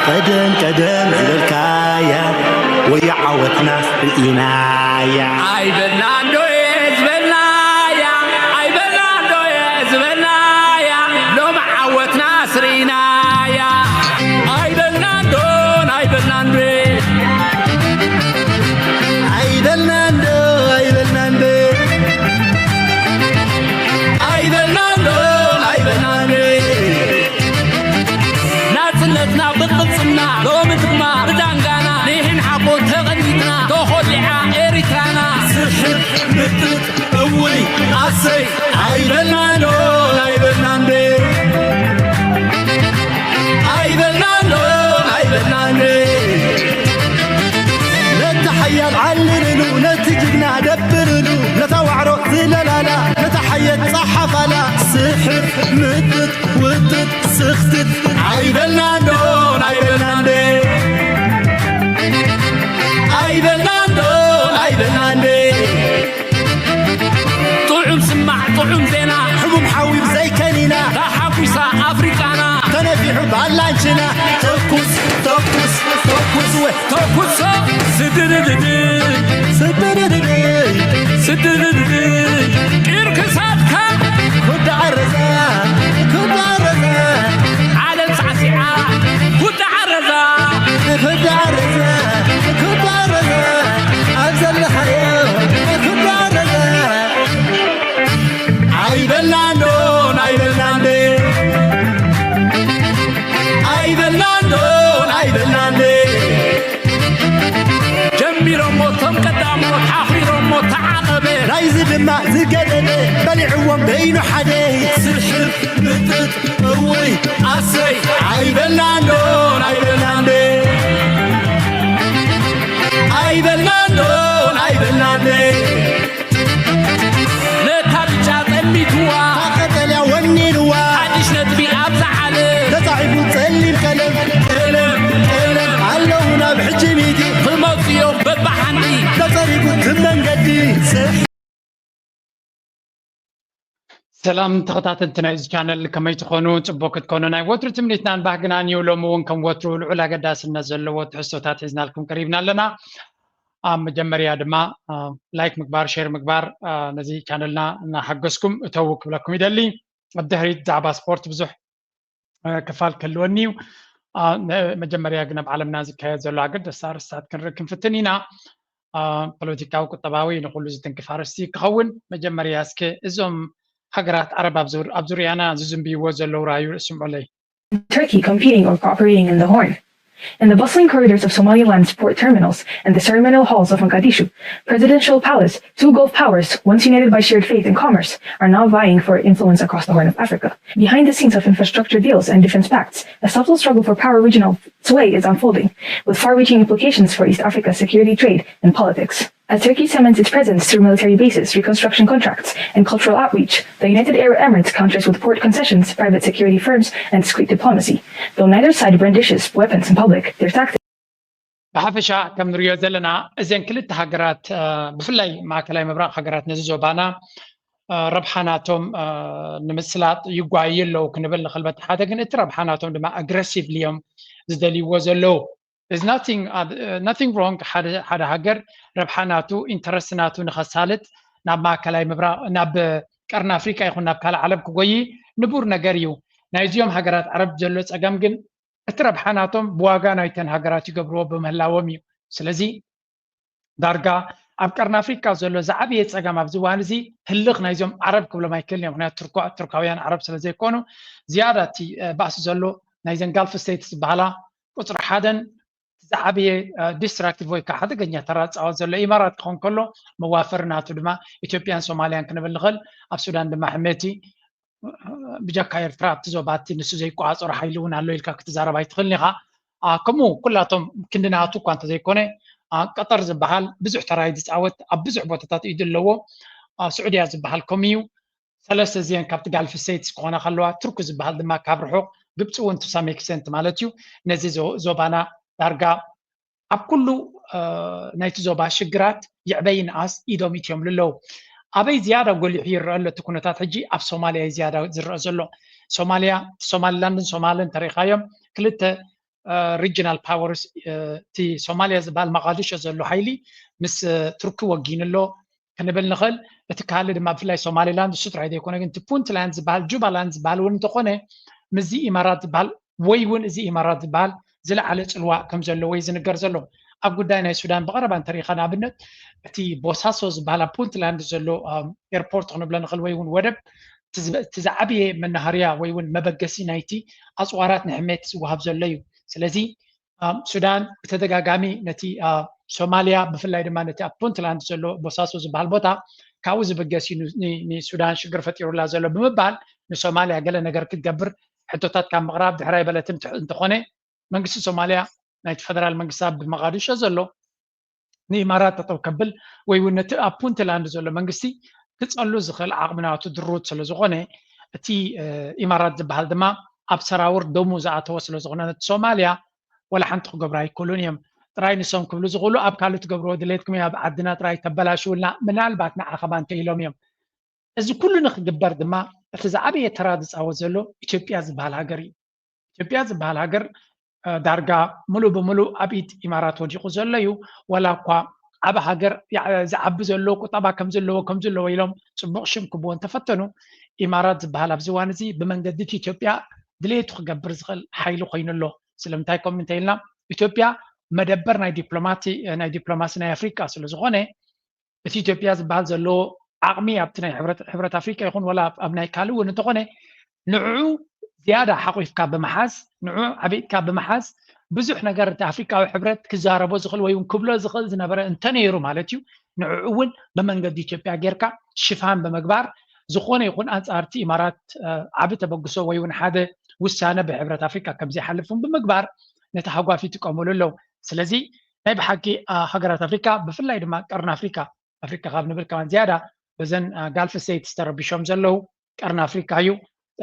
ቀደም ቀደም ዝበልካያ ወዮ ዓወትናስ ርኢናያ። ኣይበልናን ዶ እየ ዝበልናያ፣ ኣይበልናን ዶ እየ ዝበልናያ፣ ሎሚ ዓወትና ስርኢናያ። ኣይበልናን ዶ ኣይበልናን ዶ ኣይበልናን ዶ ኣይበልናን ዶ ኣይበልናን ዶ ኣይበልናን ዶ ናጽነትና ብቕልጽምና ሎሚ ድማ ብዳንጋና ንሕን ሓቦ ተቐኒትና ተኾሊዓ ኤሪትራና። ስሕት ምጥጥ እውይ ኣሰይ ኣይበልናን ዶ ኣይበልናን ዶ ኣይበልናን ዶ ኣይበልናን ዶ ነቲ ሓያል ዓልልሉ ነቲ ጅግና ደብርሉ ነታ ዋዕሮ ዝለላላ ነታ ሓየት ጸሓፋላ ስሕት ምጥጥ ውጥጥ ስኽትት ኣይበልናን ዶ ኣይበልናን ዶ ኣይበልናን ዶ ኣይበልናን ዶ ጥዑም ስማዕ ጥዑም ዜና ሕሙም ሓዊ ብዘይከኒና ተሓጒሳ ኣፍሪቃና ተነፊሑ ባላንችና ተኩስ ተኩስ ተኩስ ወ ተኩሶ ስድድድድ ስድድድድ ስድድድድ ቂር ክሳድካ ኩዳ ዓረዛ ኩዳ ዓረዛ ዓለም ሳዕሲዓ ኩዳ ዓረዛ ኩዳ ዓረዛ ኩዳ ዓረዛ ኣብ ዘለኻዮ ኩዳ ዓረዛ ኣይበልናን ዶ ኣይበልናን ዶ ኣይበልናን ዶ ኣይበልናን ዶ ጀሚሮሞ እቶም ቀዳሞት ሓኺሮሞ ተዓቐበ ናይዚ ድማ ዝገደደ በሊዕዎም በይኑ ሓደ ስሕብ ምጥጥ እውይ ኣሰይ ኣይበልናን ዶ ኣይበልናን ዶ ኣይበልናን ዶ ኣይበልናን ዶ ነታ ብጫ ጠሚትዋ ቀጠልያ ወኒንዋ ሓድሽ ነጥቢ ኣብዛ ዓለም ተጻሒፉ ጸሊም ቀለም ቀለም ቀለም ኣለዉ ናብ ሕጂ ሚእቲ ክመጹ እዮም በብሓንቲ ተጸሪጉ እቲ መንገዲ ሰላም ተኸታተልቲ ናይዚ ቻነል ከመይ ትኾኑ? ጽቡቅ ክትኮኑ ናይ ወትሩ ትምኒትናን ባህግናን እዩ። ሎሚ እውን ከም ወትሩ ልዑል ኣገዳስነት ዘለዎ ትሕዝቶታት ሒዝናልኩም ቀሪብና ኣለና። ኣብ መጀመርያ ድማ ላይክ ምግባር፣ ሼር ምግባር ነዚ ቻነልና እናሓገዝኩም እተዉ ክብለኩም ይደሊ። ኣብ ድሕሪት ዛዕባ ስፖርት ብዙሕ ክፋል ክህልወኒ እዩ። መጀመርያ ግን ኣብ ዓለምና ዝካየድ ዘሎ ኣገደስቲ ኣርእስታት ክንርኢ ክንፍትን ኢና። ፖለቲካዊ፣ ቁጠባዊ ንኹሉ ዝትንክፍ ኣርእስቲ ክኸውን። መጀመርያ እስከ እዞም ሃገራት ዓረብ ኣብ ዙርያና ዝዝንብይዎ ዘለዉ ራእዩ ስምዑለይ። Turkey competing or cooperating in the Horn. In the bustling corridors of Somaliland's port terminals and the ceremonial halls of Mogadishu, presidential palace, two Gulf powers, once united by shared faith and commerce, are now vying for influence across the Horn of Africa. Behind the scenes of infrastructure deals and defense pacts, a subtle struggle for power regional sway is unfolding, with far-reaching implications for East Africa's security, trade, and politics. As Turkey cements its presence through military bases, reconstruction contracts, and cultural outreach, the United Arab Emirates counters with port concessions, private security firms, and discreet diplomacy, though neither side brandishes weapons in public. Their tactics. ብሓፈሻ ከም ንሪኦ ዘለና እዘን ክልተ ሃገራት ብፍላይ ማእከላይ ምብራቕ ሃገራት ነዚ ዞባና ረብሓ ናቶም ንምስላጥ ይጓዩ ኣለዉ ክንብል ንኽእል። በቲ ሓደ ግን እቲ ረብሓ ናቶም ድማ ኣግረሲቭሊ እዮም ዝደልይዎ ዘለዉ። Nothing wrong ሓደ ሃገር ረብሓ ናቱ ኢንተረስት ናቱ ንኸሳልጥ ናብ ማእከላይ ምብራቕ ናብ ቀርኒ ኣፍሪቃ ይኹን ናብ ካልእ ዓለም ክጎይ ንቡር ነገር እዩ። ናይዚኦም ሃገራት ዓረብ ዘሎ ጸገም ግን እቲ ረብሓ ናቶም ብዋጋ ናይተን ሃገራት ይገብርዎ ብምህላዎም እዩ። ስለዚ ዳርጋ ኣብ ቀርኒ ኣፍሪቃ ዘሎ ዝዓበየ ጸገም ኣብዚ እዋን እዚ ህልኽ ናይዞም ዓረብ ክብሎም ኣይክእልን እዮም። ምክንያቱ ቱርካውያን ዓረብ ስለ ዘይኮኑ ዝያዳ እቲ ባእሲ ዘሎ ናይዘን ጋልፍ ስቴትስ ዝበሃላ ቁፅሪ ሓደን ዝዓበየ ዲስትራክቲቭ ወይ ከዓ ሓደገኛ ተራ ዝፃወት ዘሎ ኢማራት ክኸውን ከሎ መዋፈሪ ናቱ ድማ ኢትዮጵያን ሶማልያን ክንብል ንኽእል። ኣብ ሱዳን ድማ ሕሜቲ ብጀካ ኤርትራ ኣብቲ ዞባ እቲ ንሱ ዘይቋፀሮ ሓይሊ እውን ኣሎ ኢልካ ክትዛረብ ኣይትኽእልን ኢኻ። ከምኡ ኩላቶም ክንዲ ናቱ እኳ እንተዘይኮነ ቀጠር ዝበሃል ብዙሕ ተራ እዩ ዝፃወት። ኣብ ብዙሕ ቦታታት ኢዱ ኣለዎ። ስዑድያ ዝበሃል ከምኡ እዩ። ሰለስተ እዚአን ካብቲ ጋልፍ ስቴትስ ክኾና ከለዋ ቱርኪ ዝበሃል ድማ ካብ ርሑቕ ግብፂ እውን ቱ ሳም ኤክስተንት ማለት እዩ። ነዚ ዞባና ዳርጋ ኣብ ኩሉ ናይቲ ዞባ ሽግራት ይዕበይ ንኣስ ኢዶም ኢትዮም ልለው። ኣበይ ዝያዳ ጎሊሑ ይረአ ኣሎ እቲ ኩነታት ሕጂ ኣብ ሶማልያ እዩ ዝያዳ ዝረአ ዘሎ። ሶማልያ ሶማሊላንድን ሶማልን ተሪኢኻዮም ክልተ regional powers፣ እቲ ሶማልያ ዝበሃል መቓዲሾ ዘሎ ሓይሊ ምስ ቱርኪ ወጊኑ ኣሎ ክንብል ንኽእል። እቲ ካልእ ድማ ብፍላይ ሶማሊላንድ እሱ ጥራይ ዘይኮነ ግን እቲ ፑንትላንድ ዝበሃል ጁባላንድ ዝበሃል እውን እንተኾነ ምስዚ ኢማራት ዝበሃል ወይ እውን እዚ ኢማራት ዝበሃል ዝለዓለ ፅልዋ ከም ዘለዎ እዩ ዝንገር ዘሎ። ኣብ ጉዳይ ናይ ሱዳን ብቐረባ እንተሪኢኻ ንኣብነት እቲ ቦሳሶ ዝበሃል ኣብ ፑንትላንድ ዘሎ ኤርፖርት ክንብሎ ንኽእል ወይ እውን ወደብ እቲ ዝዓበየ መናሃርያ ወይ እውን መበገሲ ናይቲ ኣፅዋራት ንሕሜት ዝወሃብ ዘሎ እዩ። ስለዚ ሱዳን ብተደጋጋሚ ነቲ ሶማልያ ብፍላይ ድማ ነቲ ኣብ ፑንትላንድ ዘሎ ቦሳሶ ዝበሃል ቦታ ካብኡ ዝብገስ እዩ ንሱዳን ሽግር ፈጢሩላ ዘሎ ብምባል ንሶማልያ ገለ ነገር ክትገብር ሕቶታት ካብ ምቕራብ ድሕር ኣይበለትን። እንተኾነ መንግስቲ ሶማልያ ናይቲ ፈደራል መንግስቲ ኣብ መቓዲሾ ዘሎ ንኢማራት ጠጠው ከብል ወይ እውን ነቲ ኣብ ፑንትላንድ ዘሎ መንግስቲ ክፀሉ ዝኽእል ዓቕሚ ናቱ ድሩት ስለ ዝኾነ እቲ ኢማራት ዝበሃል ድማ ኣብ ሰራውር ደሙ ዝኣተወ ስለ ዝኾነ ነቲ ሶማልያ ወላ ሓንቲ ክገብሩ ኣይክእሉን እዮም። ጥራይ ንሶም ክብሉ ዝኽእሉ ኣብ ካልእ ትገብርዎ ድሌትኩም ኣብ ዓድና ጥራይ ተበላሽውልና ምናልባት ንዓኸባ እንተ ኢሎም እዮም። እዚ ኩሉ ንክግበር ድማ እቲ ዝዓበየ ተራ ዝፃወት ዘሎ ኢትዮጵያ ዝበሃል ሃገር እዩ። ኢትዮጵያ ዝበሃል ሃገር ዳርጋ ሙሉእ ብሙሉእ ኣብ ኢድ ኢማራት ወዲቑ ዘሎ እዩ። ወላ እኳ ዓብ ሃገር ዝዓቢ ዘሎ ቁጠባ ከም ዘለዎ ከም ዘለዎ ኢሎም ፅቡቕ ሽም ክብዎ እንተፈተኑ ኢማራት ዝበሃል ኣብዚ እዋን እዚ ብመንገዲ እቲ ኢትዮጵያ ድሌቱ ክገብር ዝኽእል ሓይሊ ኮይኑ ኣሎ። ስለምንታይ ከምኡ እንተኢልና ኢትዮጵያ መደበር ናይ ዲፕሎማሲ ናይ ኣፍሪቃ ስለዝኾነ እቲ ኢትዮጵያ ዝበሃል ዘለዎ ዓቕሚ ኣብቲ ናይ ሕብረት ኣፍሪቃ ይኹን ወላ ኣብ ናይ ካልእ እውን እንተኾነ ንዕኡ ዝያዳ ሓቑፍካ ብምሓዝ ንዕኡ ዓቢጥካ ብምሓዝ ብዙሕ ነገር እቲ ኣፍሪቃዊ ሕብረት ክዛረቦ ዝኽእል ወይ እውን ክብሎ ዝኽእል ዝነበረ እንተነይሩ ማለት እዩ ንዕኡ እውን ብመንገዲ ኢትዮጵያ ጌርካ ሽፋን ብምግባር ዝኾነ ይኹን ኣንፃርቲ ኢማራት ዓቢ ተበግሶ ወይ እውን ሓደ ውሳነ ብሕብረት ኣፍሪቃ ከምዘይሓልፍ እውን ብምግባር ነቲ ሃጓፍ ይጥቀሙሉ ኣለዉ። ስለዚ ናይ ብሓቂ ሃገራት ኣፍሪካ ብፍላይ ድማ ቀርኒ ኣፍሪካ ኣፍሪካ ካብ ንብል ከማን ዝያዳ በዘን ጋልፍ ስቴትስ ተረቢሾም ዘለዉ ቀርኒ ኣፍሪካ እዩ።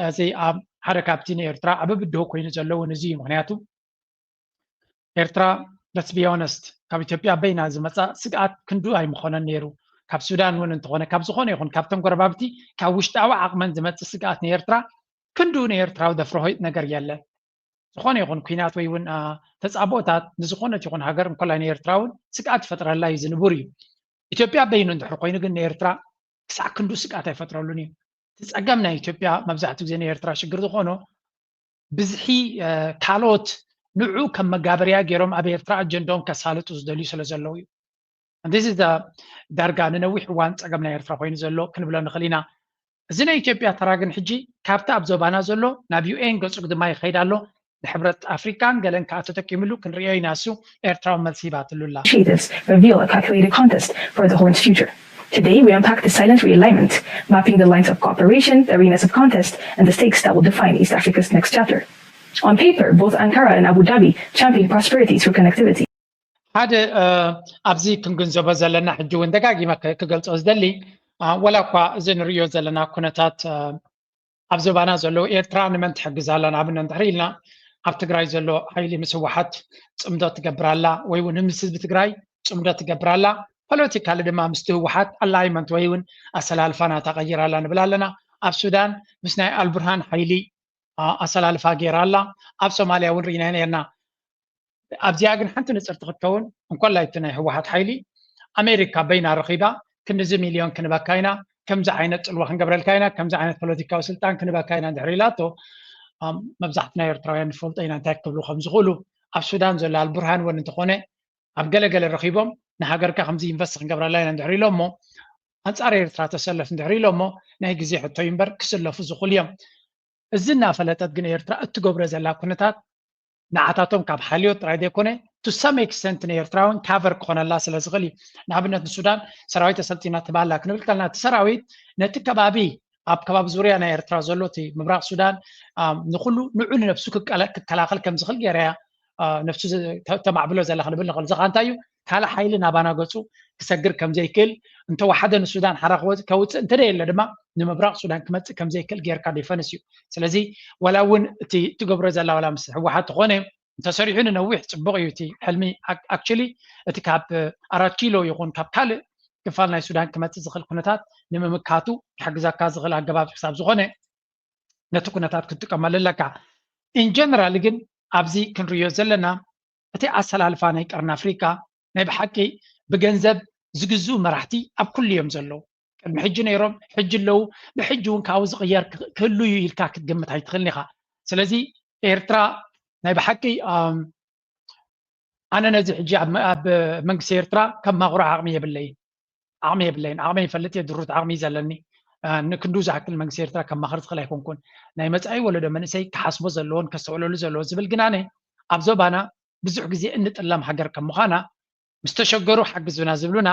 እዚ ኣብ ሓደ ካብቲ ንኤርትራ ዓቢ ብድሆ ኮይኑ ዘለውን እዚ እዩ። ምክንያቱ ኤርትራ let's be honest ካብ ኢትዮጵያ በይና ዝመፃ ስግኣት ክንዱ ኣይምኾነን ነይሩ። ካብ ሱዳን እውን እንተኾነ ካብ ዝኾነ ይኹን ካብቶም ጎረባብቲ ካብ ውሽጣዊ ዓቕመን ዝመፅእ ስግኣት ንኤርትራ ክንዱ ንኤርትራዊ ዘፍርሆ ነገር የለን። ዝኾነ ይኹን ኩናት ወይ እውን ተፃብኦታት ንዝኾነት ይኹን ሃገር እንኮላይ ንኤርትራ እውን ስግኣት ይፈጥረላ እዩ ዝንቡር እዩ። ኢትዮጵያ በይኑ እንድሕር ኮይኑ ግን ንኤርትራ ክሳዕ ክንዱ ስግኣት ኣይፈጥረሉን እዩ። እቲ ፀገም ናይ ኢትዮጵያ መብዛሕትኡ ግዜ ንኤርትራ ሽግር ዝኾኖ ብዝሒ ካልኦት ንዑ ከም መጋበርያ ገይሮም ኣብ ኤርትራ ኣጀንዳኦም ከሳልጡ ዝደልዩ ስለ ዘለዉ እዩ። ዳርጋ ንነዊሕ እዋን ፀገም ናይ ኤርትራ ኮይኑ ዘሎ ክንብሎ ንኽእል ኢና። እዚ ናይ ኢትዮጵያ ተራ ግን ሕጂ ካብቲ ኣብ ዞባና ዘሎ ናብ ዩኤን ገፁ ድማ ይኸይድ ኣሎ። ንሕብረት ኣፍሪካን ገለን ከዓ ተጠቂምሉ ክንሪኦ ኢና። እሱ ኤርትራዊ መልሲ ሂባትሉ ኣላ። Initiatives reveal a calculated contest for the Horn's future. Today, we unpack the silent realignment, mapping the lines of cooperation, the arenas of contest, and the stakes that will define East Africa's next chapter. On paper, both Ankara and Abu Dhabi champion prosperity through connectivity. ሓደ ኣብዚ ክንግንዘቦ ዘለና ሕጂ እውን ደጋጊመ ክገልፆ ዝደሊ ወላ እኳ እዚ ንሪኦ ዘለና ኩነታት ኣብ ዞባና ዘለዉ ኤርትራ ንመን ትሕግዝ ኣላ ንኣብነት እንድሕር ኢልና ኣብ ትግራይ ዘሎ ሓይሊ ምስ ህወሓት ፅምዶ ትገብር ኣላ ወይ እውን ምስ ህዝቢ ትግራይ ፅምዶ ትገብር ኣላ። ፖለቲካሊ ድማ ምስቲ ህወሓት ኣላይመንት ወይ እውን ኣሰላልፋ ናታ ቀይር ኣላ ንብል ኣለና። ኣብ ሱዳን ምስ ናይ ኣልቡርሃን ሓይሊ ኣሰላልፋ ገይራ ኣላ። ኣብ ሶማልያ እውን ርኢና ነርና። ኣብዚኣ ግን ሓንቲ ንፅርቲ ክትከውን እንኮላይ እቲ ናይ ህወሓት ሓይሊ ኣሜሪካ በይና ረኺባ ክንድዚ ሚልዮን ክንበካ ኢና፣ ከምዚ ዓይነት ፅልዋ ክንገብረልካ ኢና፣ ከምዚ ዓይነት ፖለቲካዊ ስልጣን ክንበካ ኢና እንድሕር ኢላቶ መብዛሕትና ኤርትራውያን ንፈልጦ ኢና እንታይ ክብሉ ከም ዝኽእሉ። ኣብ ሱዳን ዘሎ ኣልቡርሃን እውን እንተኾነ ኣብ ገለገለ ረኺቦም ንሃገርካ ከምዚ ኢንቨስት ክንገብረላ ኢና እንድሕር ኢሎሞ ኣንፃር ኤርትራ ተሰለፍ እንድሕር ኢሎሞ ናይ ግዜ ሕቶ እዩ እምበር ክስለፉ ዝኽእሉ እዮም። እዚ እናፈለጠት ግን ኤርትራ እትገብሮ ዘላ ኩነታት ንዓታቶም ካብ ሓልዮት ጥራይ ዘይኮነ to some extent ንኤርትራ እውን ካቨር ክኾነላ ስለ ዝኽእል እዩ። ንኣብነት ንሱዳን ሰራዊት ኣሰልጢና ትባላ ክንብል ከለና እቲ ሰራዊት ነቲ ከባቢ ኣብ ከባቢ ዙርያ ናይ ኤርትራ ዘሎ እቲ ምብራቕ ሱዳን ንኩሉ ንዑ ንነብሱ ክከላኸል ከም ዝኽእል ገይራ እያ ነብሱ ተማዕብሎ ዘላ ክንብል ንኽእል። እዚ ከዓ እንታይ እዩ ካልእ ሓይሊ ናባና ገፁ ክሰግር ከም ዘይክእል እንተወሓደ ንሱዳን ሓራ ከውፅእ እንተደየለ ድማ ንምብራቕ ሱዳን ክመፅእ ከም ዘይክእል ጌርካ ዲፈንስ እዩ። ስለዚ ዋላ እውን እቲ ትገብሮ ዘላ ዋላ ምስ ህወሓት ተኾነ እንተሰሪሑ ንነዊሕ ፅቡቕ እዩ እቲ ሕልሚ። ኣክቹሊ እቲ ካብ ኣራት ኪሎ ይኹን ካብ ካልእ ክፋል ናይ ሱዳን ክመፅእ ዝኽእል ኩነታት ንምምካቱ ክሕግዘካ ዝኽእል ኣገባብ ክሳብ ዝኾነ ነቲ ኩነታት ክትጥቀመሉ ኣለካ። ኢንጀነራል ግን ኣብዚ ክንርእዮ ዘለና እቲ ኣሰላልፋ ናይ ቀርኒ ኣፍሪካ ናይ ብሓቂ ብገንዘብ ዝግዝኡ መራሕቲ ኣብ ኩሉ እዮም ዘለዉ። ቅድሚ ሕጂ ነይሮም፣ ሕጂ ኣለዉ፣ ብሕጂ እውን ካብኡ ዝቕየር ክህሉ እዩ ኢልካ ክትግምት ኣይትኽእልን ኢኻ። ስለዚ ኤርትራ ናይ ብሓቂ ኣነ ነዚ ሕጂ ኣብ መንግስቲ ኤርትራ ከማኽሮ ዓቕሚ የብለይን። ዓቕሚ የብለይን። ዓቕሚ ይፈልጥ እየ፣ ድሩት ዓቕሚ እዩ ዘለኒ። ንክንዱ ዝኣክል መንግስቲ ኤርትራ ከማኽር ዝኽእል ኣይኮንኩን። ናይ መጻኢ ወለዶ መንእሰይ ክሓስቦ ዘለዎን ከስተውዕለሉ ዘለዎ ዝብል ግን ኣነ ኣብ ዞባና ብዙሕ ግዜ እንጥለም ሃገር ከም ምዃና ምስ ተሸገሩ ሓግዙና ዝብሉና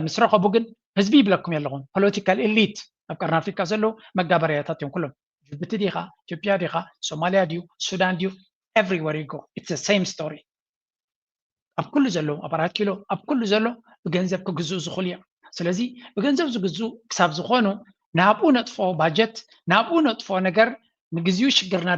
ምስ ረኸቡ ግን ህዝቢ ይብለኩም የለኹም። ፖለቲካል ኤሊት ኣብ ቀርኒ ኣፍሪካ ዘለዉ መጋበርያታት እዮም ኩሎም። ጅቡቲ ዲኻ፣ ኢትዮጵያ ዲኻ፣ ሶማልያ ድዩ፣ ሱዳን ድዩ፣ everywhere you go it's the same story። ኣብ ኩሉ ዘሎ ኣብ ኣራት ኪሎ ኣብ ኩሉ ዘሎ ብገንዘብ ክግዝኡ ዝኽእሉ እዮም። ስለዚ ብገንዘብ ዝግዝኡ ክሳብ ዝኾኑ ናብኡ ነጥፍኦ ባጀት፣ ናብኡ ነጥፍኦ ነገር ንግዚኡ ሽግርና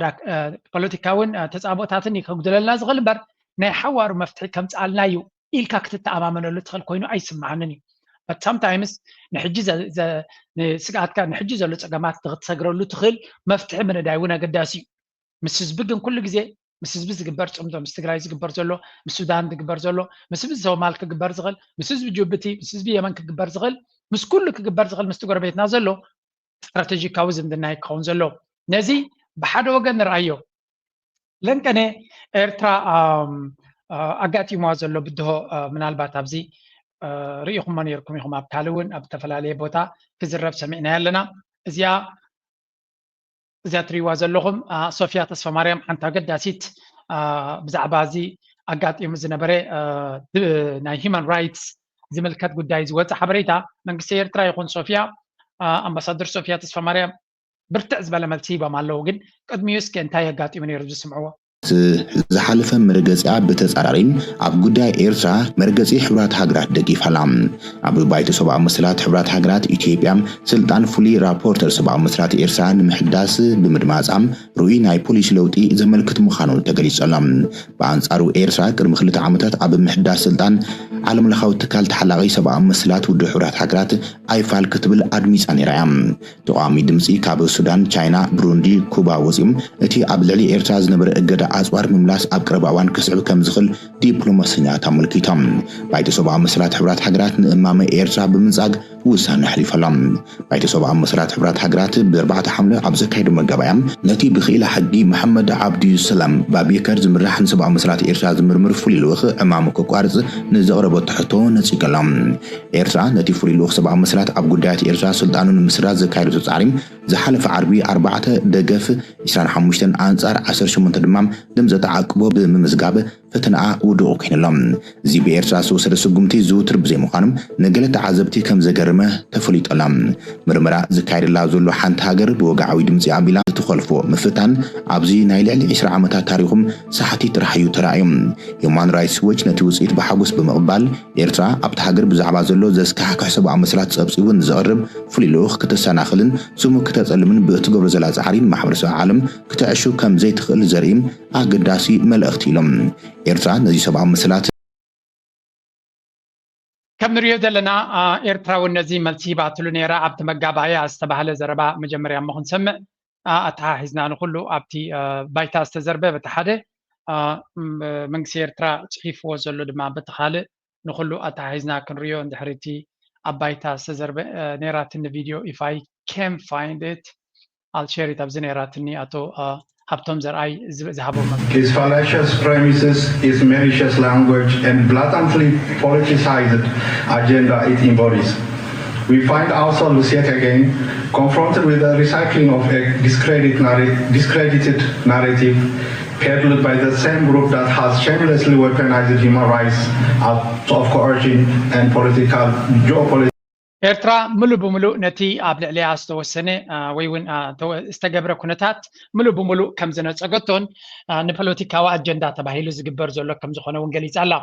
ፖለቲካውን ተፃብኦታትን ከጉድለልና ዝኽእል እምበር ናይ ሓዋሩ መፍትሒ ከምፅኣልና እዩ ኢልካ ክትተኣማመነሉ ትኽእል ኮይኑ ኣይስምዓንን እዩ። But sometimes ንሕጂ ስግኣትካ ንሕጂ ዘሎ ፀገማት ክትሰግረሉ ትኽእል መፍትሒ ምንዳይ እውን ኣገዳሲ እዩ። ምስ ህዝቢ ግን ኩሉ ግዜ ምስ ህዝቢ ዝግበር ፅምዶ፣ ምስ ትግራይ ዝግበር ዘሎ፣ ምስ ሱዳን ዝግበር ዘሎ፣ ምስ ህዝቢ ሶማል ክግበር ዝኽእል፣ ምስ ህዝቢ ጅቡቲ፣ ምስ ህዝቢ የመን ክግበር ዝኽእል፣ ምስ ኩሉ ክግበር ዝኽእል ምስቲ ጎረቤትና ዘሎ ስትራተጂካዊ ዝምድና ክኸውን ዘሎ። ነዚ ብሓደ ወገን ንርኣዮ። ለንቀነ ኤርትራ ኣጋጢምዋ ዘሎ ብድሆ ምናልባት ኣብዚ ርኢኹሞ ነይርኩም ኢኹም። ኣብ ካልእ እውን ኣብ ዝተፈላለየ ቦታ ክዝረብ ሰሚዕናዮ ኣለና። እዚኣ እዚኣ ትሪእዋ ዘለኹም ሶፊያ ተስፋማርያም ሓንቲ ኣገዳሲት ብዛዕባ እዚ ኣጋጢሙ ዝነበረ ናይ ሂማን ራይትስ ዝምልከት ጉዳይ ዝወፀ ሓበሬታ መንግስቲ ኤርትራ ይኹን ሶፊያ ኣምባሳደር ሶፊያ ተስፋማርያም ብርትዕ ዝበለ መልሲ ሂቦም ኣለዉ። ግን ቅድሚኡ እስከ እንታይ ኣጋጢሙ ነይሩ ዝስምዕዎ። ዝሓለፈ መርገጺኣ ብተጻራሪ ኣብ ጉዳይ ኤርትራ መርገጺ ሕቡራት ሃገራት ደጊፋ ኣላ። ኣብ ባይቶ ሰብኣዊ መሰላት ሕቡራት ሃገራት ኢትዮጵያ ስልጣን ፍሉይ ራፖርተር ሰብኣዊ መሰላት ኤርትራ ንምሕዳስ ብምድማጻ ርኡይ ናይ ፖሊሲ ለውጢ ዘመልክት ምዃኑ ተገሊጹ ኣሎ። ብኣንጻሩ ኤርትራ ቅድሚ ክልተ ዓመታት ኣብ ምሕዳስ ስልጣን ዓለም ለኻዊ ትካል ተሓላቒ ሰብኣዊ መሰላት ውድብ ሕቡራት ሃገራት ኣይፋል ክትብል ኣድሚጻ ነይራ እያ። ተቓዋሚ ድምጺ ካብ ሱዳን፣ ቻይና፣ ብሩንዲ፣ ኩባ ወጺኦም እቲ ኣብ ልዕሊ ኤርትራ ዝነበረ እገዳ ኣጽዋር ምምላስ ኣብ ቀረባ እዋን ክስዕብ ከም ዝኽእል ዲፕሎማሰኛታት ኣመልኪቶም። ባይቶ ሰብኣዊ መሰላት ሕቡራት ሃገራት ንእማመ ኤርትራ ብምንጻግ ውሳነ ኣሕሊፉ ኣሎ። ባይቶ ሰብኣዊ መሰላት ሕቡራት ሃገራት ብኣርባዕተ ሓምለ ኣብ ዘካየዶ መጋባእያ ነቲ ብክኢላ ሕጊ መሓመድ ዓብዱሰላም ባቤከር ዝምራሕ ንሰብኣዊ መሰላት ኤርትራ ዝምርምር ፍሉይ ልኡኽ ዕማሙ ከቋርጽ ንዘቕረበቶ ሕቶ ነጺጉ ኣሎ። ኤርትራ ነቲ ፍሉይ ልኡኽ ሰብኣዊ መሰላት ኣብ ጉዳያት ኤርትራ ስልጣኑ ንምስራዝ ዘካየደቶ ጻዕሪ ዝሓለፈ ዓርቢ ኣርባዕተ ደገፍ ዕስራን ሓሙሽተን ኣንጻር ዓሰርተ ሸሞንተ ድማ ድምፂ ተዓቅቦ ብምምዝጋብ ፈተናኣ ውዱቕ ኮይኑ ኣሎ። እዚ ብኤርትራ ዝተወሰደ ስጉምቲ ዝውትር ብዘይምዃኑ ንገለ ተዓዘብቲ ከም ዘገርመ ተፈሊጡ ኣሎ። ምርመራ ዝካየደላ ዘሎ ሓንቲ ሃገር ብወግዓዊ ድምፂ ኣቢላ እትኸልፎ ምፍታን ኣብዚ ናይ ልዕሊ ዕስራ ዓመታት ታሪኹም ሳሕቲ ጥራሕ እዩ ተራእዩ። ሂዩማን ራይትስ ዎች ነቲ ውፅኢት ብሓጎስ ብምቕባል ኤርትራ ኣብቲ ሃገር ብዛዕባ ዘሎ ዘስካሕክሕ ሰብኣዊ መሰላት ጸብጺቡ ንዘቕርብ ፍሉይ ልኡኽ ክተሰናኽልን ስሙ ክተጸልምን ብእትገብሮ ዘላ ጻዕሪ ንማሕበረሰብ ዓለም ክተዕሹ ከም ዘይትኽእል ዘርኢ ኣገዳሲ መልእኽቲ ኢሎም። ኤርትራ ነዚ ሰብኣዊ መሰላት ከም ንሪኦ ዘለና ኤርትራ እውን ነዚ መልሲ ሂባትሉ ነይራ። ኣብቲ መጋባእያ ዝተባህለ ዘረባ መጀመርያ እሞ ክንሰምዕ ኣተሓሒዝና ንኩሉ ኣብቲ ባይታ ዝተዘርበ በቲ ሓደ መንግስቲ ኤርትራ ፅሒፍዎ ዘሎ ድማ በቲ ካልእ ንኩሉ ኣተሓሒዝና ክንሪኦ እንድሕር እቲ ኣብ ባይታ ዝተዘርበ ነይራትኒ ቪድዮ if I can find it I'll share it ኣብዚ ነይራትኒ ኣቶ ሃብቶም ዘርኣይ ዝሃቦ መብርሂ። His fallacious premises, his malicious language and blatantly politicized agenda it embodies. We find ourselves yet again confronted with the recycling of a discredited narrative peddled by the same group that has shamelessly weaponized human rights as tools of coercion and political geopolitical ኤርትራ ምሉእ ብምሉእ ነቲ ኣብ ልዕሊኣ ዝተወሰነ ወይ እውን ዝተገብረ ኩነታት ምሉእ ብምሉእ ከም ዝነጸገቶን ንፖለቲካዊ ኣጀንዳ ተባሂሉ ዝግበር ዘሎ ከም ዝኾነ እውን ገሊጻ ኣላ።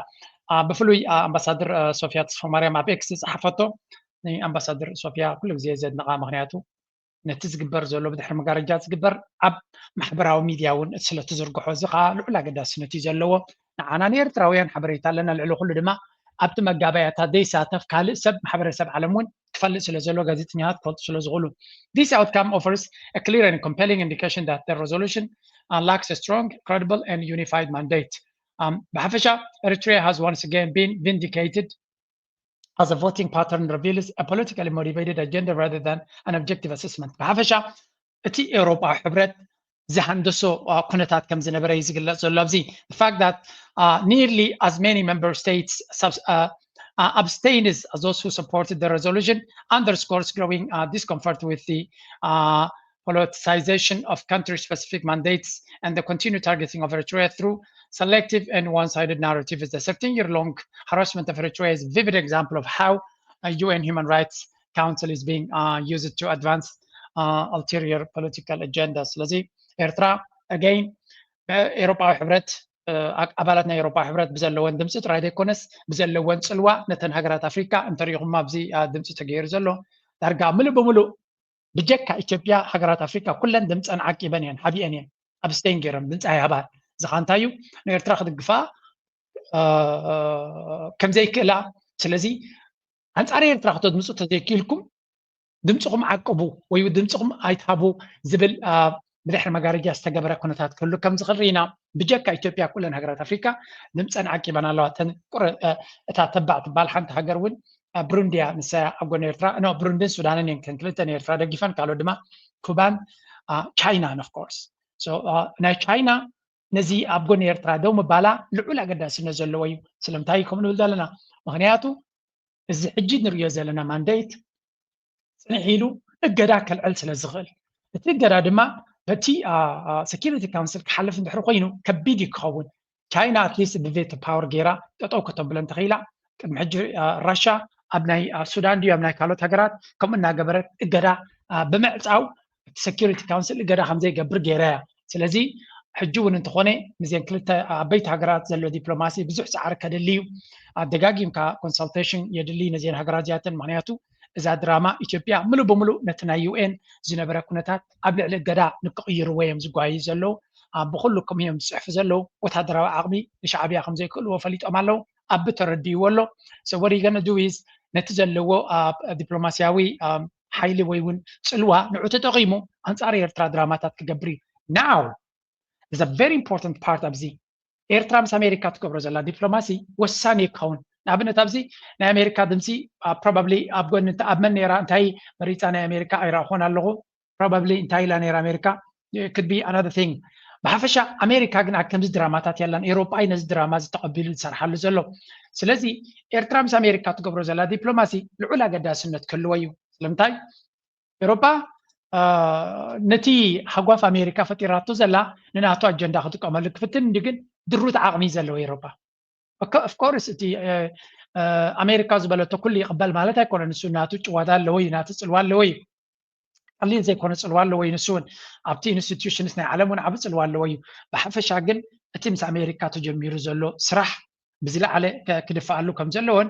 ብፍሉይ ኣምባሳደር ሶፊያ ተስፋማርያም ኣብ ኤክስ ዝጸሓፈቶ ንኣምባሳደር ሶፊያ ኩሉ ግዜ ዘድንቓ፣ ምኽንያቱ ነቲ ዝግበር ዘሎ ብድሕሪ መጋረጃ ዝግበር ኣብ ማሕበራዊ ሚድያ እውን ስለ ትዝርግሖ እዚ ከዓ ልዑል ኣገዳስነት እዩ ዘለዎ። ንዓና ንኤርትራውያን ሓበሬታ ኣለና። ልዕሊ ኩሉ ድማ ኣብቲ መጋባእያታት ዘይሳተፍ ካልእ ሰብ ማሕበረሰብ ዓለም እውን ክፈልጥ ስለ ዘለዎ ጋዜጠኛታት ክፈልጡ ስለ ዝኽእሉ This outcome offers a clear and compelling indication that the resolution uh, lacks a strong, credible, and unified mandate. Um, ብሓፈሻ Eritrea has once again been vindicated as a voting pattern reveals a politically motivated agenda rather than an objective assessment. ብሓፈሻ እቲ ኤውሮጳዊ ሕብረት ዝሃንደሶ ኩነታት ከም ዝነበረ እዩ ዝግለጽ ዘሎ ኣብዚ። The fact that uh, nearly as many member states subs, uh, uh, abstains as those who supported the resolution underscores growing uh, discomfort with the uh, politicization of country-specific mandates and the continued targeting of Eritrea through selective and one-sided narrative is the thirteen-year-long harassment of Eritrea is a vivid example of how a U N Human Rights Council is being uh, used to advance uh, ulterior political agenda. ስለዚ ኤርትራ again ኤሮጳዊ ሕብረት ኣባላት ናይ ኤሮጳ ሕብረት ብዘለወን ድምፂ ጥራይ ዘይኮነስ ብዘለወን ፅልዋ ነተን ሃገራት ኣፍሪካ እንተሪኢኹም ኣብዚ ድምፂ ተገይሩ ዘሎ ዳርጋ ምሉእ ብምሉእ ብጀካ ኢትዮጵያ ሃገራት ኣፍሪካ ኩለን ድምፀን ዓቂበን እየን ሓቢአን እየን ኣብ ስቴን ገይረን ድምፂ ኣይሃባን እዚ ከዓ እንታይ እዩ ንኤርትራ ክድግፋ ከምዘይክእላ ስለዚ ኣንፃር ኤርትራ ክተድምፁ ተዘይክኢልኩም ድምፅኹም ዓቅቡ ወይ ድምፅኹም ኣይትሃቡ ዝብል ብድሕሪ መጋረጃ ዝተገበረ ኩነታት ክህሉ ከም ዝኽእል ርኢና ብጀካ ኢትዮጵያ ኩለን ሃገራት ኣፍሪካ ድምፀን ዓቂበን ኣለዋ እታ ተባዕ ትበሃል ሓንቲ ሃገር እውን ብሩንድያ ንሳ ኣብ ጎን ኤርትራ ኖ ብሩንድን ሱዳንን እየን ክልተን ኤርትራ ደጊፈን ካልኦት ድማ ኩባን ቻይናን of course ናይ ቻይና ነዚ ኣብ ጎን ኤርትራ ደው ምባላ ልዑል ኣገዳስነት ዘለዎ እዩ ስለምንታይ ከምኡ ንብል ዘለና ምክንያቱ እዚ ሕጂ ንሪኦ ዘለና mandate ፅንሕ ኢሉ እገዳ ከልዕል ስለ ዝኽእል እቲ እገዳ ድማ በቲ security council ክሓልፍ እንድሕር ኮይኑ ከቢድ እዩ ክኸውን ቻይና at least ብ veto power ገይራ ጠጠው ከተብሎ እንተኽኢላ ቅድሚ ሕጂ ራሻ ኣብ ናይ ሱዳን ድዩ ኣብ ናይ ካልኦት ሃገራት ከምኡ እናገበረት እገዳ ብምዕፃው እቲ security council እገዳ ከም ዘይገብር ገይራ እያ ስለዚ ሕጂ እውን እንተኾነ ምስዘን ክልተ ዓበይቲ ሃገራት ዘሎ ዲፕሎማሲ ብዙሕ ፃዕሪ ከድሊ እዩ ደጋጊምካ consultation የድሊ ነዚአን ሃገራት እዚኣተን ምክንያቱ እዛ ድራማ ኢትዮጵያ ምሉእ ብምሉእ ነቲ ናይ UN ዝነበረ ኩነታት ኣብ ልዕሊ እገዳ ንክቕይርዎ እዮም ዝጓዩ ዘለዉ ብኩሉ ከም እዮም ዝፅሕፉ ዘለዉ ወታደራዊ ዓቕሚ ንሻዕብያ ከም ዘይክእልዎ ፈሊጦም ኣለዉ ኣቢ ተረድእዎ ኣሎ so what you gonna do is ነቲ ዘለዎ ዲፕሎማሲያዊ ሓይሊ ወይ እውን ፅልዋ ንዑ ተጠቒሙ ኣንፃር ኤርትራ ድራማታት ክገብር እዩ now is a very important part ኣብዚ ኤርትራ ምስ ኣሜሪካ ትገብሮ ዘላ ዲፕሎማሲ ወሳኒ ይከውን ንኣብነት ኣብዚ ናይ ኣሜሪካ ድምፂ probably ኣብ ጎኒ ኣብ መን ነራ እንታይ መሪፃ ናይ ኣሜሪካ ኣይረእኹን ኣለኹ probably እንታይ ኢላ ነራ ኣሜሪካ could be another thing ብሓፈሻ ኣሜሪካ ግን ኣብ ከምዚ ድራማታት ያላን ኤሮጳይ ነዚ ድራማ እዚ ተቐቢሉ ዝሰርሓሉ ዘሎ ስለዚ ኤርትራ ምስ ኣሜሪካ ትገብሮ ዘላ ዲፕሎማሲ ልዑል ኣገዳስነት ክህልዎ እዩ ስለምንታይ ኤሮጳ ነቲ ሃጓፍ ኣሜሪካ ፈጢራቶ ዘላ ንናቱ ኣጀንዳ ክጥቀመሉ ክፍትን እንዲ ግን ድሩት ዓቕሚ ዘለዎ ኤሮጳ of course እቲ ኣሜሪካ ዝበለቶ ኩሉ ይቕበል ማለት ኣይኮነን ንሱ ናቱ ጭዋዳ ኣለዎ እዩ ናቱ ፅልዋ ኣለዎ እዩ ቀሊል ዘይኮነ ፅልዋ ኣለዎ እዩ ንሱ እውን ኣብቲ institutions ናይ ዓለም እውን ዓብ ፅልዋ ኣለዎ እዩ ብሓፈሻ ግን እቲ ምስ ኣሜሪካ ተጀሚሩ ዘሎ ስራሕ ብዝለዓለ ክድፍኣሉ ከም ዘለዎን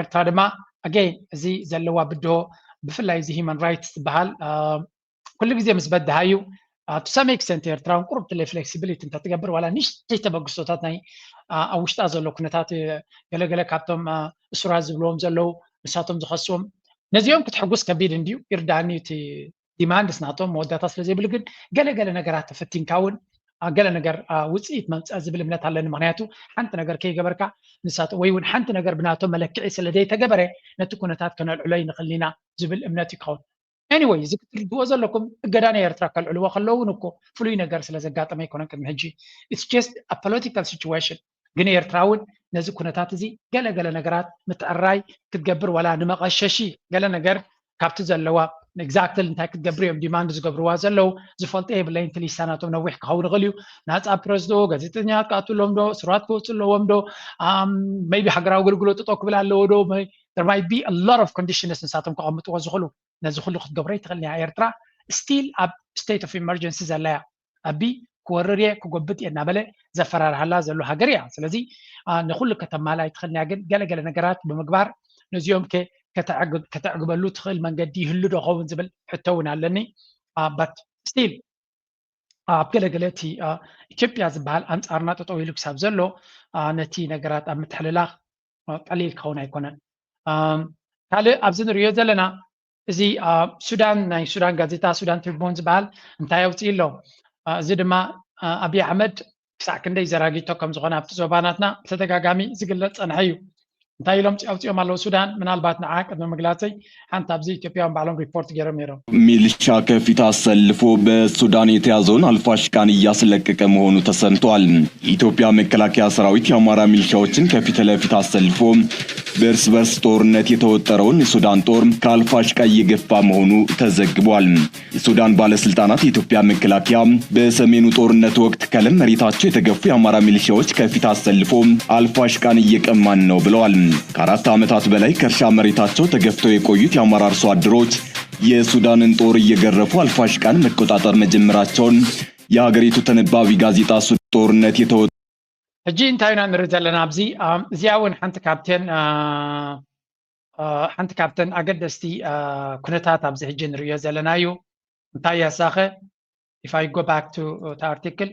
ኤርትራ ድማ again እዚ ዘለዋ ብድሆ ብፍላይ እዚ human rights ዝበሃል ኩሉ ግዜ ምስ በድሃ እዩ to some extent ኤርትራ እውን ቁሩብ ትለይ flexibility እንተትገብር ዋላ ንእሽተይ ተበግሶታት ናይ ኣብ ውሽጣ ዘሎ ኩነታት ገለገለ ካብቶም እሱራት ዝብልዎም ዘለዉ ንሳቶም ዝኸስዎም ነዚኦም ክትሕጉስ ከቢድ እንድዩ ይርዳእኒ እቲ demands ናቶም መወዳእታ ስለ ዘይብሉ ግን ገለገለ ነገራት ተፈቲንካ እውን ገለ ነገር ውፅኢት መምፅእ ዝብል እምነት ኣለኒ ምክንያቱ ሓንቲ ነገር ከይገበርካ ንሳቶ ወይ እውን ሓንቲ ነገር ብናቶም መለክዒ ስለ ዘይተገበረ ነቲ ኩነታት ከነልዕሎ ይንኽእል ኢና ዝብል እምነት ይኸውን anyway እዚ ክትርድዎ ዘለኩም እገዳ ናይ ኤርትራ ከልዕልዎ ከለዉ እውን እኮ ፍሉይ ነገር ስለ ዘጋጠመ ኣይኮነን ቅድሚ ሕጂ it's just a political situation ግን ኤርትራ እውን ነዚ ኩነታት እዚ ገለገለ ነገራት ምትዕራይ ክትገብር ዋላ ንመቐሸሺ ገለ ነገር ካብቲ ዘለዋ exactly እንታይ ክትገብር እዮም demand ዝገብርዋ ዘለዉ ዝፈልጦ የብለይን እቲ ሊስታ ናቶም ነዊሕ ክኸውን ይኽእል እዩ ናፃ ፕረስ ዶ ጋዜጠኛት ክኣትውሎም ዶ ስራት ክወፅእ ኣለዎም ዶ maybe ሃገራዊ ኣገልግሎት ጠጠው ክብል ኣለዎ ዶ there might be a lot of conditions ንሳቶም ከቐምጥዎ ዝኽእሉ ነዚ ኩሉ ክትገብሮ ይትኽእል እያ ኤርትራ still ኣብ state of emergency ዘላ እያ ኣቢ ክወርር እየ ክጎብጥ እየ እናበለ ዘፈራርሃላ ዘሎ ሃገር እያ ስለዚ ንኩሉ ከተማልኣ ኣይትኽእልን እያ ግን ገለገለ ነገራት ብምግባር ነዚኦም ከተዕግበሉ ትኽእል መንገዲ ይህሉ ዶ ኸውን ዝብል ሕቶ እውን ኣለኒ but still ኣብ ገለገለ እቲ ኢትዮጵያ ዝበሃል ኣንፃርና ጠጠው ኢሉ ክሳብ ዘሎ ነቲ ነገራት ኣብ ምትሕልላኽ ቀሊል ክኸውን ኣይኮነን ካልእ ኣብዚ ንሪኦ ዘለና እዚ ሱዳን ናይ ሱዳን ጋዜጣ ሱዳን ትሪቡን ዝበሃል እንታይ ኣውፅእ ኣሎ እዚ ድማ ኣብይ ኣሕመድ ክሳዕ ክንደይ ዘራጊቶ ከም ዝኾነ ኣብቲ ዞባናትና ብተደጋጋሚ ዝግለጽ ጸንሐ እዩ። እንታይ ኢሎም ኣውፅኦም ኣለዉ ሱዳን? ምናልባት ንዓ ቅድሚ ምግላፀይ ሓንቲ ኣብዚ ኢትዮጵያውያን ባዕሎም ሪፖርት ገይሮም ነይሮም። ሚሊሻ ከፊት አሰልፎ በሱዳን የተያዘውን አልፋሽቃን እያስለቀቀ መሆኑ ተሰምቷል። የኢትዮጵያ መከላከያ ሰራዊት የአማራ ሚሊሻዎችን ከፊት ለፊት አሰልፎ በእርስ በርስ ጦርነት የተወጠረውን የሱዳን ጦር ከአልፋሽቃ እየገፋ መሆኑ ተዘግቧል። የሱዳን ባለስልጣናት የኢትዮጵያ መከላከያ በሰሜኑ ጦርነት ወቅት ከለም መሬታቸው የተገፉ የአማራ ሚሊሻዎች ከፊት አሰልፎ አልፋሽቃን እየቀማን ነው ብለዋል። ከአራት ዓመታት በላይ ከእርሻ መሬታቸው ተገፍተው የቆዩት የአማራ አርሶ አደሮች የሱዳንን ጦር እየገረፉ አልፋሽቃን መቆጣጠር መጀመራቸውን የሀገሪቱ ተነባቢ ጋዜጣ ሱዳን ጦርነት የተወ ሕጂ እንታይ ኢና ንርኢ ዘለና ኣብዚ? እዚኣ እውን ሓንቲ ካብተን ሓንቲ ካብተን ኣገደስቲ ኩነታት ኣብዚ ሕጂ ንርእዮ ዘለና እዩ። እንታይ እያ እሳኸ? If I go back to the article፣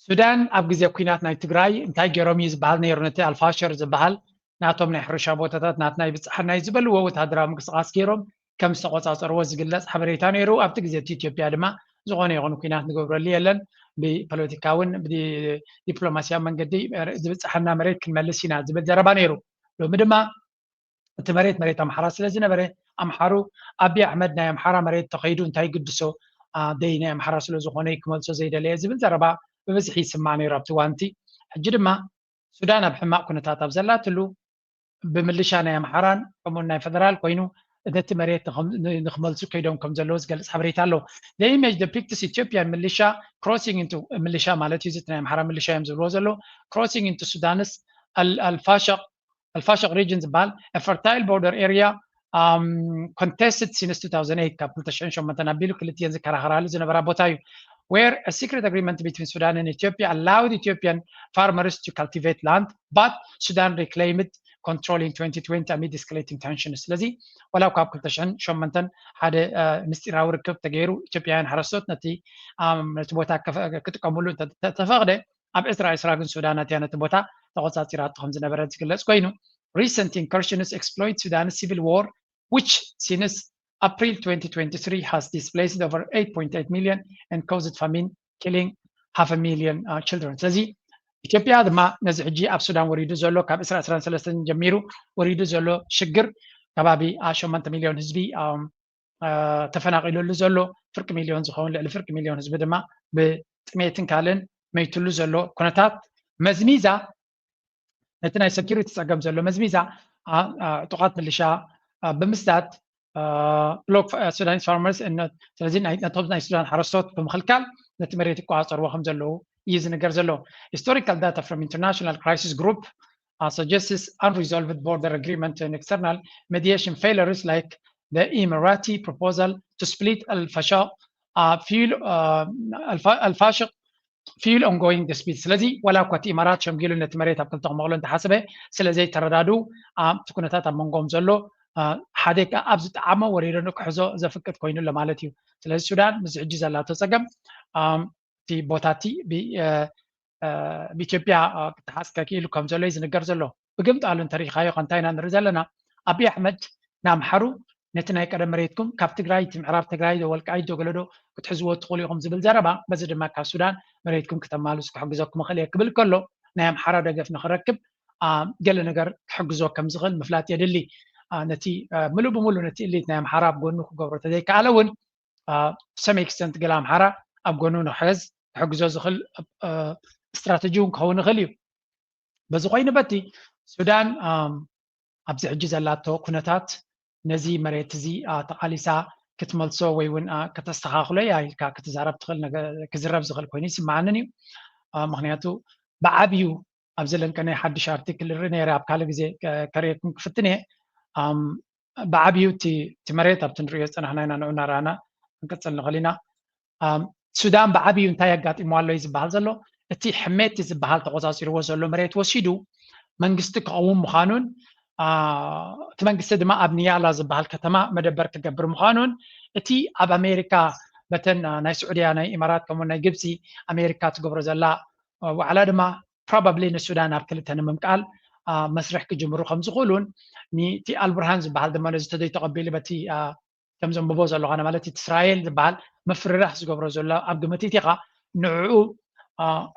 ሱዳን ኣብ ግዜ ኲናት ናይ ትግራይ እንታይ ገይሮም እዩ ዝበሃል ነይሩ? ነቲ ኣልፋሸር ዝበሃል ናቶም ናይ ሕርሻ ቦታታት ናትና ይብፅሓና እዩ ዝበልዎ ወታደራዊ ምንቅስቃስ ገይሮም ከም ዝተቆፃፀርዎ ዝግለፅ ሓበሬታ ነይሩ። ኣብቲ ግዜ እቲ ኢትዮጵያ ድማ ዝኾነ ይኹን ኲናት ንገብረሉ የለን፣ ብፖለቲካውን ብዲፕሎማሲያዊ መንገዲ ዝብፅሓና መሬት ክንመልስ ኢና ዝብል ዘረባ ነይሩ። ሎሚ ድማ እቲ መሬት መሬት ኣምሓራ ስለ ዝነበረ ኣምሓሩ ኣብይ ኣሕመድ ናይ ኣምሓራ መሬት ተኸይዱ እንታይ ግድሶ ደይ ናይ ኣምሓራ ስለ ዝኾነ ክመልሶ ዘይደለየ ዝብል ዘረባ ብብዝሒ ይስማዕ ነይሩ ኣብቲ እዋንቲ። ሕጂ ድማ ሱዳን ኣብ ሕማቕ ኩነታት ኣብ ዘላትሉ ብምልሻ ናይ ኣምሓራን ከምኡን ናይ ፈደራል ኮይኑ ነቲ መሬት ንክመልሱ ከይዶም ከም ዘለዉ ዝገልፅ ሓበሬታ ኣሎ። The image depicts Ethiopian militia crossing into፣ ሚሊሻ ማለት እዩ፣ ናይ ኣምሓራ ሚሊሻ እዮም ዝብልዎ ዘለዉ፣ crossing into Sudan's Al Fashiq region ዝበሃል a fertile border area contested since two thousand eight፣ ካብ ክልተ ሽሕን ሸሞንተን ኣቢሉ ክልቲኤን ዝከራኸራሉ ዝነበራ ቦታ እዩ። Where a secret agreement between Sudan and Ethiopia allowed Ethiopian farmers to cultivate land, but Sudan reclaimed control in twenty twenty amid escalating tensions። ስለዚ ወላ ካብ ክልተ ሽሕን ሸሞንተን ሓደ ምስጢራዊ ርክብ ተገይሩ ኢትዮጵያውያን ሓረስቶት ነቲ ነቲ ቦታ ክጥቀምሉ ተፈቕደ ኣብ ዕስራ ዕስራ ግን ሱዳናት እያ ነቲ ቦታ ተቆፃፂራቶ ከም ዝነበረት ዝግለፅ ኮይኑ recent incursions exploit Sudan's civil war which since April twenty twenty-three has displaced over eight point eight million and caused famine, killing half a million children። ስለዚ ኢትዮጵያ ድማ ነዚ ሕጂ ኣብ ሱዳን ወሪዱ ዘሎ ካብ ዕስራ ዕስራን ሰለስተን ጀሚሩ ወሪዱ ዘሎ ሽግር ከባቢ ሸሞንተ ሚሊዮን ህዝቢ ተፈናቒሉሉ ዘሎ፣ ፍርቂ ሚሊዮን ዝኸውን ልዕሊ ፍርቂ ሚሊዮን ህዝቢ ድማ ብጥሜትን ካልእን መይትሉ ዘሎ ኩነታት መዝሚዛ ነቲ ናይ ሰኪሪቲ ፀገም ዘሎ መዝሚዛ ዕጡቓት ምልሻ ብምስዳድ ብሎክ ሱዳኒስ ፋርመርስ ስለዚ ነቶም ናይ ሱዳን ሓረስቶት ብምኽልካል ነቲ መሬት ይቆፃፀርዎ ከም ዘለዉ እዩ ዝንገር ዘሎ። Historical data from International Crisis Group suggests unresolved border agreement and external mediation failures like the Emirati proposal to split Al Fashiq fuel Al Fashiq fuel ongoing dispute። ስለዚ ዋላ እኳ እቲ ኢማራት ሸምጊሉ ነቲ መሬት ኣብ ክልተ ክመቕሎ እንተሓሰበ ስለ ዘይተረዳድኡ እቲ ኩነታት ኣብ መንጎም ዘሎ ሓደ ኣብ ዝጠዓሞ ወሪዶ ንክሕዞ ዘፍቅድ ኮይኑ ኣሎ ማለት እዩ። ስለዚ ሱዳን ምስ ሕጂ ዘላቶ ፀገም እቲ ቦታ እቲ ብኢትዮጵያ ክተሓዝ ከክኢሉ ከም ዘሎ እዩ ዝንገር ዘሎ። ብግምጣሉ እንተሪኢኻዮ ከ እንታይ ኢና ንርኢ ዘለና? ኣብይ ኣሕመድ ንኣምሓሩ ነቲ ናይ ቀደም መሬትኩም ካብ ትግራይ እቲ ምዕራብ ትግራይ ዶ ወልቃይት ዶ ገለዶ ክትሕዝዎ ትኽእሉ ኢኹም ዝብል ዘረባ በዚ ድማ ካብ ሱዳን መሬትኩም ክተማልሱ ክሕግዘኩም እኽእል እየ ክብል ከሎ ናይ ኣምሓራ ደገፍ ንኽረክብ ገለ ነገር ክሕግዞ ከም ዝኽእል ምፍላጥ የድሊ። ነቲ ምሉእ ብምሉእ ነቲ እሊት ናይ ኣምሓራ ኣብ ጎኑ ክገብሮ ተዘይከኣለ እውን ሰም ኤክስተንት ገለ ኣምሓራ ኣብ ጎኑ ንክሕዝ ክሕግዞ ዝኽእል ስትራተጂ እውን ክኸውን ይኽእል እዩ። በዚ ኮይኑ በቲ ሱዳን ኣብዚ ሕጂ ዘላቶ ኩነታት ነዚ መሬት እዚ ተቓሊሳ ክትመልሶ ወይ እውን ከተስተኻኽሎ እያ ኢልካ ክትዛረብ ትኽእል ክዝረብ ዝኽእል ኮይኑ ይስምዓንን እዩ። ምክንያቱ ብዓብዩ ኣብዚ ለንቀነ ሓድሽ ኣርቲክል ርኢ ነይረ ኣብ ካልእ ግዜ ከርእየኩም ክፍትን እየ። ብዓብዩ እቲ መሬት ኣብቲ ንሪኦ ዝፀናሕና ኢና ንዑ እናረኣና ክንቅፅል ንኽእል ኢና። ሱዳን ብዓብዩ እንታይ ኣጋጢምዋ ኣሎ እዩ ዝበሃል ዘሎ? እቲ ሕሜቲ ዝበሃል ተቆፃፂርዎ ዘሎ መሬት ወሲዱ መንግስቲ ክኸውን ምዃኑን እቲ መንግስቲ ድማ ኣብ ኒያላ ዝበሃል ከተማ መደበር ክገብር ምዃኑን እቲ ኣብ ኣሜሪካ በተን ናይ ስዑድያ ናይ ኢማራት ከምኡ ናይ ግብፂ ኣሜሪካ ትገብሮ ዘላ ዋዕላ ድማ ፕሮባብሊ ንሱዳን ኣብ ክልተ ንምምቃል መስርሕ ክጅምሩ ከም ዝኽእሉን እቲ ኣልቡርሃን ዝበሃል ድማ ነዚ ተዘይተቐቢሉ በቲ ከም ዘንብቦ ዘለኹ ኣነ ማለት እቲ እስራኤል ዝበሃል ምፍርራሕ ዝገብሮ ዘሎ ኣብ ግምት ኢኻ ንዕኡ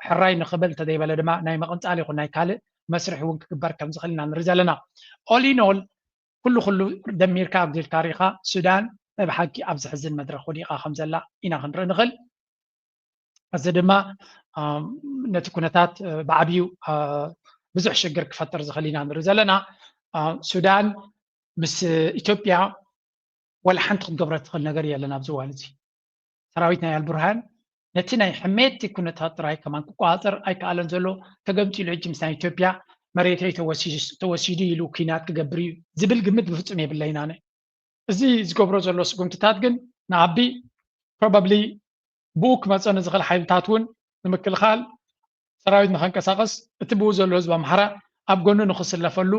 ሕራይ ንኽብል እንተዘይበለ ድማ ናይ መቐንፃል ይኹን ናይ ካልእ መስርሕ እውን ክግበር ከም ዝኽእል ኢና ንርኢ ዘለና። All in all ኩሉ ኩሉ ደሚርካ ኣጉዲልካ ርኢኻ ሱዳን ናይ ብሓቂ ኣብ ዘሕዝን መድረኽ ወዲቓ ከም ዘላ ኢና ክንርኢ ንኽእል። እዚ ድማ ነቲ ኩነታት ብዓብዩ ብዙሕ ሽግር ክፈጥር ዝኽእል ኢና ንርኢ ዘለና። ሱዳን ምስ ኢትዮጵያ ዋላ ሓንቲ ክትገብሮ ትኽእል ነገር የለን ኣብዚ እዋን እዚ። ሰራዊት ናይ ኣልቡርሃን ነቲ ናይ ሕሜቲ ኩነታት ጥራይ ከማን ክቆፃፀር ኣይከኣለን ዘሎ። ተገምጢሉ ሕጂ ምስ ናይ ኢትዮጵያ መሬተይ ተወሲዱ ኢሉ ኩናት ክገብር እዩ ዝብል ግምት ብፍፁም የብለይን ኣነ። እዚ ዝገብሮ ዘሎ ስጉምትታት ግን ንኣቢ probably ብኡ ክመፀ ንዝኽእል ሓይልታት እውን ንምክልኻል ሰራዊት ንኸንቀሳቐስ እቲ ብኡ ዘሎ ህዝቢ ኣምሓራ ኣብ ጎኑ ንኽስለፈሉ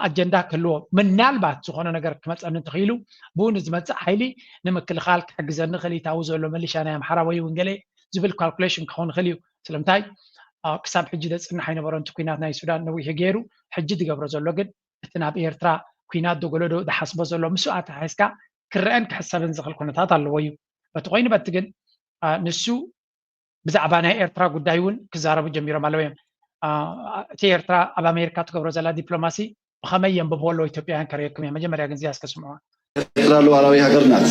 ኣጀንዳ ክህልዎ፣ ምናልባት ዝኾነ ነገር ክመፀኒ እንተኽኢሉ ብኡ ንዝመፅእ ሓይሊ ንምክልኻል ክሕግዘኒ ይኽእል እዩ። እታዊ ዘሎ መሊሻ ናይ ኣምሓራ ወይ እውን ገለ ዝብል ካልኩሌሽን ክኸውን ይኽእል እዩ። ስለምንታይ ክሳብ ሕጂ ዘፅንሕ ኣይነበሮን እቲ ኩናት ናይ ሱዳን ነዊሑ ገይሩ። ሕጂ ዝገብሮ ዘሎ ግን እቲ ናብ ኤርትራ ኩናት ደጎለዶ ዝሓስቦ ዘሎ ምስኡ ኣተሓሒዝካ ክረአን ክሕሰብን ዝኽእል ኩነታት ኣለዎ እዩ። በቲ ኮይኑ በቲ ግን ንሱ ብዛዕባ ናይ ኤርትራ ጉዳይ እውን ክዛረቡ ጀሚሮም ኣለዉ እዮም። እቲ ኤርትራ ኣብ ኣሜሪካ ትገብሮ ዘላ ዲፕሎማሲ ብኸመይ የንብብዎ ኣለዉ ኢትዮጵያውያን ከርእየኩም እየ። መጀመርያ ግን እዚኣ እስከ ስምዑዋ። ኤርትራ ሉዓላዊ ሃገር ናት።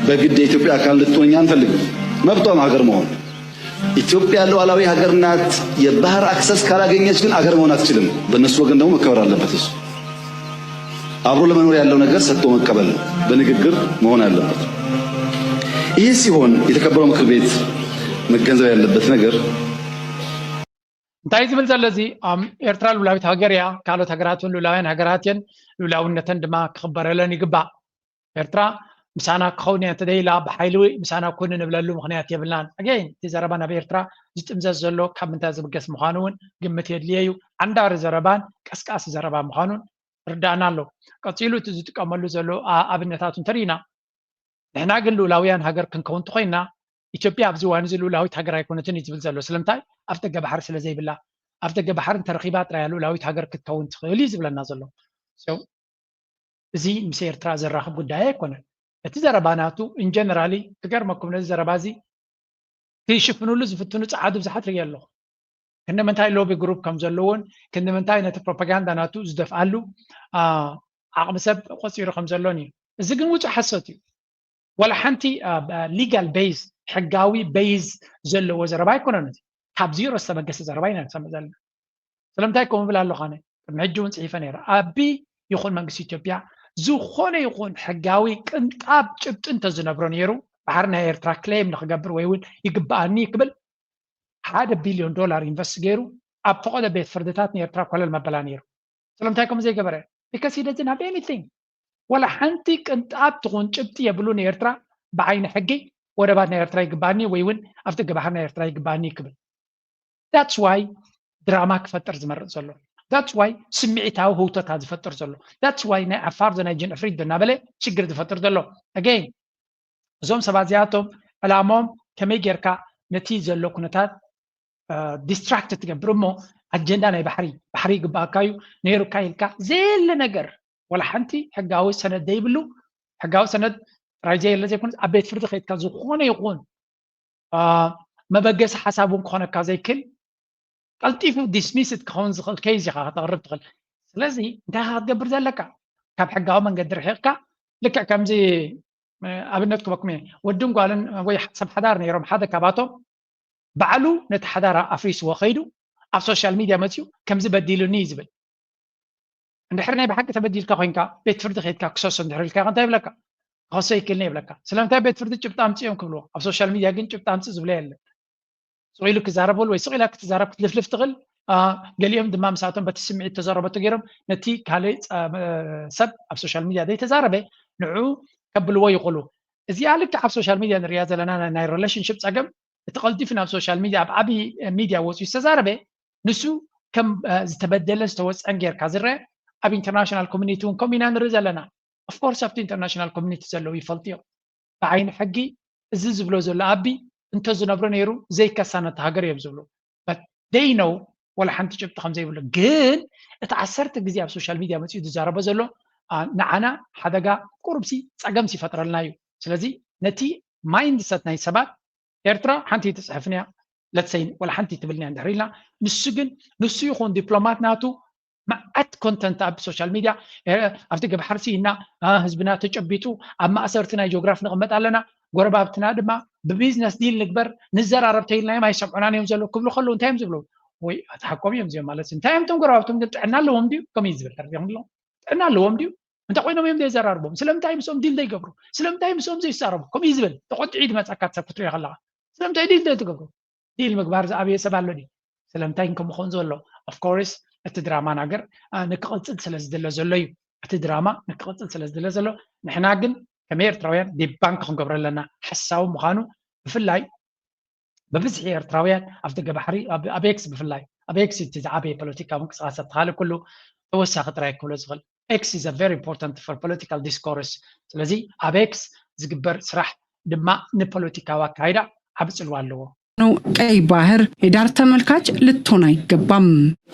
በግድ የኢትዮጵያ ኣካል እንድትሆን እኛ አንፈልግም። መብቷ ነው ሃገር መሆን። ኢትዮጵያ ሉዓላዊ ሃገር ናት። የባህር አክሰስ ካላገኘች ግን አገር መሆን አትችልም። በእነሱ ወገን ደግሞ መከበር አለበት። እሱ አብሮ ለመኖር ያለው ነገር ሰጥቶ መቀበል ነው። በንግግር መሆን አለበት። ይህ ሲሆን የተከበረው ምክር ቤት መገንዘብ ያለበት ነገር እንታይ ዝብል ዘሎ እዚ ኤርትራ ሉላዊት ሃገር እያ። ካልኦት ሃገራት እውን ሉላውያን ሃገራት እየን። ሉላውነተን ድማ ክኽበረለን ይግባእ። ኤርትራ ምሳና ክኸውን እያ እንተደይላ ብሓይሊ ምሳና ኩን ንብለሉ ምኽንያት የብልናን። ኣገይን እቲ ዘረባ ናብ ኤርትራ ዝጥምዘዝ ዘሎ ካብ ምንታይ ዝብገስ ምዃኑ እውን ግምት የድልየ እዩ። ዓንዳሪ ዘረባን ቀስቃሲ ዘረባ ምዃኑን ርዳእና ኣሎ። ቀፂሉ እቲ ዝጥቀመሉ ዘሎ ኣብነታት እንተርኢና ንሕና ግን ልኡላውያን ሃገር ክንከውን እንተኮይንና ኢትዮጵያ ኣብዚ እዋን እዚ ልኡላዊት ሃገር ኣይኮነትን እዩ ዝብል ዘሎ። ስለምንታይ? ኣፍደገ ባሕሪ ስለ ዘይብላ። ኣፍደገ ባሕሪ እንተረኺባ ጥራይ እያ ልኡላዊት ሃገር ክትከውን ትኽእል እዩ ዝብለና ዘሎ። እዚ ምስ ኤርትራ ዘራኽብ ጉዳይ ኣይኮነን። እቲ ዘረባ ናቱ ኢንጀነራሊ ክገርመኩም ነዚ ዘረባ እዚ ክሽፍንሉ ዝፍትኑ ጸዓዱ ብዙሓት ርእየ ኣለኹ። ክንዲ ምንታይ ሎቢ ግሩፕ ከም ዘለዎን ክንዲ ምንታይ ነቲ ፕሮፓጋንዳ ናቱ ዝደፍኣሉ ዓቕሚ ሰብ ቆፂሩ ከም ዘሎን እዩ። እዚ ግን ውጹእ ሓሶት እዩ። ዋላ ሓንቲ ሊጋል ቤዝ ሕጋዊ ቤዝ ዘለዎ ዘረባ ኣይኮነን። እዚ ካብ ዚሮ ዝተበገሰ ዘረባ ኢና ንሰምዕ ዘለና። ስለምንታይ ከምኡ ብል ኣለኹ ኣነ ቅድሚ ሕጂ እውን ፅሒፈ ነይረ። ኣቢ ይኹን መንግስቲ ኢትዮጵያ ዝኾነ ይኹን ሕጋዊ ቅንጣብ ጭብጢ እንተዝነብሮ ነይሩ ባሕሪ ናይ ኤርትራ ክሌም ንክገብር ወይ እውን ይግበኣኒ ክብል ሓደ ቢልዮን ዶላር ኢንቨስት ገይሩ ኣብ ፈቐዶ ቤት ፍርድታት ንኤርትራ ኮለል መበላ ነይሩ። ስለምንታይ ከምኡ ዘይገበረ? Because he doesn't have anything። ዋላ ሓንቲ ቅንጣብ ትኹን ጭብጢ የብሉን። ኤርትራ ብዓይኒ ሕጊ ወደባት ናይ ኤርትራ ይግባኒ ወይ እውን ኣብቲ ገባህር ናይ ኤርትራ ይግባኒ ክብል። That's why ድራማ ክፈጥር ዝመርፅ ዘሎ። That's why ስምዒታዊ ህውተታ ዝፈጥር ዘሎ። That's why ናይ ዓፋር ዶ ናይ ጅንዕፍሪት ዶ እናበለ ሽግር ዝፈጥር ዘሎ። Again እዞም ሰባት እዚኣቶም ዕላሞም ከመይ ጌርካ ነቲ ዘሎ ኩነታት ዲስትራክት ትገብር እሞ ኣጀንዳ ናይ ባሕሪ ባሕሪ ይግባኣካ እዩ ነይሩካ ኢልካ ዘየለ ነገር ዋላ ሓንቲ ሕጋዊ ሰነድ ዘይብሉ ሕጋዊ ሰነድ ጥራይ ዘየለ ዘይኮነ ኣብ ቤት ፍርዲ ከይድካ ዝኾነ ይኹን መበገሲ ሓሳብ እውን ክኾነካ ዘይክል ቀልጢፉ ዲስሚስድ ክኸውን ዝኽእል ኬዝ ኢኻ ከተቕርብ ትኽእል። ስለዚ እንታይ ኢኻ ክትገብር ዘለካ? ካብ ሕጋዊ መንገዲ ርሒቕካ ልክዕ ከምዚ ኣብነት ክበኩም እየ ወድን ጓልን ወይ ሰብ ሓዳር ነይሮም ሓደ ካባቶም ባዕሉ ነቲ ሓዳር ኣፍሪስዎ ከይዱ ኣብ ሶሻል ሚድያ መፅኡ ከምዚ በዲሉኒ እዩ ዝብል። እንድሕር ናይ ብሓቂ ተበዲልካ ኮይንካ ቤት ፍርዲ ከይድካ ክሰሶ እንድሕር ኢልካ እንታይ ይብለካ? ክኸሶ ይክእልኒ ይብለካ። ስለምንታይ ቤት ፍርዲ ጭብጢ ኣምፅኦም ክብልዎ ኣብ ሶሻል ሚድያ ግን ጭብጢ ኣምፅእ ዝብሎ የለን። ስቕ ኢሉ ክዛረበሉ ወይ ስቕ ኢላ ክትዛረብ ክትልፍልፍ ትኽእል። ገሊኦም ድማ ምሳቶም በቲ ስምዒት ተዘረበቱ ገይሮም ነቲ ካልእ ሰብ ኣብ ሶሻል ሚድያ ዘይተዛረበ ንዑ ከብልዎ ይኽእሉ። እዚኣ ልክዕ ኣብ ሶሻል ሚድያ ንሪያ ዘለና ናይ ሪሌሽንሽፕ ፀገም እቲ ቀልጢፉ ናብ ሶሻል ሚድያ ኣብ ዓብዪ ሚድያ ወፂኡ ዝተዛረበ ንሱ ከም ዝተበደለን ዝተወፀን ጌርካ ዝረአ ኣብ ኢንተርናሽናል ኮሚኒቲ እውን ከምኡ ኢና ንርኢ ዘለና። ኦፍኮርስ ኣብቲ ኢንተርናሽናል ኮሚኒቲ ዘለዉ ይፈልጡ እዮም። ብዓይኒ ሕጊ እዚ ዝብሎ ዘሎ ኣቢ እንተዝነብሮ ነይሩ ዘይከሳነቲ ሃገር እዮም ዝብሉ። They know ዋላ ሓንቲ ጭብጢ ከም ዘይብሉ ግን እቲ ዓሰርተ ግዜ ኣብ ሶሻል ሚድያ መፂኡ ዝዛረቦ ዘሎ ንዓና ሓደጋ ቁሩብሲ ፀገምሲ ይፈጥረልና እዩ። ስለዚ ነቲ mindset ናይ ሰባት ኤርትራ ሓንቲ ትጽሕፍን እያ ለትሰይን ወላ ሓንቲ ትብልን እያ እንድሕር ኢልና ንሱ ግን ንሱ ይኹን ዲፕሎማት ናቱ መዓት ኮንተንት ኣብ ሶሻል ሚድያ ኣብቲ ገብ ሓርሲ እና ህዝብና ተጨቢጡ ኣብ ማእሰርቲ ናይ ጂኦግራፍ ንቕመጥ ኣለና ጎረባብትና ድማ ብቢዝነስ ዲል ንግበር ንዘራረብ ተይልናዮም ኣይሰምዑናን እዮም ዘለዉ ክብሉ ከለዉ እንታይ እዮም ዝብሉ ወይ ኣቲ ሓቆም እዮም እዚኦም ማለት እንታይ እዮም እቶም ጎረባብቶም ግን ጥዕና ኣለዎም ድዩ ከምኡ እዩ ዝብል ተረዲኹም ኣለዎም ጥዕና ኣለዎም ድዩ እንታይ ኮይኖም እዮም ዘይዘራርቦም ስለምንታይ ምስኦም ዲል ዘይገብሩ ስለምንታይ ምስኦም ዘይሳረቡ ከምኡ እዩ ዝብል ተቆጥዒ ዝመፀካ ሰብ ክትሪኦ ከለካ ስለምንታይ ዲል ዘይትገብሩ ዲል ምግባር ዝኣብየ ሰብ ኣሎ ድዩ ስለምንታይ ከምኡ ክኾን ዘሎ of course እቲ ድራማ ናገር ንክቕፅል ስለ ዝድለ ዘሎ እዩ እቲ ድራማ ንክቕፅል ስለ ዝድለ ዘሎ ንሕና ግን ከም ኤርትራውያን ዲባንክ ክንገብሮ ኣለና ሓሳዊ ምዃኑ ብፍላይ ብብዝሒ ኤርትራውያን ኣብ ደገ ባሕሪ ኣብ ኤክስ ብፍላይ ኣብ ኤክስ እቲ ዝዓበየ ፖለቲካዊ ምንቅስቃሳት ተኻለ ኩሉ ተወሳኺ ጥራይ ክብሎ ዝኽእል ኤክስ is a very important for political discourse ስለዚ ኣብ ኤክስ ዝግበር ስራሕ ድማ ንፖለቲካዊ ኣካይዳ ዓቢ ጽልዋ ኣለዎ። ቀይ ባህር የዳር ተመልካች ልትሆን አይገባም።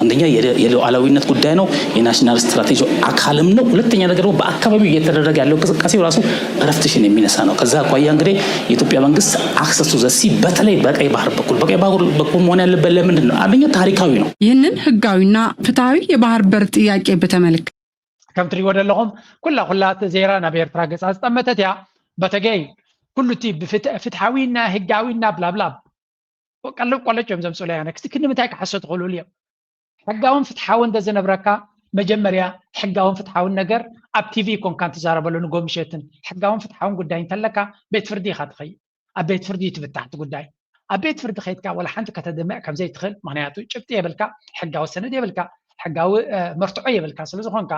አንደኛ የሉዓላዊነት ጉዳይ ነው፣ የናሽናል ስትራቴጂ አካልም ነው። ሁለተኛ ነገር ደግሞ በአካባቢው እየተደረገ ያለው እንቅስቃሴ ራሱ እረፍትሽን የሚነሳ ነው። ከዛ አኳያ እንግዲህ የኢትዮጵያ መንግስት access to the sea በተለይ በቀይ ባህር በኩል በቀይ ባህር በኩል መሆን ያለበት ለምንድን ነው? አንደኛ ታሪካዊ ነው። ይህንን ህጋዊና ፍትሐዊ የባህር በር ጥያቄ በተመለከተ ከም ትሪእዎ ዘለኹም ኩላ ኩላ ዜራ ናብ ኤርትራ ገፃ ዝጠመተት እያ በተገይ ኩሉ እቲ ፍትሓዊና ህጋዊና ብላብላብ ቀልብ ቆለጭ እዮም ዘምፅኡ ለያ ነክስቲ ክንምንታይ ክሓሶ ትኽእሉሉ እዮም ሕጋውን ፍትሓውን እንተዝነብረካ መጀመርያ ሕጋውን ፍትሓውን ነገር ኣብ ቲቪ ኮንካ እንትዛረበሉ ንጎምሸትን ሕጋውን ፍትሓውን ጉዳይ እንተለካ ቤት ፍርዲ ኢኻ ትኸይድ ኣብ ቤት ፍርዲ ትፍታሕ እቲ ጉዳይ ኣብ ቤት ፍርዲ ከይድካ ወላ ሓንቲ ከተድምዕ ከምዘይትኽእል ምክንያቱ ጭብጢ የብልካ ሕጋዊ ሰነድ የብልካ ሕጋዊ መርትዖ የብልካ ስለዝኾንካ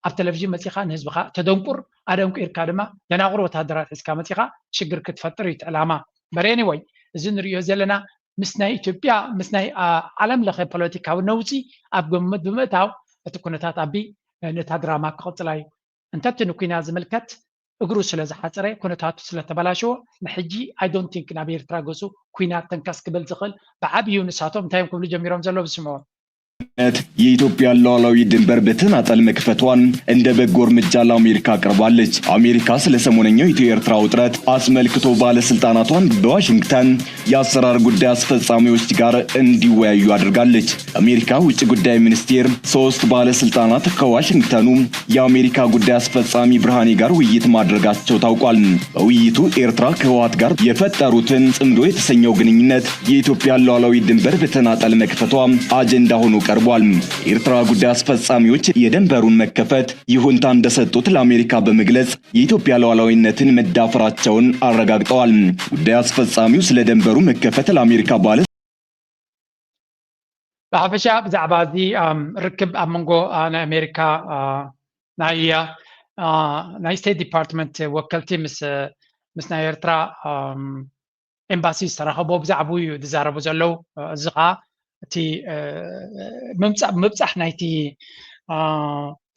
ኣብ ቴሌቪዥን መፂኻ ንህዝብኻ ተደንቁር ኣደንቁርካ ድማ ደናቁር ወታደራት ሒዝካ መፂኻ ሽግር ክትፈጥር እዩ እቲ ዕላማ በሬኒ ወይ እዚ ንሪኦ ዘለና ምስ ናይ ኢትዮጵያ ምስ ናይ ዓለም ለኸ ፖለቲካዊ ነውፂ ኣብ ግምት ብምእታው እቲ ኩነታት ኣቢ ነታ ድራማ ክቕፅላ እዩ እንተ እቲ ንኩናት ዝምልከት እግሩ ስለ ዝሓፀረ ኩነታቱ ስለ ተበላሸወ ንሕጂ I don't think ናብ ኤርትራ ገፁ ኩናት ተንከስ ክብል ዝኽእል ብዓብዩ ንሳቶም እንታይ እዮም ክብሉ ጀሚሮም ዘሎ ብስምዖ የኢትዮጵያን ሉዓላዊ ድንበር በተናጠል መክፈቷን እንደ በጎ እርምጃ ለአሜሪካ አቅርባለች። አሜሪካ ስለ ሰሞነኛው ኢትዮ ኤርትራ ውጥረት አስመልክቶ ባለስልጣናቷን በዋሽንግተን የአሰራር ጉዳይ አስፈጻሚዎች ጋር እንዲወያዩ አድርጋለች። የአሜሪካ ውጭ ጉዳይ ሚኒስቴር ሶስት ባለስልጣናት ከዋሽንግተኑ የአሜሪካ ጉዳይ አስፈጻሚ ብርሃኔ ጋር ውይይት ማድረጋቸው ታውቋል። በውይይቱ ኤርትራ ከህወሓት ጋር የፈጠሩትን ጽምዶ የተሰኘው ግንኙነት የኢትዮጵያን ሉዓላዊ ድንበር በተናጠል መክፈቷ አጀንዳ ሆኖ ቀርቧል። የኤርትራ ጉዳይ አስፈጻሚዎች የድንበሩን መከፈት ይሁንታ እንደሰጡት ለአሜሪካ በመግለጽ የኢትዮጵያ ሉዓላዊነትን መዳፈራቸውን አረጋግጠዋል። ጉዳይ አስፈጻሚው ስለ ድንበሩ መከፈት ለአሜሪካ ባለ ብሓፈሻ ብዛዕባ እዚ ርክብ ኣብ መንጎ ናይ ኣሜሪካ ናይ ናይ ስቴት ዲፓርትመንት ወከልቲ ምስ ምስ ናይ ኤርትራ ኤምባሲ ዝተራኸቦ ብዛዕባኡ እዩ ዝዛረቡ ዘለዉ እዚ ከዓ እቲ ምብፃሕ ናይቲ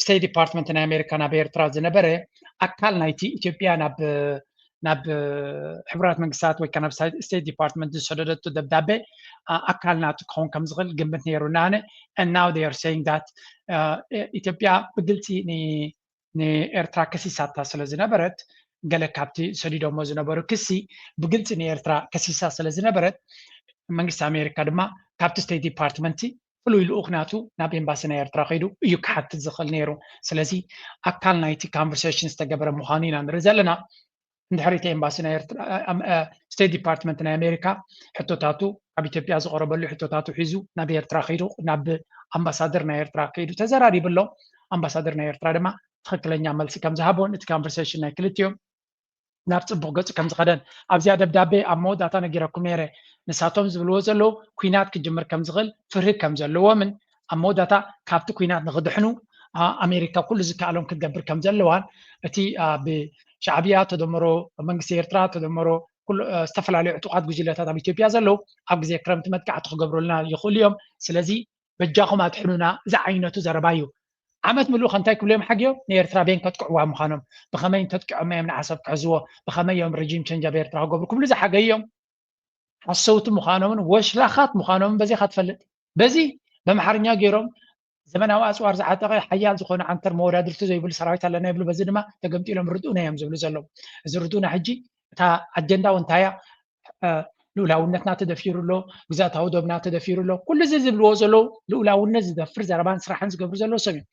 ስቴት ዲፓርትመንት ናይ ኣሜሪካ ናብ ኤርትራ ዝነበረ ኣካል ናይቲ ኢትዮጵያ ናብ ናብ ሕቡራት መንግስታት ወይ ከዓ ናብ ስቴት ዲፓርትመንት ዝሰደደቱ ደብዳቤ ኣካል ናቱ ክኸውን ከም ዝኽእል ግምት ነይሩ ናነ and now they are saying that ኢትዮጵያ ብግልፂ ንኤርትራ ከሲሳታ ስለ ዝነበረት ገለ ካብቲ ሰዲዶሞ ዝነበሩ ክሲ ብግልፂ ንኤርትራ ከሲሳ ስለ ዝነበረት መንግስቲ ኣሜሪካ ድማ ካብቲ ስቴት ዲፓርትመንት ፍሉይ ልኡኽ ናቱ ናብ ኤምባሲ ናይ ኤርትራ ከይዱ እዩ ክሓትት ዝኽእል ነይሩ። ስለዚ ኣካል ናይቲ conversation ዝተገበረ ምዃኑ ኢና ንርኢ ዘለና። እንድሕር እቲ ኤምባሲ ናይ ኤርትራ ስቴት ዲፓርትመንት ናይ ኣሜሪካ ሕቶታቱ ኣብ ኢትዮጵያ ዝቐረበሉ ሕቶታቱ ሒዙ ናብ ኤርትራ ከይዱ ናብ ኣምባሳደር ናይ ኤርትራ ከይዱ ተዘራሪብሎም ኣምባሳደር ናይ ኤርትራ ድማ ትኽክለኛ መልሲ ከም ዝሃቦን እቲ conversation ናይ ክልቲኦም ናብ ፅቡቕ ገፁ ከም ዝኸደን ኣብዚኣ ደብዳቤ ኣብ መወዳእታ ነጊረኩም ነይረ። ንሳቶም ዝብልዎ ዘለዉ ኲናት ክጅምር ከም ዝኽእል ፍርሂ ከም ዘለዎምን ኣብ መወዳእታ ካብቲ ኲናት ንኽድሕኑ ኣሜሪካ ኩሉ ዝከኣሎም ክትገብር ከም ዘለዋን እቲ ብሻዕብያ ተደመሮ መንግስቲ ኤርትራ ተደመሮ ዝተፈላለዩ ዕጡቓት ጉጅለታት ኣብ ኢትዮጵያ ዘለዉ ኣብ ግዜ ክረምቲ መጥቃዕቲ ክገብሩልና ይኽእሉ እዮም። ስለዚ በጃኹም ኣድሕኑና ዝዓይነቱ ዘረባ እዩ። ዓመት ምሉእ ከ እንታይ ክብሉ እዮም ሓግዮም? ንኤርትራ በየን ከጥቅዕዋ ምዃኖም፣ ብኸመይ እንተጥቂዖማ እዮም ንዓሰብ ክሕዝዎ፣ ብኸመይ እዮም regime change ኣብ ኤርትራ ክገብሩ ክብሉ ዝሓገዩ እዮም። ሓሰውቲ ምዃኖምን ወሽላኻት ምዃኖምን በዚኻ ትፈልጥ። በዚ በምሓርኛ ገይሮም ዘመናዊ ኣፅዋር ዝዓጠቐ ሓያል ዝኾነ ዓንተር መወዳድርቲ ዘይብሉ ሰራዊት ኣለና ይብሉ። በዚ ድማ ተገምጢሎም ርድኡና እዮም ዝብሉ ዘለዉ። እዚ ርድኡና ሕጂ እታ ኣጀንዳ እውን እንታይ እያ? ልኡላውነትና ተደፊሩ ኣሎ፣ ግዛታዊ ዶብና ተደፊሩ ኣሎ። ኩሉ እዚ ዝብልዎ ዘለዉ ልኡላውነት ዝደፍር ዘረባን ስራሕን ዝገብሩ ዘለዉ ሰብ እዮም።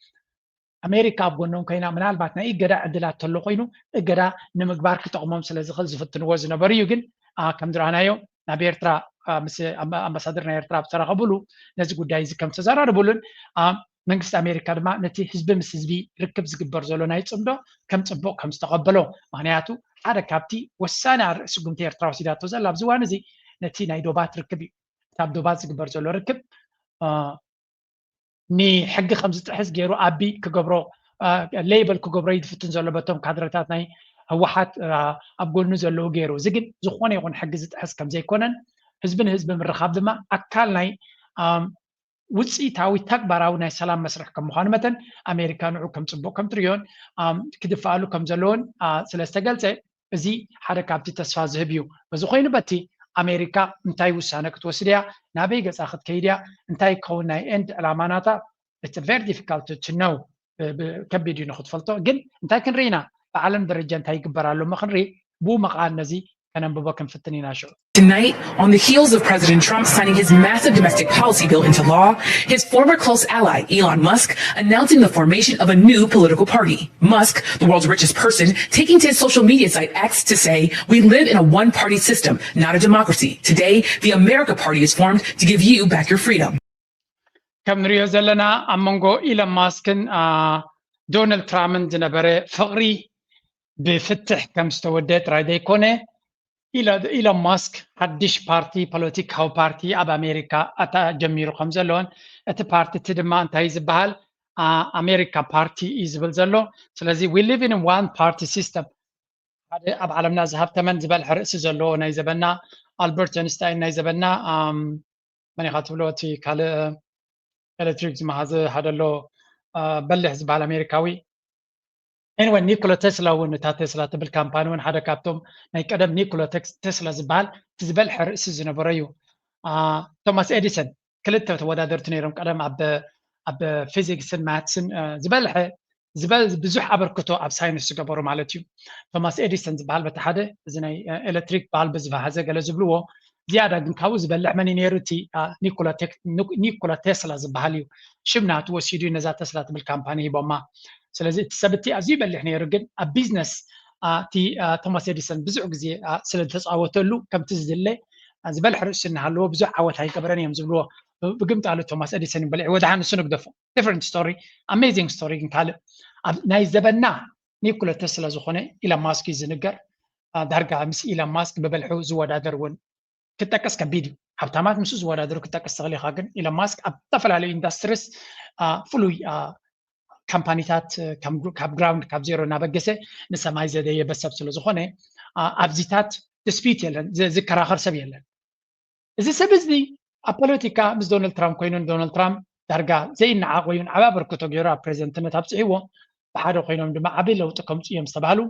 ኣሜሪካ ኣብ ጎኖም ኮይና ምናልባት ናይ እገዳ ዕድላት ተሎ ኮይኑ እገዳ ንምግባር ክጠቕሞም ስለ ዝኽእል ዝፍትንዎ ዝነበሩ እዩ። ግን ከም ዝረኣናዮ ናብ ኤርትራ ምስ ኣምባሳደር ናይ ኤርትራ ኣብ ዝተራኸብሉ ነዚ ጉዳይ እዚ ከም ዝተዘራረብሉን መንግስቲ ኣሜሪካ ድማ ነቲ ህዝቢ ምስ ህዝቢ ርክብ ዝግበር ዘሎ ናይ ፅምዶ ከም ፅቡቕ ከም ዝተቐበሎ፣ ምክንያቱ ሓደ ካብቲ ወሳኒ ኣርእስቲ ጉምቲ ኤርትራ ወሲዳቶ ዘላ ኣብዚ እዋን እዚ ነቲ ናይ ዶባት ርክብ እዩ። ካብ ዶባት ዝግበር ዘሎ ርክብ ንሕጊ ከም ዝጥሕስ ገይሩ ኣቢ ክገብሮ ሌይበል ክገብሮ እዩ ዝፍትን ዘሎ በቶም ካድረታት ናይ ህወሓት ኣብ ጎኑ ዘለዉ ገይሩ። እዚ ግን ዝኾነ ይኹን ሕጊ ዝጥሕስ ከም ዘይኮነን ህዝቢ ንህዝቢ ምርኻብ ድማ ኣካል ናይ ውፅኢታዊ ተግባራዊ ናይ ሰላም መስርሕ ከም ምዃኑ መጠን ኣሜሪካ ንዑ ከም ፅቡቕ ከም ትርእዮን ክድፍኣሉ ከም ዘለዎን ስለ ዝተገልፀ እዚ ሓደ ካብቲ ተስፋ ዝህብ እዩ። በዚ ኮይኑ በቲ ኣሜሪካ እንታይ ውሳነ ክትወስድ እያ፣ ናበይ ገፃ ክትከይድ እያ፣ እንታይ ክኸውን ናይ ኤንድ ዕላማ ናታ it's very difficult to know። ከቢድ እዩ ንክትፈልጦ። ግን እንታይ ክንርኢ ኢና፣ ብዓለም ደረጃ እንታይ ይግበር ኣሎ እሞ ክንርኢ፣ ብኡ መቃን ነዚ ከነንብቦ ክንፍትን ኢና። ሽዑ Tonight, on the heels of President Trump signing his massive domestic policy bill into law, his former close ally, Elon Musk, announcing the formation of a new political party. Musk, the world's richest person, taking to his social media site X to say, "We live in a one party system, not a democracy. Today, the America Party is formed to give you back your freedom." ከም ንሪኦ ዘለና ኣብ መንጎ ኢለን ማስክን ዶናልድ ትራምፕን ዝነበረ ፍቕሪ ብፍትሕ ከም ዝተወደ ጥራይ ዘይኮነ ኢሎን ማስክ ሓድሽ ፓርቲ ፖለቲካዊ ፓርቲ ኣብ ኣሜሪካ ኣታ ጀሚሩ ከም ዘለዎን እቲ ፓርቲ እቲ ድማ እንታይ ዝበሃል ኣሜሪካ ፓርቲ እዩ ዝብል ዘሎ። ስለዚ we live in one party system ሓደ ኣብ ዓለምና ዝሃብተመን ዝበልሐ ርእሲ ዘለዎ ናይ ዘበና ኣልበርት ኤንስታይን ናይ ዘበና መን ኢኻ ትብሎ እቲ ካልእ ኤሌክትሪክ ዝመሃዘ ሓደ ኣሎ በሊሕ ዝበሃል ኣሜሪካዊ። Anyway ኒኮላ ቴስላ እውን እታ ቴስላ ትብል ካምፓኒ እውን ሓደ ካብቶም ናይ ቀደም ኒኮላ ቴስላ ዝበሃል እቲ ዝበልሐ ርእሲ ዝነበሮ እዩ። ቶማስ ኤዲሰን ክልተ ተወዳደርቲ ነይሮም ቀደም ኣብ ፊዚክስን ማትስን ዝበልሐ ዝበል ብዙሕ ኣበርክቶ ኣብ ሳይንስ ዝገበሩ ማለት እዩ። ቶማስ ኤዲሰን ዝበሃል በቲ ሓደ እዚ ናይ ኤሌክትሪክ ባልብ ዝፈሃዘ ገለ ዝብልዎ ዝያዳ ግን ካብኡ ዝበልሕ መን እዩ ነይሩ? እቲ ኒኮላ ቴስላ ዝበሃል እዩ። ሽም ናቱ ወሲዱ እዩ ነዛ ተስላ ትብል ካምፓኒ ሂቦማ። ስለዚ እቲ ሰብ እቲ ኣዝዩ ይበልሕ ነይሩ፣ ግን ኣብ ቢዝነስ እቲ ቶማስ ኤዲሰን ብዙሕ ግዜ ስለ ዝተፃወተሉ ከምቲ ዝድለ ዝበልሕ ርእሲ እናሃለዎ ብዙሕ ዓወት ኣይገበረን እዮም ዝብልዎ። ብግምጣሉ ቶማስ ኤዲሰን ይበልዕ ወድሓን ንሱ ንግደፎ different story amazing story ግን ካልእ ናይ ዘበና ኒኮላ ቴስላ ዝኾነ ኢሎን ማስክ እዩ ዝንገር። ዳርጋ ምስ ኢሎን ማስክ ብበልሑ ዝወዳደር እውን ክጠቀስ ከቢድ እዩ። ሃብታማት ምስ ዝወዳደሩ ክጠቀስ ትኽእል ኢኻ፣ ግን ኢሎን ማስክ ኣብ ዝተፈላለዩ ኢንዳስትሪስ ፍሉይ ካምፓኒታት ካብ ግራውንድ ካብ ዜሮ እናበገሰ ንሰማይ ዘደየበ ሰብ ስለ ዝኾነ ኣብዚታት ዲስፒት የለን፣ ዝከራኸር ሰብ የለን። እዚ ሰብ እዚ ኣብ ፖለቲካ ምስ ዶናልድ ትራምፕ ኮይኑ ንዶናልድ ትራምፕ ዳርጋ ዘይነዓቕ ወይ እውን ዓቢ ኣበርክቶ ገይሩ ኣብ ፕሬዚደንትነት ኣብፅሕዎ ብሓደ ኮይኖም ድማ ዓቢ ለውጢ ከምፁ እዮም ዝተባህሉ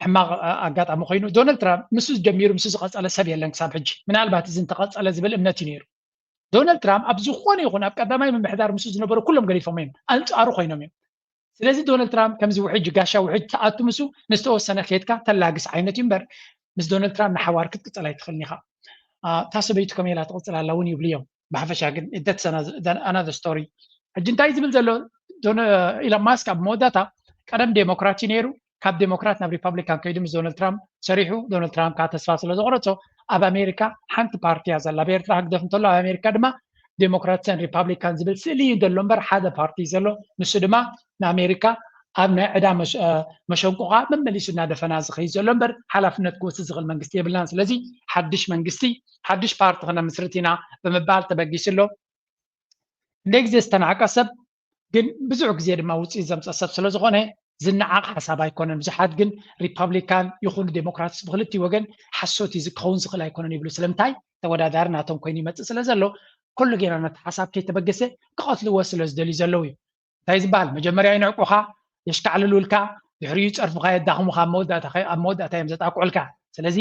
ሕማቕ ኣጋጣሚ ኮይኑ ዶናልድ ትራምፕ ምስ ዝጀሚሩ ምስ ዝቐፀለ ሰብ የለን ክሳብ ሕጂ። ምናልባት እዚ እንተቐፀለ ዝብል እምነት እዩ ነይሩ። ዶናልድ ትራምፕ ኣብ ዝኾነ ይኹን ኣብ ቀዳማይ ምምሕዳር ምስ ዝነበሩ ኩሎም ገዲፎም እዮም ኣንፃሩ ኮይኖም እዮም። ስለዚ ዶናልድ ትራምፕ ከምዚ ውሕጅ ጋሻ ውሕጅ ትኣቱ ምስ ንዝተወሰነ ከድካ ተላግስ ዓይነት እዩ እምበር ምስ ዶናልድ ትራምፕ ንሓዋር ክትቅፅል ኣይትኽእልን ኢኻ። እታ ሰበይቱ ከመይ ኢላ ትቕፅል ኣላ እውን ይብሉ እዮም። ብሓፈሻ ግን that's another story። ሕጂ እንታይ ዝብል ዘሎ ኢሎን ማስክ ኣብ መወዳእታ ቀደም ዴሞክራት እዩ ነይሩ። ካብ ዴሞክራት ናብ ሪፓብሊካን ከይዱ ምስ ዶናልድ ትራምፕ ሰሪሑ ዶናልድ ትራምፕ ከዓ ተስፋ ስለ ዘቑረፆ ኣብ ኣሜሪካ ሓንቲ ፓርቲ እያ ዘላ። ኣብ ኤርትራ ህግደፍ እንተሎ ኣብ ኣሜሪካ ድማ ዴሞክራትሰን ሪፓብሊካን ዝብል ስእሊ እዩ ዘሎ እምበር ሓደ ፓርቲ እዩ ዘሎ። ንሱ ድማ ንኣሜሪካ ኣብ ናይ ዕዳ መሸንቆቓ መመሊሱ እናደፈና ዝኸይድ ዘሎ እምበር ሓላፍነት ክወስድ ዝኽእል መንግስቲ የብልናን። ስለዚ ሓድሽ መንግስቲ ሓድሽ ፓርቲ ክነምስርት ኢና ብምባል ተበጊሱ ኣሎ። ክንደይ ግዜ ዝተናዕቀ ሰብ ግን ብዙሕ ግዜ ድማ ውፅኢት ዘምፀ ሰብ ስለዝኾነ ዝነዓቕ ሓሳብ ኣይኮነን። ብዙሓት ግን ሪፓብሊካን ይኹኑ ዴሞክራትስ ብክልቲኡ ወገን ሓሶት እዩ ክኸውን ዝኽእል ኣይኮነን ይብሉ። ስለምንታይ ተወዳዳሪ ናቶም ኮይኑ ይመፅእ ስለ ዘሎ ኩሉ ጌና ነቲ ሓሳብ ከይተበገሰ ክቐትልዎ ስለ ዝደልዩ ዘለዉ እዩ። እንታይ ዝበሃል መጀመርያ ይንዕቁኻ የሽካዕልሉልካ ድሕሪኡ ፀርፍኻ የዳኽሙኻ ኣብ መወዳእታ እዮም ዘጣቅዑልካ። ስለዚ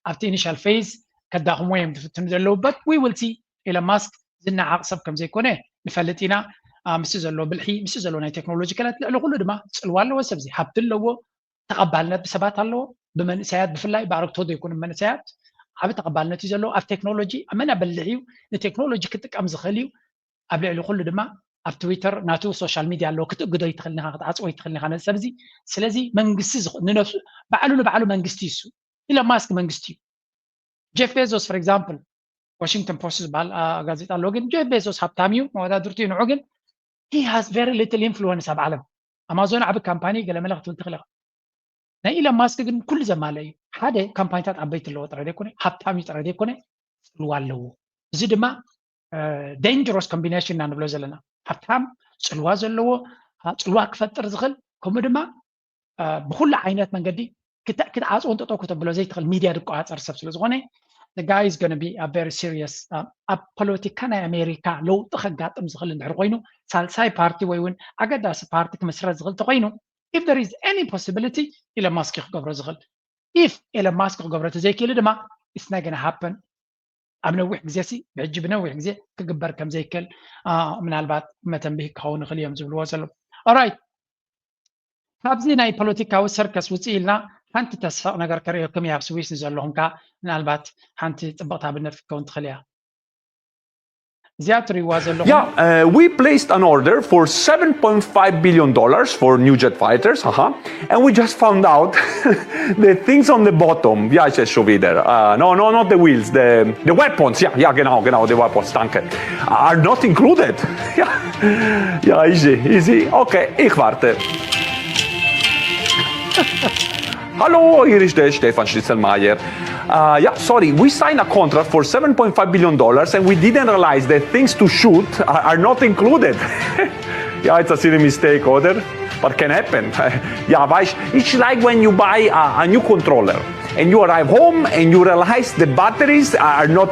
ኣብቲ ኢኒሻል ፌዝ ከዳኽሙ እዮም ዝፍትኑ ዘለዉ but we will see። ኢሎን ማስክ ዝነዓቕ ሰብ ከም ዘይኮነ ንፈልጥ ኢና። ምስቲ ዘለዎ ብልሒ ምስቲ ዘለዎ ናይ ቴክኖሎጂ ክእለት ልዕሊ ኩሉ ድማ ፅልዋ ኣለዎ። ሰብዚ ሃብቲ ኣለዎ፣ ተቐባልነት ብሰባት ኣለዎ። ብመንእሰያት ብፍላይ ብኣረግቶት ዘይኮኑ መንእሰያት ዓቢ ተቐባልነት እዩ ዘለዎ። ኣብ ቴክኖሎጂ ኣብ መና በልሕ እዩ፣ ንቴክኖሎጂ ክጥቀም ዝኽእል እዩ። ኣብ ልዕሊ ኩሉ ድማ ኣብ ትዊተር ናቱ ሶሻል ሚድያ ኣለዎ፣ ክትእግዶ ይትኽእል ኢኻ፣ ክትዓፅዎ ይትኽእል ኢኻ ነዚ ሰብ እዚ። ስለዚ መንግስቲ ንነብሱ ባዕሉ ንባዕሉ መንግስቲ ይሱ ኢሎን ማስክ መንግስቲ እዩ። ጀፍ ቤዞስ for example ዋሽንግተን ፖስት ዝበሃል ጋዜጣ ኣለዎ፣ ግን ጀፍ ቤዞስ ሃብታም እዩ፣ መወዳድርቱ እዩ። ንዑ ግን he has very little influence ኣብ ዓለም። ኣማዞን ዓቢ ካምፓኒ ገለመለ ክትብል ትኽእል ኢኻ። ናይ ኢሎን ማስክ ግን ኩሉ ዘማለ እዩ። ሓደ ካምፓኒታት ዓበይቲ ኣለዎ ጥራይ ዘይኮነ፣ ሃብታም እዩ ጥራይ ዘይኮነ፣ ጽልዋ ኣለዎ። እዚ ድማ dangerous combination ኢና ንብሎ ዘለና። ሃብታም፣ ጽልዋ ዘለዎ፣ ጽልዋ ክፈጥር ዝኽእል፣ ከምኡ ድማ ብኩሉ ዓይነት መንገዲ ክትዓፅዎን ጠጠው ክተብሎ ዘይትኽእል ሚድያ ዝቆፃፀር ሰብ ስለዝኾነ the guy is gonna be a very serious ኣብ ፖለቲካ ናይ ኣሜሪካ ለውጢ ከጋጥም ዝኽእል እንድሕር ኮይኑ ሳልሳይ ፓርቲ ወይ እውን ኣገዳሲ ፓርቲ ክምስረት ዝኽእል ተኮይኑ if there is any possibility ኢሎን ማስክ ክገብሮ ዝኽእል if ኢሎን ማስክ ክገብሮ ተዘይክእል ድማ it's not gonna happen ኣብ ነዊሕ ግዜ ሲ ብሕጂ ብነዊሕ ግዜ ክግበር ከም ዘይክእል ምናልባት መተንብሂ ክኸውን ይኽእል እዮም ዝብልዎ ዘለዉ። ኦራይት፣ ካብዚ ናይ ፖለቲካዊ ሰርከስ ውፅእ ኢልና ሓንቲ ተስሕቕ ነገር ከርእየኩም እየ ኣብ ስዊስ ንዘለኹም ከኣ ምናልባት ሓንቲ ፅብቕቲ ኣብነት ክትከውን ትኽእል እያ። እዚኣ ትርእይዋ ዘለኹም Yeah, uh, we placed an order for seven point five billion dollars for new jet fighters, uh-huh, and we just found out the things on the bottom. Ja, ich schon wieder. Uh, no, no, not the wheels, the the weapons. Ja, ja, genau, genau, the weapons. Danke. Are not included. Ja, ja, easy, easy. Okay, ich warte. Hallo, hier ist der Stefan Schlitzelmeier. Uh, yeah, sorry, we signed a contract for seven point five billion dollars and we didn't realize that things to shoot are, are not included. Yeah, it's a silly mistake, oder? But can happen. Yeah, weißt, it's like when you buy a, a new controller and you arrive home and you realize the batteries are not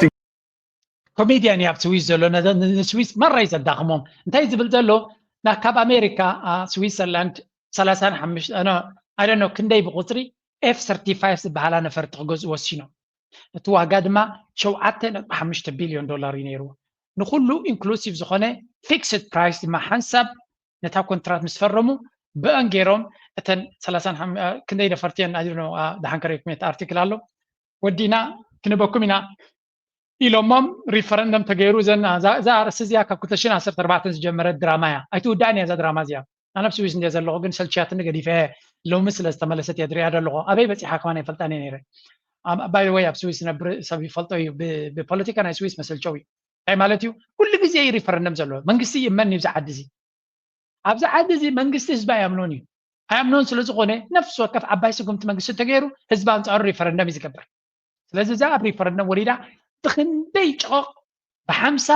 ኮሜድያን እዩ ኣብ ስዊስ ዘሎ። ነዘን ንስዊስ መራይ ዘዳኽሞም እንታይ ዝብል ዘሎ? ና ካብ ኣሜሪካ ስዊትዘርላንድ ሰላሳን ሓሙሽተ ኣይ ዶንት ኖ ክንደይ ብቁፅሪ ኤፍ ሰርቲፋይቭ ዝበሃላ ነፈርቲ ክገዝኡ ወሲኖም። እቲ ዋጋ ድማ ሸውዓተ ነጥቢ ሓሙሽተ ቢልዮን ዶላር እዩ ነይሩ። ንኩሉ ኢንክሉሲቭ ዝኾነ ፊክስድ ፕራይስ ድማ ሓንሳብ ነታ ኮንትራት ምስ ፈረሙ ብአን ገይሮም እተን ሰላሳ ክንደይ ነፈርቲ እየን ደሓን ከረይኩም ኣርቲክል ኣሎ ወዲና ክንበኩም ኢና ኢሎሞም ሪፈረንደም ተገይሩ ዘና እዛ ኣርእስቲ እዚኣ ካብ ክልተ ሽሕን ዓሰርተ ኣርባዕተን ዝጀመረት ድራማ እያ ኣይትውዳእን እያ እዛ ድራማ እዚኣ ኣነ ኣብ ስዊስ እንደ ዘለኹ ግን ሰልችያትኒ ገዲፈ ሎሚ ስለ ዝተመለሰት እየ ዝሪኣ ዘለኹ ኣበይ በፂሓ ከማን ኣይፈልጣን እየ ነይረ ባይ ወይ ኣብ ስዊስ ዝነብር ሰብ ይፈልጦ እዩ ብፖለቲካ ናይ ስዊስ መሰልቸው እዩ እንታይ ማለት እዩ ኩሉ ግዜ እዩ ሪፈረንደም ዘለዎ መንግስቲ ይእመን እዩ ኣብዚ ዓዲ እዚ ኣብዚ ዓዲ እዚ መንግስቲ ህዝቢ ኣያምኖን እዩ ኣያምኖን ስለ ዝኾነ ነፍሲ ወከፍ ዓባይ ስጉምቲ መንግስቲ እንተገይሩ ህዝቢ ኣንፃሩ ሪፈረንደም እዩ ዝገብር ስለዚ እዛ ኣብ ሪፈረንደም ወሪዳ ብክንደይ ጭቕቕ ብሓምሳ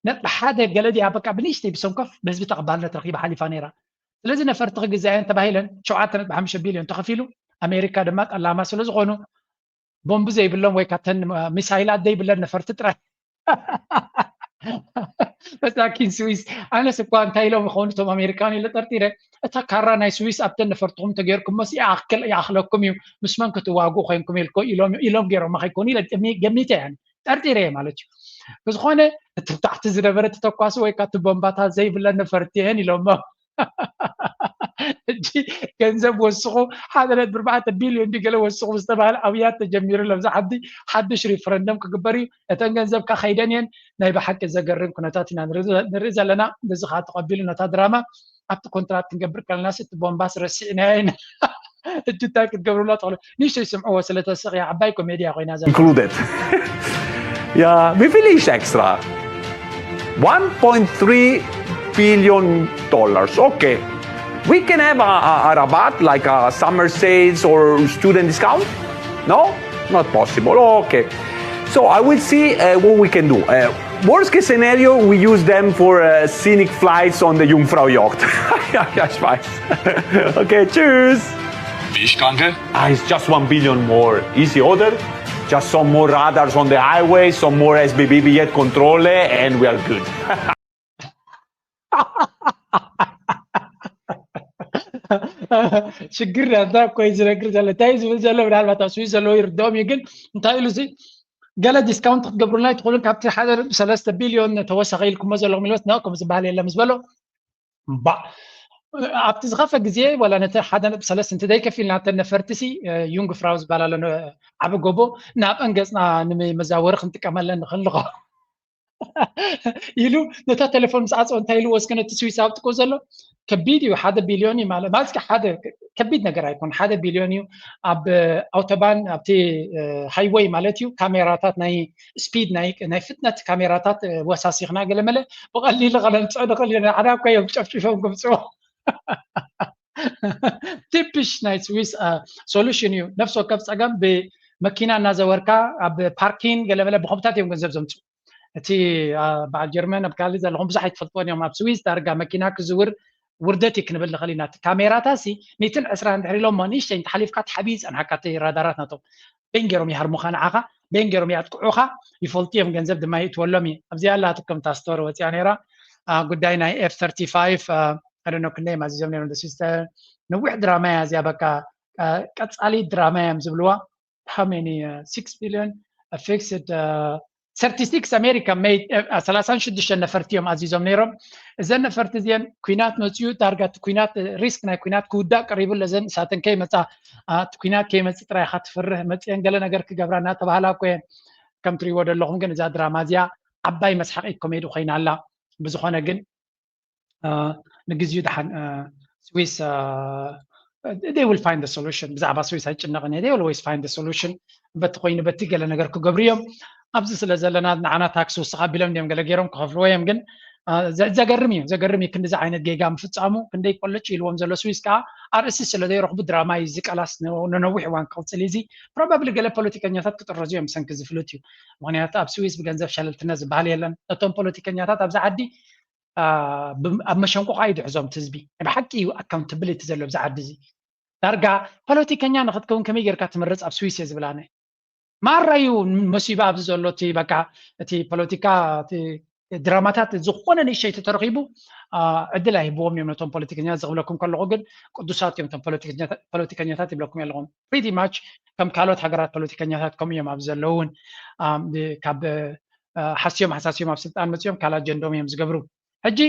ነጥቢ ሓደ ገለ ድያ በቃ ብንእሽተይ ብሰንኮፍ ብህዝቢ ተቐባልነት ረኺባ ሓሊፋ ነይራ ስለዚ ነፈርቲ ክግዛየን ተባሂለን ሸውዓተ ነጥቢ ሓሙሽተ ቢልዮን ተኸፊሉ ኣሜሪካ ድማ ጠላማ ስለ ዝኾኑ ቦምቢ ዘይብሎም ወይ ካብተን ሚሳይላት ዘይብለን ነፈርቲ ጥራይ መሳኪን ስዊስ ኣነስ እኳ እንታይ ኢሎም ይኸውን እቶም ኣሜሪካን ኢለ ጠርጢረ እታ ካራ ናይ ስዊስ ኣብተን ነፈርትኹም ተገይርኩሞስ ይኣክል ይኣኽለኩም እዩ ምስ መን ክትዋግኡ ኮይንኩም ኢልኮ ኢሎም ኢሎም ገይሮማ ከይኮኑ ኢለ ገሚተ እያ ጠርጢረ እየ ማለት እዩ ብዝኾነ እቲ ታሕቲ ዝነበረ ተተኳሲ ወይ ካብቲ ቦምባታት ዘይብለን ነፈርቲ እየን ኢሎሞ ሕጂ ገንዘብ ወስኹ ሓደ ነጥቢ ኣርባዕተ ቢልዮን ድገለ ወስኹ ዝተባህለ ኣብያት ተጀሚሩ ለብዛ ዓዲ ሓድሽ ሪፈረንደም ክግበር እዩ እተን ገንዘብካ ከይደን እየን ናይ ብሓቂ ዘገርም ኩነታት ኢና ንርኢ ዘለና በዚ ከዓ ተቐቢሉ ነታ ድራማ ኣብቲ ኮንትራት ክንገብር ከለናስ እቲ ቦምባስ ረሲዕናዮ ኢና ሕጂ እንታይ ክትገብርላ ትኽእሉ ንእሽተይ ስምዕዎ ስለተስቕ እያ ዓባይ ኮሜድያ ኮይና ዘላ included. Yeah, we finish extra. one point three billion dollars. Okay. We can have a, a, a rabat like a summer sales or student discount? No? Not possible. Okay. So I will see uh, what we can do. Uh, worst case scenario, we use them for uh, scenic flights on the Jungfrau yacht. Ja, ich weiß. Okay, tschüss. Fischkanke? Ah, it's just one billion more. Easy order. Just some more radars on the highway, some more S B B jet control, and we are good. ሽግር እንታ እኮ እዩ ዝነግር ዘሎ እንታይ ዝብል ዘሎ ምናልባት ኣብ ስዊስ ዘለዉ ይርድኦም እዩ ግን እንታይ ኢሉ እዚ ገለ ዲስካውንት ክትገብሩልና ይትኽእሉን ካብቲ ሓደ ነጥቢ ሰለስተ ቢልዮን ተወሰኸ ኢልኩሞ ዘለኹም ኢልወስ ና ከም ዝበሃል የለ ምስ በሎ እምባእ ኣብቲ ዝኸፈ ግዜ ዋላ ነቲ ሓደ ነጥቢ ሰለስተ እንተ ዘይከፊልና እተን ነፈርቲ ሲ ዩንግ ፍራው ዝበሃል ኣሎ ዓቢ ጎቦ ናብአን ገጽና ንመዛወሪ ክንጥቀመለን ንኽእል ንኾ ኢሉ ነታ ቴሌፎን ምስ ዓፀወ እንታይ ኢልዎ እስከ ነቲ ስዊስ ኣብጥቆ ዘሎ ከቢድ እዩ። ሓደ ቢልዮን እዩ ማለት ማለት ሓደ ከቢድ ነገር ኣይኮን ሓደ ቢልዮን እዩ። ኣብ ኣውቶባን ኣብቲ ሃይወይ ማለት እዩ ካሜራታት ናይ ስፒድ ናይ ፍጥነት ካሜራታት ወሳሲኽና ገለመለ ብቐሊሉ ከነምፅኦ ንኽእል ኢና። ሓደ እኮ እዮም ጨፍጭፎም ክምፅዎ ቲፕሽ ናይ ስዊስ ሶሉሽን እዩ። ነፍሲ ወከፍ ፀገም ብመኪና እናዘወርካ ኣብ ፓርኪን ገለመለ ብኸምታት እዮም ገንዘብ ዘምፅኡ። እቲ በዓል ጀርመን ኣብ ካልእ ዘለኹም ብዙሕ ኣይትፈልጥዎን እዮም። ኣብ ስዊስ ዳርጋ መኪና ክዝውር ውርደት እዩ ክንብል ንኽእል ኢና። እቲ ካሜራታት ሲ ሚእትን ዕስራን ድሕሪ ኢሎሞ ንእሽተይ እንተሓሊፍካ ተሓቢኡ ይፀንሓካ እቲ ራዳራት ናቶም። በይን ገይሮም ይሃርሙኻ ንዓኻ፣ በይን ገይሮም ያጥቅዑኻ ይፈልጡ እዮም። ገንዘብ ድማ ይእትወሎም እዩ። ኣብዚኣ ኣላትኩም እታ ስቶሪ ወፂኣ ነይራ። ጉዳይ ናይ ኤፍ ሰርቲፋይቭ ኣደኖ ክንደይ ኣዚዞም ነይሮም ሲስተር። ነዊሕ ድራማ እያ እዚኣ በቃ ቀፃሊ ድራማ እዮም ዝብልዋ። How many six billion fixed thirty six America made ሰላሳን ሽዱሽተን ነፈርቲ እዮም ኣዚዞም ነይሮም። እዘን ነፈርቲ እዚአን ኩናት መፅኡ ዳርጋ እቲ ኩናት ሪስክ ናይ ኩናት ክውዳእ ቀሪቡ ለዘን እሳተን ከይመፃ እቲ ኩናት ከይመፅእ ጥራይ ኢኻ ትፍርህ መፅአን ገለ ነገር ክገብራ እናተባህላ እኮ እየን። ከም ትሪእዎ ዘለኹም ግን እዛ ድራማ እዚኣ ዓባይ መስሓቂ ኮሜዲ ኮይና ኣላ። ብዝኾነ ግን ንግዚኡ ደሓን ስዊስ they will find solution። ብዛዕባ ስዊስ ኣይጭነቕን እየ። They always find solution። በቲ ኮይኑ በቲ ገለ ነገር ክገብሩ እዮም። ኣብዚ ስለ ዘለና ንዓና ታክሲ ውስኽ ኣቢሎም እዮም ገለ ገይሮም ክኸፍልዎ እዮም። ግን ዘገርም እዩ፣ ዘገርም እዩ ክንዲዚ ዓይነት ጌጋ ምፍፃሙ። ክንደይ ቆልጭ ኢልዎም ዘሎ ስዊስ ከዓ ኣርእስቲ ስለ ዘይረኽቡ ድራማ እዩ ዝቀላስ ነነዊሕ እዋን ክቕፅል እዩ። እዚ ፕሮባብሊ ገለ ፖለቲከኛታት ክጥረዙ እዮም ብሰንኪ ዝፍሉት እዩ። ምክንያቱ ኣብ ስዊስ ብገንዘብ ሸለልትነት ዝበሃል የለን። ነቶም ፖለቲከኛታት ኣብዚ ዓዲ ኣብ መሸንቆቓ እዩ ድሕዞም ህዝቢ ብሓቂ እዩ ኣካውንታብሊቲ ዘሎ ብዚ ዓዲ እዚ። ዳርጋ ፖለቲከኛ ንክትከውን ከመይ ጌርካ ትምርፅ ኣብ ስዊስ እየ ዝብል ኣነ። ማራ እዩ መሲባ ኣብዚ ዘሎ እቲ በቃ እቲ ፖለቲካ እቲ ድራማታት ዝኾነ ንእሽተይ ተተረኺቡ ዕድል ኣይህብዎም እዮም ነቶም ፖለቲከኛታት ዝኽብለኩም ከለኹ ግን ቅዱሳት እዮም ቶም ፖለቲከኛታት ይብለኩም ኣለኹም። ፕሪቲ ማች ከም ካልኦት ሃገራት ፖለቲከኛታት ከምኡ እዮም ኣብዚ ዘለውን ካብ ሓስዮም ሓሳስዮም ኣብ ስልጣን መፅኦም ካልእ ኣጀንዶም እዮም ዝገብሩ። ሕጂ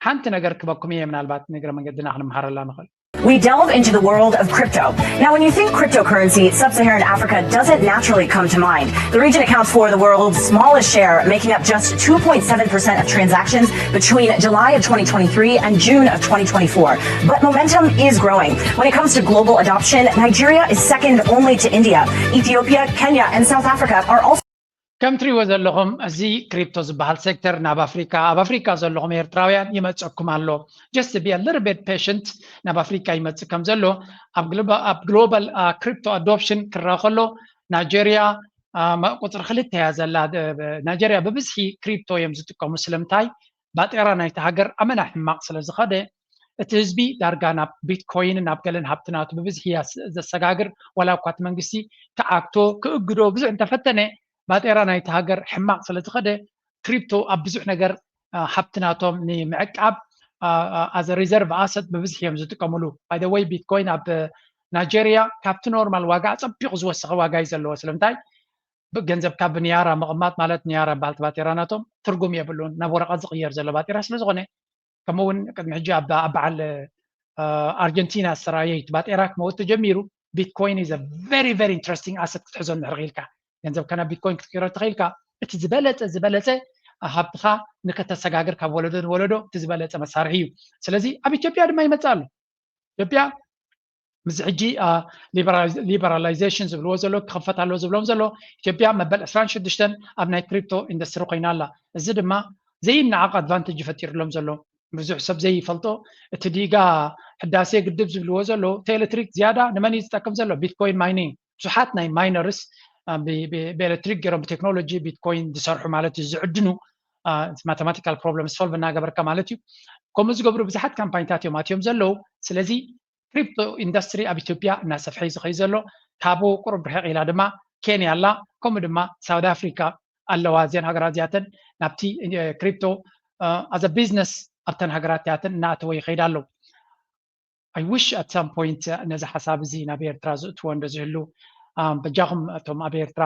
ሓንቲ ነገር ክበኩም እየ ምናልባት ንግረ መንገድና ክንመሃረላ ንኽእል። We delve into the world of crypto. Now, when you think cryptocurrency, sub-Saharan Africa doesn't naturally come to mind. The region accounts for the world's smallest share, making up just two point seven percent of transactions between July of twenty twenty-three and June of twenty twenty-four. But momentum is growing. When it comes to global adoption, Nigeria is second only to India. Ethiopia, Kenya, and South Africa are also ከም ትሪእዎ ዘለኹም እዚ ክሪፕቶ ዝበሃል ሴክተር ናብ ኣፍሪካ ኣብ ኣፍሪካ ዘለኹም ኤርትራውያን ይመፀኩም ኣሎ። Just be a little bit patient። ናብ ኣፍሪካ ይመፅእ ከም ዘሎ ኣብ ግሎባል ክሪፕቶ ኣዶፕሽን ክረኣ ከሎ ናይጀርያ ቁፅሪ ክልተ እያ ዘላ። ናይጀርያ ብብዝሒ ክሪፕቶ እዮም ዝጥቀሙ። ስለምንታይ? ባጤራ ናይቲ ሃገር ኣመና ሕማቕ ስለ ዝኸደ እቲ ህዝቢ ዳርጋ ናብ ቢትኮይን ናብ ገለን ሃብቲ ናቱ ብብዝሒ እያ ዘሰጋግር። ዋላ እኳ እቲ መንግስቲ ክዓግቶ ክእግዶ ብዙሕ እንተፈተነ ባጤራ ናይቲ ሃገር ሕማቕ ስለ ዝኸደ ክሪፕቶ ኣብ ብዙሕ ነገር ሃብቲ ናቶም ንምዕቃብ as a reserve asset ብብዝሒ እዮም ዝጥቀምሉ። By the way ቢትኮይን ኣብ ናይጀርያ ካብቲ ኖርማል ዋጋ ኣፀቢቑ ዝወሰኸ ዋጋ እዩ ዘለዎ። ስለምንታይ? ገንዘብካ ብንያራ ምቕማጥ ማለት ንያራ በሃልቲ ባጤራ ናቶም ትርጉም የብሉን ናብ ወረቐት ዝቕየር ዘሎ ባጤራ ስለ ዝኾነ። ከምኡ እውን ቅድሚ ሕጂ ኣብ በዓል ኣርጀንቲና ዝተራእየ ባጤራ ክመውት ተጀሚሩ። ቢትኮይን is very very interesting asset ክትሕዞ እንድሕር ክኢልካ ገንዘብካ ናብ ቢትኮይን ክትቅይሮ ተኽኢልካ እቲ ዝበለፀ ዝበለፀ ሃብትኻ ንከተሰጋግር ካብ ወለዶ ንወለዶ እቲ ዝበለፀ መሳርሒ እዩ። ስለዚ ኣብ ኢትዮጵያ ድማ ይመፅእ ኣሎ። ኢትዮጵያ ምስ ሕጂ ሊበራላይዜሽን ዝብልዎ ዘሎ ክኸፈት ኣለዎ ዝብሎም ዘሎ ኢትዮጵያ መበል ዕስራን ሽዱሽተን ኣብ ናይ ክሪፕቶ ኢንዱስትሪ ኮይና ኣላ። እዚ ድማ ዘይነዓቕ ኣድቫንቴጅ ፈጢርሎም ዘሎ ብዙሕ ሰብ ዘይፈልጦ እቲ ዲጋ ህዳሴ ግድብ ዝብልዎ ዘሎ እቲ ኤሌክትሪክ ዝያዳ ንመን እዩ ዝጠቅም ዘሎ? ቢትኮይን ማይኒንግ። ብዙሓት ናይ ማይነርስ ብኤሌክትሪክ ገይሮም ብቴክኖሎጂ ቢትኮይን ዝሰርሑ ማለት እዩ ዝዕድኑ ማቴማቲካል ፕሮብለም ሶልቭ እናገበርካ ማለት እዩ። ከምኡ ዝገብሩ ብዙሓት ካምፓኒታት እዮም ኣትዮም ዘለዉ። ስለዚ ክሪፕቶ ኢንዱስትሪ ኣብ ኢትዮጵያ እናሰፍሐ እዩ ዝኸይ ዘሎ። ካብኡ ቁሩብ ርሕቕ ኢላ ድማ ኬንያ ኣላ፣ ከምኡ ድማ ሳውት ኣፍሪካ ኣለዋ። እዚን ሃገራት እዚኣተን ናብቲ ክሪፕቶ ኣዘ ቢዝነስ ኣብተን ሃገራት እዚኣተን እናኣተወ ይኸይድ ኣለዉ። I wish at some point ነዚ ሓሳብ እዚ ናብ ኤርትራ ዝእትዎ እንዶ ዝህሉ በጃኹም እቶም ኣብ ኤርትራ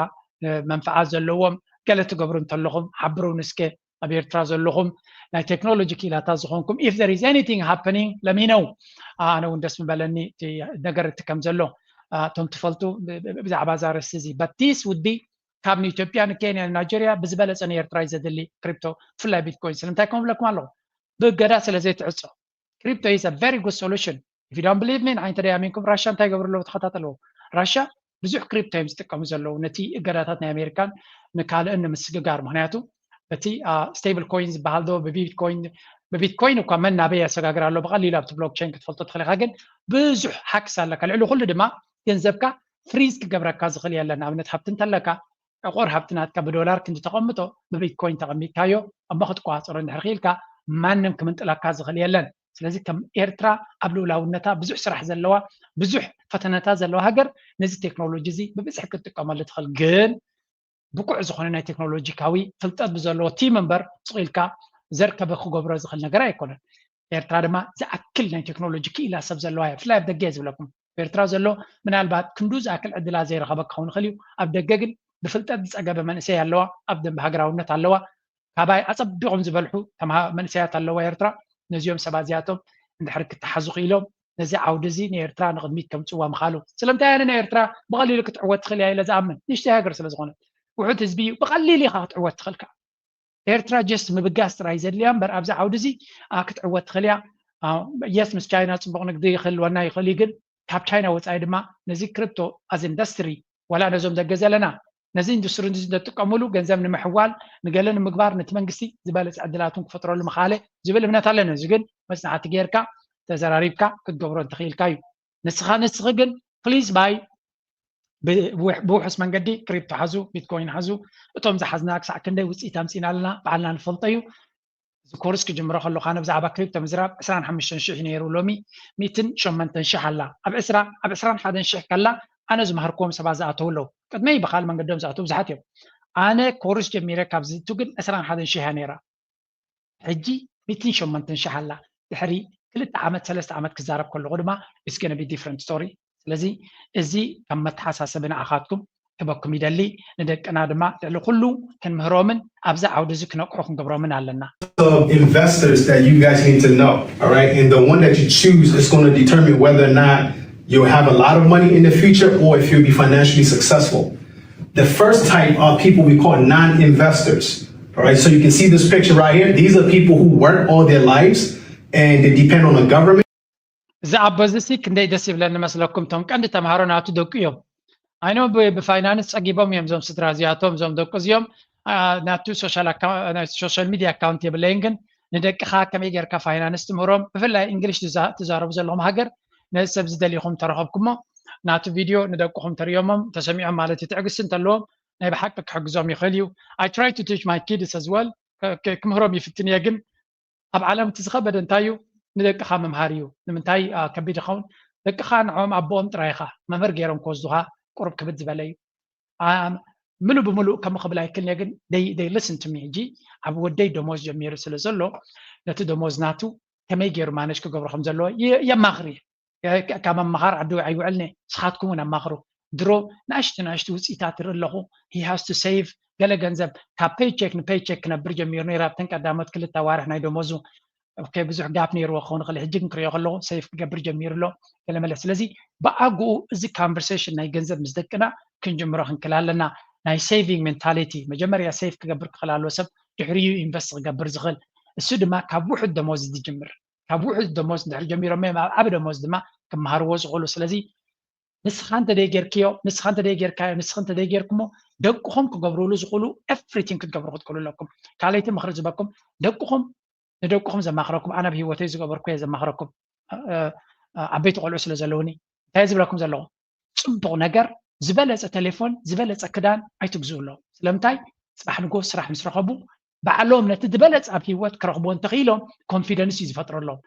መንፍዓት ዘለዎም ገለ ትገብሩ እንተለኹም ሓብሩን እስከ። ኣብ ኤርትራ ዘለኹም ናይ ቴክኖሎጂ ክኢላታት ዝኾንኩም if there is anything happening ለሚነው ኣነ እውን ደስ ምበለኒ ነገር እቲ ከም ዘሎ እቶም ትፈልጡ ብዛዕባ ዛረስ እዚ but this would be ካብ ንኢትዮጵያ ንኬንያ ንናይጀርያ ብዝበለፀ ንኤርትራ እዩ ዘድሊ ክሪፕቶ ብፍላይ ቢትኮይን ስለምንታይ ከም ብለኩም ኣለኹ ብእገዳ ስለ ዘይትዕፆ crypto is a very good solution if you don't believe me ንዓይ እንተደይ ኣሚንኩም ራሻ እንታይ ገብሩ ኣለዉ ተኸታተልዎ ራሻ ብዙሕ ክሪፕቶ እዮም ዝጥቀሙ ዘለዉ ነቲ እገዳታት ናይ ኣሜሪካን ንካልእን ንምስግጋር ምክንያቱ እቲ stable coin ዝበሃል ዶ ብቢትኮይን ብቢትኮይን እኳ መን ናበይ ያሰጋግር ኣሎ ብቀሊሉ ኣብቲ ብሎክቸይን ክትፈልጦ ትኽእል ኢኻ ግን ብዙሕ ሃክስ ኣለካ ልዕሊ ኩሉ ድማ ገንዘብካ ፍሪዝ ክገብረካ ዝኽእል የለን ንኣብነት ሃብቲ እንተለካ ዕቑር ሃብቲ ናትካ ብዶላር ክንዲ ተቐምጦ ብቢትኮይን ተቐሚጥካዮ እሞ ክትቆፃፀሮ እንድሕር ክኢልካ ማንም ክምንጥለካ ዝኽእል የለን ስለዚ ከም ኤርትራ ኣብ ልኡላውነታ ብዙሕ ስራሕ ዘለዋ ብዙሕ ፈተነታት ዘለዋ ሃገር ነዚ ቴክኖሎጂ እዚ ብብዝሒ ክትጥቀመሉ ትኽእል ግን ብቁዕ ዝኾነ ናይ ቴክኖሎጂካዊ ፍልጠት ብዘለዎ ቲም እምበር ስቕ ኢልካ ዘርከበ ክገብሮ ዝኽእል ነገር ኣይኮነን ኤርትራ ድማ ዝኣክል ናይ ቴክኖሎጂ ክኢላ ሰብ ዘለዋ እያ ብፍላይ ኣብ ደገ እየ ዝብለኩም ኤርትራ ዘሎ ምናልባት ክንዱ ዝኣክል ዕድላት ዘይረኸበ ክኸውን ይኽእል እዩ ኣብ ደገ ግን ብፍልጠት ዝፀገበ መንእሰይ ኣለዋ ኣብ ደንብ ሃገራውነት ኣለዋ ካባይ ኣፀቢቖም ዝበልሑ መንእሰያት ኣለዋ ኤርትራ ነዚኦም ሰባት እዚኣቶም እንድሕር ክተሓዙ ክኢሎም ነዚ ዓውዲ እዚ ንኤርትራ ንቕድሚት ከምፅዋ ምኻሉ ስለምንታይ ኣነ ንኤርትራ ብቐሊሉ ክትዕወት ትኽእል እያ ኢለ ዝኣምን ንሽተይ ሃገር ስለ ዝኾነት ውሑድ ህዝቢ እዩ ብቐሊል ኢኻ ክትዕወት ትኽእልካ ኤርትራ ጀስት ምብጋስ ጥራይ ዘድልያ እምበር ኣብዚ ዓውዲ እዚ ክትዕወት ትኽእል እያ የስ ምስ ቻይና ፅቡቕ ንግዲ ክህልወና ይኽእል እዩ ግን ካብ ቻይና ወፃኢ ድማ ነዚ ክሪፕቶ ኣዝ ኢንዱስትሪ ዋላ ነዞም ደገ ዘለና ነዚ ኢንዱስትሪ እዚ ዘጥቀምሉ ገንዘብ ንምሕዋል ንገለ ንምግባር ነቲ መንግስቲ ዝበለፀ ዕድላቱን ክፈጥረሉ ምኻለ ዝብል እምነት ኣለኒ እዚ ግን መፅናዕቲ ጌርካ ተዘራሪብካ ክትገብሮ እንትኽኢልካ እዩ ንስኻ ንስኺ ግን ፕሊዝ ባይ ብውሕስ መንገዲ ክሪፕቶ ሓዙ ቢትኮይን ሓዙ እቶም ዝሓዝና ክሳዕ ክንደይ ውፅኢት ኣምፂና ኣለና ባዕልና ንፈልጦ እዩ እዚ ኮርስ ክጅምሮ ከለኹ ኣነ ብዛዕባ ክሪፕቶ ምዝራብ ዕስራን ሓሙሽተን ሽሕ ነይሩ ሎሚ ሚእትን ሸሞንተን ሽሕ ኣላ ኣብ ዕስራ ኣብ ዕስራን ሓደን ሽሕ ከላ ኣነ ዝመሃርክዎም ሰባት ዝኣተው ኣለዉ ቅድመይ ብካል መንገዶም ዝኣተው ብዙሓት እዮም ኣነ ኮርስ ጀሚረ ካብ ዝእቱ ግን ዕስራን ሓደን ሽሕ እያ ነይራ ሕጂ ሚእትን ሸሞንተን ሽሕ ኣላ ድሕሪ ክልተ ዓመት ሰለስተ ዓመት ክዛረብ ከለኹ ድማ it's gonna be different story ስለዚ እዚ ከም መተሓሳሰቢ ንዓኻትኩም ክበኩም ይደሊ ንደቅና ድማ ልዕሊ ኩሉ ክንምህሮምን ኣብዚ ዓውዲ እዚ ክነቅሑ ክንገብሮምን ኣለና of investors that you guys need to know, all right? And the one that you choose is going to determine whether or not you'll have a lot of money in the future or if you'll be financially successful. The first type are people we call non-investors, all right? So you can see this picture right here. These are people who work all their lives and they depend on the government. እዚ ኣቦ እዚ ሲ ክንደይ ደስ ይብለኒ መስለኩም እቶም ቀንዲ ተምሃሮ ናቱ ደቁ እዮም ኣይኖ ብፋይናንስ ፀጊቦም እዮም እዞም ስድራ እዚኣቶም እዞም ደቁ እዚኦም ናቱ ሶሻል ሚድያ ኣካውንት የብለይን ግን ንደቅኻ ከመይ ጌርካ ፋይናንስ ትምህሮም ብፍላይ እንግሊሽ ትዛረቡ ዘለኹም ሃገር ነዚ ሰብ ዝደሊኹም ተረኸብኩሞ ናቱ ቪድዮ ንደቅኹም ተርእዮሞም ተሰሚዖም ማለት እዩ ትዕግስቲ እንተለዎም ናይ ብሓቂ ክሕግዞም ይኽእል እዩ I try to teach my kids as well ክምህሮም ይፍትን እየ ግን ኣብ ዓለም እቲ ዝኸበደ እንታይ እዩ ንደቅኻ ምምሃር እዩ ንምንታይ ከቢድ ይኸውን ደቅኻ ንዖም ኣቦኦም ጥራይኻ መምህር ገይሮም ክወስዱኻ ቁሩብ ክብድ ዝበለ እዩ ምሉ ብምሉእ ከም ክብል ኣይክልንየ ግን they listen to me ሕጂ ኣብ ወደይ ደሞዝ ጀሚሩ ስለ ዘሎ ነቲ ደሞዝ ናቱ ከመይ ገይሩ ማነጅ ክገብሮ ከም ዘለዎ የማኽር እየ ካብ ኣማኻር ዓዲ ኣይውዕልኒ ስኻትኩም እውን ኣማኽሩ ድሮ ንኣሽቱ ንኣሽቱ ውፅኢታት ይርኢ ኣለኹ he has to save ገለ ገንዘብ ካብ paycheck ን paycheck ክነብር ጀሚሩ ነይሩ ኣብተን ቀዳሞት ክልተ ኣዋርሕ ናይ ደሞዙ okay ብዙሕ ጋፕ ነይርዎ ክኸውን ይኽእል ሕጂ ግን ክሪኦ ከለኹ save ክገብር ጀሚሩ ኣሎ ገለ መለ ስለዚ ብኣግኡ እዚ conversation ናይ ገንዘብ ምስ ደቅና ክንጅምሮ ክንክእል ኣለና ናይ saving mentality መጀመርያ save ክገብር ክኽእል ኣለዎ ሰብ ድሕሪኡ invest ክገብር ዝኽእል እሱ ድማ ካብ ውሑድ ደሞዝ ዝጅምር ካብ ውሑድ ደሞዝ እንድሕር ጀሚሮም እዮም ኣብ ዓቢ ደሞዝ ድማ ክመሃርዎ ዝኽእሉ ስለዚ ንስኻ እንተ ደይ ጌርክዮ ንስኻ እንተ ደይ ጌርካዮ ንስኺ እንተ ደይ ጌርኩሞ ደቅኹም ክገብሩሉ ዝኽእሉ everything ክትገብሩ ክትክእሉ ኣለኩም ካልኣይቲ ምኽሪ ዝበኩም ደቅኹም ንደቅኹም ዘማኽረኩም ኣነ ኣብ ህይወተይ ዝገበርኩ እየ ዘማኽረኩም ዓበይቲ ቆልዑ ስለ ዘለውኒ እንታይ ዝብለኩም ዘለኹ ፅቡቕ ነገር ዝበለፀ ቴሌፎን ዝበለፀ ክዳን ኣይትግዝኡ ኣለዉ ስለምንታይ ፅባሕ ንጎ ስራሕ ምስ ረኸቡ ባዕሎም ነቲ ዝበለፀ ኣብ ህይወት ክረኽብዎ እንተኽኢሎም ኮንፊደንስ እዩ ዝፈጥረሎም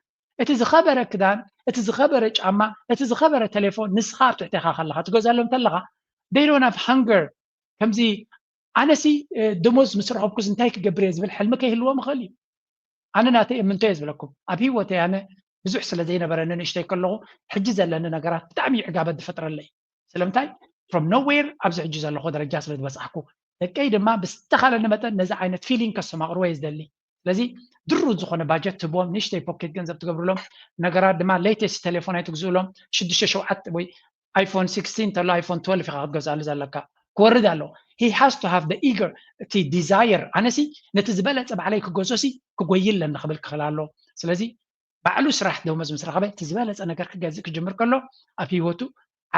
እቲ ዝኸበረ ክዳን እቲ ዝኸበረ ጫማ እቲ ዝኸበረ ቴሌፎን ንስኻ ኣብ ትሕቴኻ ከለኻ ትገዛሎም እንተለኻ they don't have hunger ከምዚ ኣነሲ ደሞዝ ምስ ረኸብኩስ እንታይ ክገብር እየ ዝብል ሕልሚ ከይህልዎም ይኽእል እዩ ኣነ ናተይ እምንቶ እየ ዝብለኩም ኣብ ህይወተይ ኣነ ብዙሕ ስለ ዘይነበረኒ ንእሽተይ ከለኹ ሕጂ ዘለኒ ነገራት ብጣዕሚ እዩ ዕጋበት ዝፈጥረለይ ስለምንታይ from nowhere ኣብዚ ሕጂ ዘለኹ ደረጃ ስለ ዝበፃሕኩ ደቀይ ድማ ብዝተኻለኒ መጠን ነዚ ዓይነት ፊሊንግ ከስተማቕርዎ እየ ዝደሊ። ስለዚ ድሩት ዝኾነ ባጀት ትህብዎም፣ ንእሽተይ ፖኬት ገንዘብ ትገብርሎም፣ ነገራት ድማ ሌተስት ቴሌፎን ኣይትግዝእሎም፣ ሽዱሽተ ሸውዓተ ወይ ኣይፎን ሲክስቲን እንተሎ ኣይፎን ትወልቭ ኢኻ ክትገዝኣሉ ዘለካ። ክወርድ ኣለዎ። He has to have the eager፣ እቲ ዲዛየር። ኣነሲ ነቲ ዝበለጸ ባዕለይ ክገዞሲ ክጎይ ኣለኒ ክብል ክኽእል ኣለዎ። ስለዚ ባዕሉ ስራሕ ደሞዝ ምስ ረኸበ እቲ ዝበለጸ ነገር ክገዝእ ክጅምር ከሎ ኣብ ህይወቱ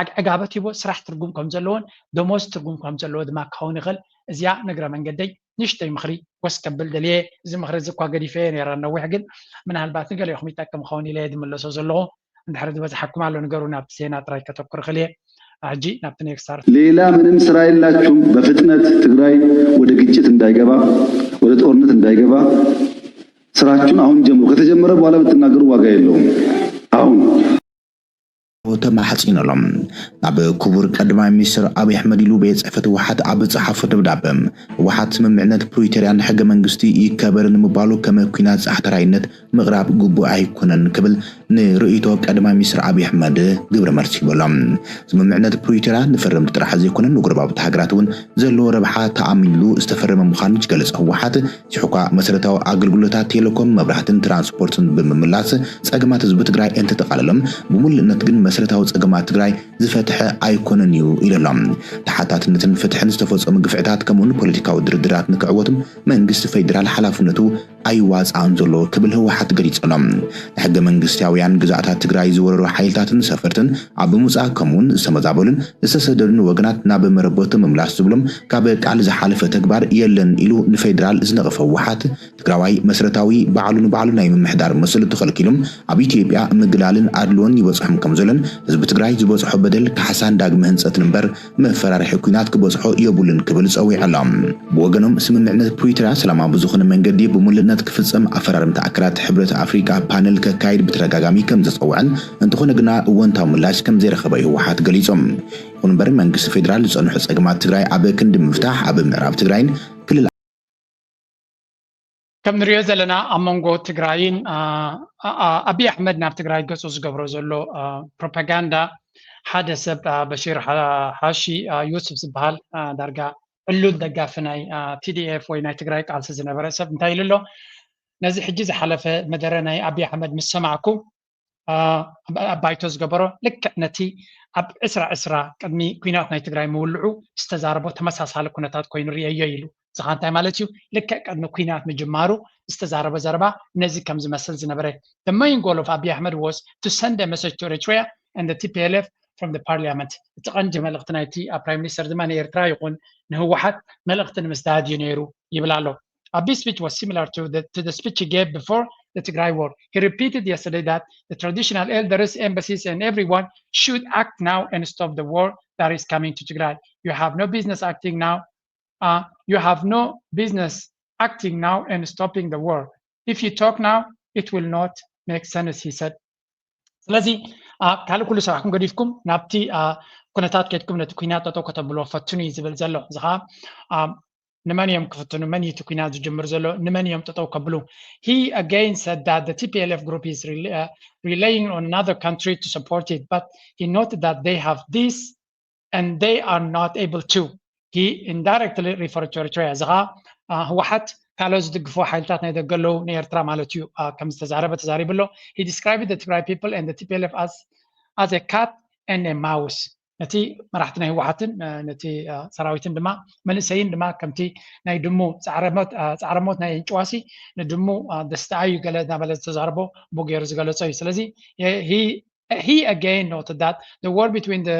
ዓግዕጋበት ሂቦ ስራሕ ትርጉም ከም ዘለዎን ደሞዝ ትርጉም ከም ዘለዎ ድማ ክኸውን ይኽእል። እዚኣ ንግረ መንገደይ ንእሽተይ ምኽሪ ወስ ከብል ደልየ። እዚ ምኽሪ እዚ እኳ ገዲፈየ ነይረ ነዊሕ፣ ግን ምናልባት ንገሊኹም ይጠቅም ክኸውን ኢለ እየ ዝምለሶ ዘለኹ። እንድሕር ዝበዝሓኩም ኣሎ ንገሩኒ፣ ኣብቲ ዜና ጥራይ ከተኩር ክእል እየ። ሕጂ ናብቲ ኔክስት ኣር ሌላ ምንም ስራ የላችሁም። በፍጥነት ትግራይ ወደ ግጭት እንዳይገባ፣ ወደ ጦርነት እንዳይገባ ስራችሁን አሁን ጀምሩ። ከተጀመረ በኋላ ብትናገሩ ዋጋ የለውም። አሁን ተማሕፂኖሎም። ናብ ክቡር ቀዳማይ ሚኒስትር ኣብይ ኣሕመድ ኢሉ ቤት ፅሕፈት ህወሓት ኣብ ዝፀሓፎ ደብዳበ፣ ህወሓት ስምምዕነት ፕሪቶርያን ሕገ መንግስቲ ይከበር ንምባሉ ከም ኲናት ፃሕተራይነት ምቕራብ ግቡእ ኣይኮነን ክብል ንርእይቶ ቀዳማይ ሚኒስትር ኣብይ ኣሕመድ ግብረ መልሲ ሂበሎም። ስምምዕነት ፕሪቶርያ ንፈረምቲ ጥራሕ ዘይኮነ ንጎረባብቲ ሃገራት እውን ዘለዎ ረብሓ ተኣሚንሉ ዝተፈረመ ምዃኑ ዝገለጸ ህወሓት፣ እዚ እኳ መሰረታዊ ኣገልግሎታት ቴሌኮም፣ መብራህትን ትራንስፖርትን ብምምላስ ጸገማት ህዝቢ ትግራይ እንተጠቓለሎም፣ ብምሉእነት ግን መሰረታዊ ጸገማት ትግራይ ዝፈትሐ ኣይኮነን እዩ ኢሉ ኣሎ። ተሓታትነትን ፍትሕን ዝተፈጸሙ ግፍዕታት ከምኡውን ፖለቲካዊ ድርድራት ንክዕወቱ መንግስቲ ፌዴራል ሓላፍነቱ ኣይዋፅኣን ዘሎ ክብል ህወሓት ገሊጹ ኣሎ። ንሕገ መንግስታውያን ግዛኣታት ትግራይ ዝወረሩ ሓይልታትን ሰፈርትን ኣብ ምውፃእ ከምኡውን ዝተመዛበሉን ዝተሰደዱን ወገናት ናብ መረበቶም ምምላስ ዝብሎም ካብ ቃል ዝሓለፈ ተግባር የለን ኢሉ ንፌዴራል ዝነቐፈ ህወሓት ትግራዋይ መስረታዊ ባዕሉ ንባዕሉ ናይ ምምሕዳር መሰሉ ተኸልኪሉ ኣብ ኢትዮጵያ ምግላልን ኣድልዎን ይበፅሖም ከም ዘሎን ህዝቢ ትግራይ ዝበፅሖ በደል ካሕሳን ዳግመ ህንፀትን እምበር መፈራርሒ ኲናት ክበፅሖ የብሉን ክብል ፀዊዑ ኣሎ። ብወገኖም ስምምዕነት ፕሪቶርያ ሰላማዊ ብዝኾነ መንገዲ ብምሉእነት ክፍፀም ኣፈራረምቲ ኣካላት ሕብረት ኣፍሪካ ፓነል ከካይድ ብተደጋጋሚ ከም ዘፀውዐን እንተኾነ ግና እወንታዊ ምላሽ ከም ዘይረኸበ ህወሓት ገሊፆም። ይኹን እምበር መንግስቲ ፌዴራል ዝፀንሑ ፀገማት ትግራይ ኣብ ክንዲ ምፍታሕ ኣብ ምዕራብ ትግራይን ክልል ከም ንሪኦ ዘለና ኣብ መንጎ ትግራይን አ- አ- አ- ኣብይ ኣሕመድ ናብ ትግራይ ገፁ ዝገብሮ ዘሎ አ፣ ፕሮፓጋንዳ ሓደ ሰብ አ፣ በሺር ሓ- ሓሺ አ፣ ዩሱፍ ዝበሃል አ፣ ዳርጋ ዕሉል ደጋፊ ናይ ቲዲኤፍ ወይ ናይ ትግራይ ቃልሲ ዝነበረ ሰብ እንታይ ኢሉ ኣሎ? ነዚ ሕጂ ዝሓለፈ መደረ ናይ ኣብይ ኣሕመድ ምስ ሰማዕኩ አ፣ ኣብ ኣብ ባይቶ ዝገበሮ ልክዕ ነቲ ኣብ ዕስራ ዕስራ ቅድሚ ኲናት ናይ ትግራይ ምውልዑ ዝተዛረቦ ተመሳሳሊ ኩነታት ኮይኑ ርእየዮ ኢሉ። እዚ ኸኣ እንታይ ማለት እዩ? ልክዕ ቅድሚ ኲናት ምጅማሩ ዝተዛረቦ ዘረባ ነዚ ከም ዝመስል ዝነበረ። The main goal of Abiy Ahmed was to send a message to Eritrea and the T P L F from the parliament። እቲ ቀንዲ መልእኽቲ ናይቲ ፕራይም ሚኒስተር ድማ ንኤርትራ ይኹን ንህወሓት መልእኽቲ ንምስዳድ እዩ ነይሩ ይብል ኣሎ። Abiy's speech was similar to the, to the speech he gave before the Tigray war. He repeated yesterday that the traditional elders, embassies, and everyone should act now and stop the war that is coming to Tigray. You have no business acting now. Uh, you have no business acting now and stopping the war. If you talk now, it will not make sense, he said. ስለዚ አ፣ ካልእ ኩሉ ስራሕኩም ገዲፍኩም ናብቲ አ፣ ኩነታት ከድኩም ነቲ ኩናት ጠጠው ከተብልዎ ፈትኑ እዩ ዝብል ዘሎ። እዚ ኸዓ አ፣ ንመን እዮም ክፍትኑ? መን እዩ እቲ ኩናት ዝጅምር ዘሎ? ንመን እዮም ጠጠው ከብሉ? He again said that the T P L F group is rel- uh, relying on another country to support it, but he noted that they have this and they are not able to. He indirectly referred to Eritrea. እዚ ኸዓ አ፣ ህወሓት ካልኦት ዝድግፍዎ ሓይልታት ናይ ደገ ኣለዉ ንኤርትራ ማለት እዩ አ፣ ከም ዝተዛረበ ተዛሪቡ ኣሎ። He described the Tigray people and the T P L F as as a cat and a mouse. ነቲ መራሕቲ ናይ ህወሓትን አ፣ ነቲ አ፣ ሰራዊትን ድማ መንእሰይን ድማ ከምቲ ናይ ድሙ ፃዕረ ሞት አ፣ ፃዕረ ሞት ናይ እንጭዋሲ ንድሙ አ፣ ደስታ እዩ ገለ እናበለ ዝተዛረቦ ብኡ ገይሩ ዝገለጾ እዩ። ስለዚ he he again noted that the war between the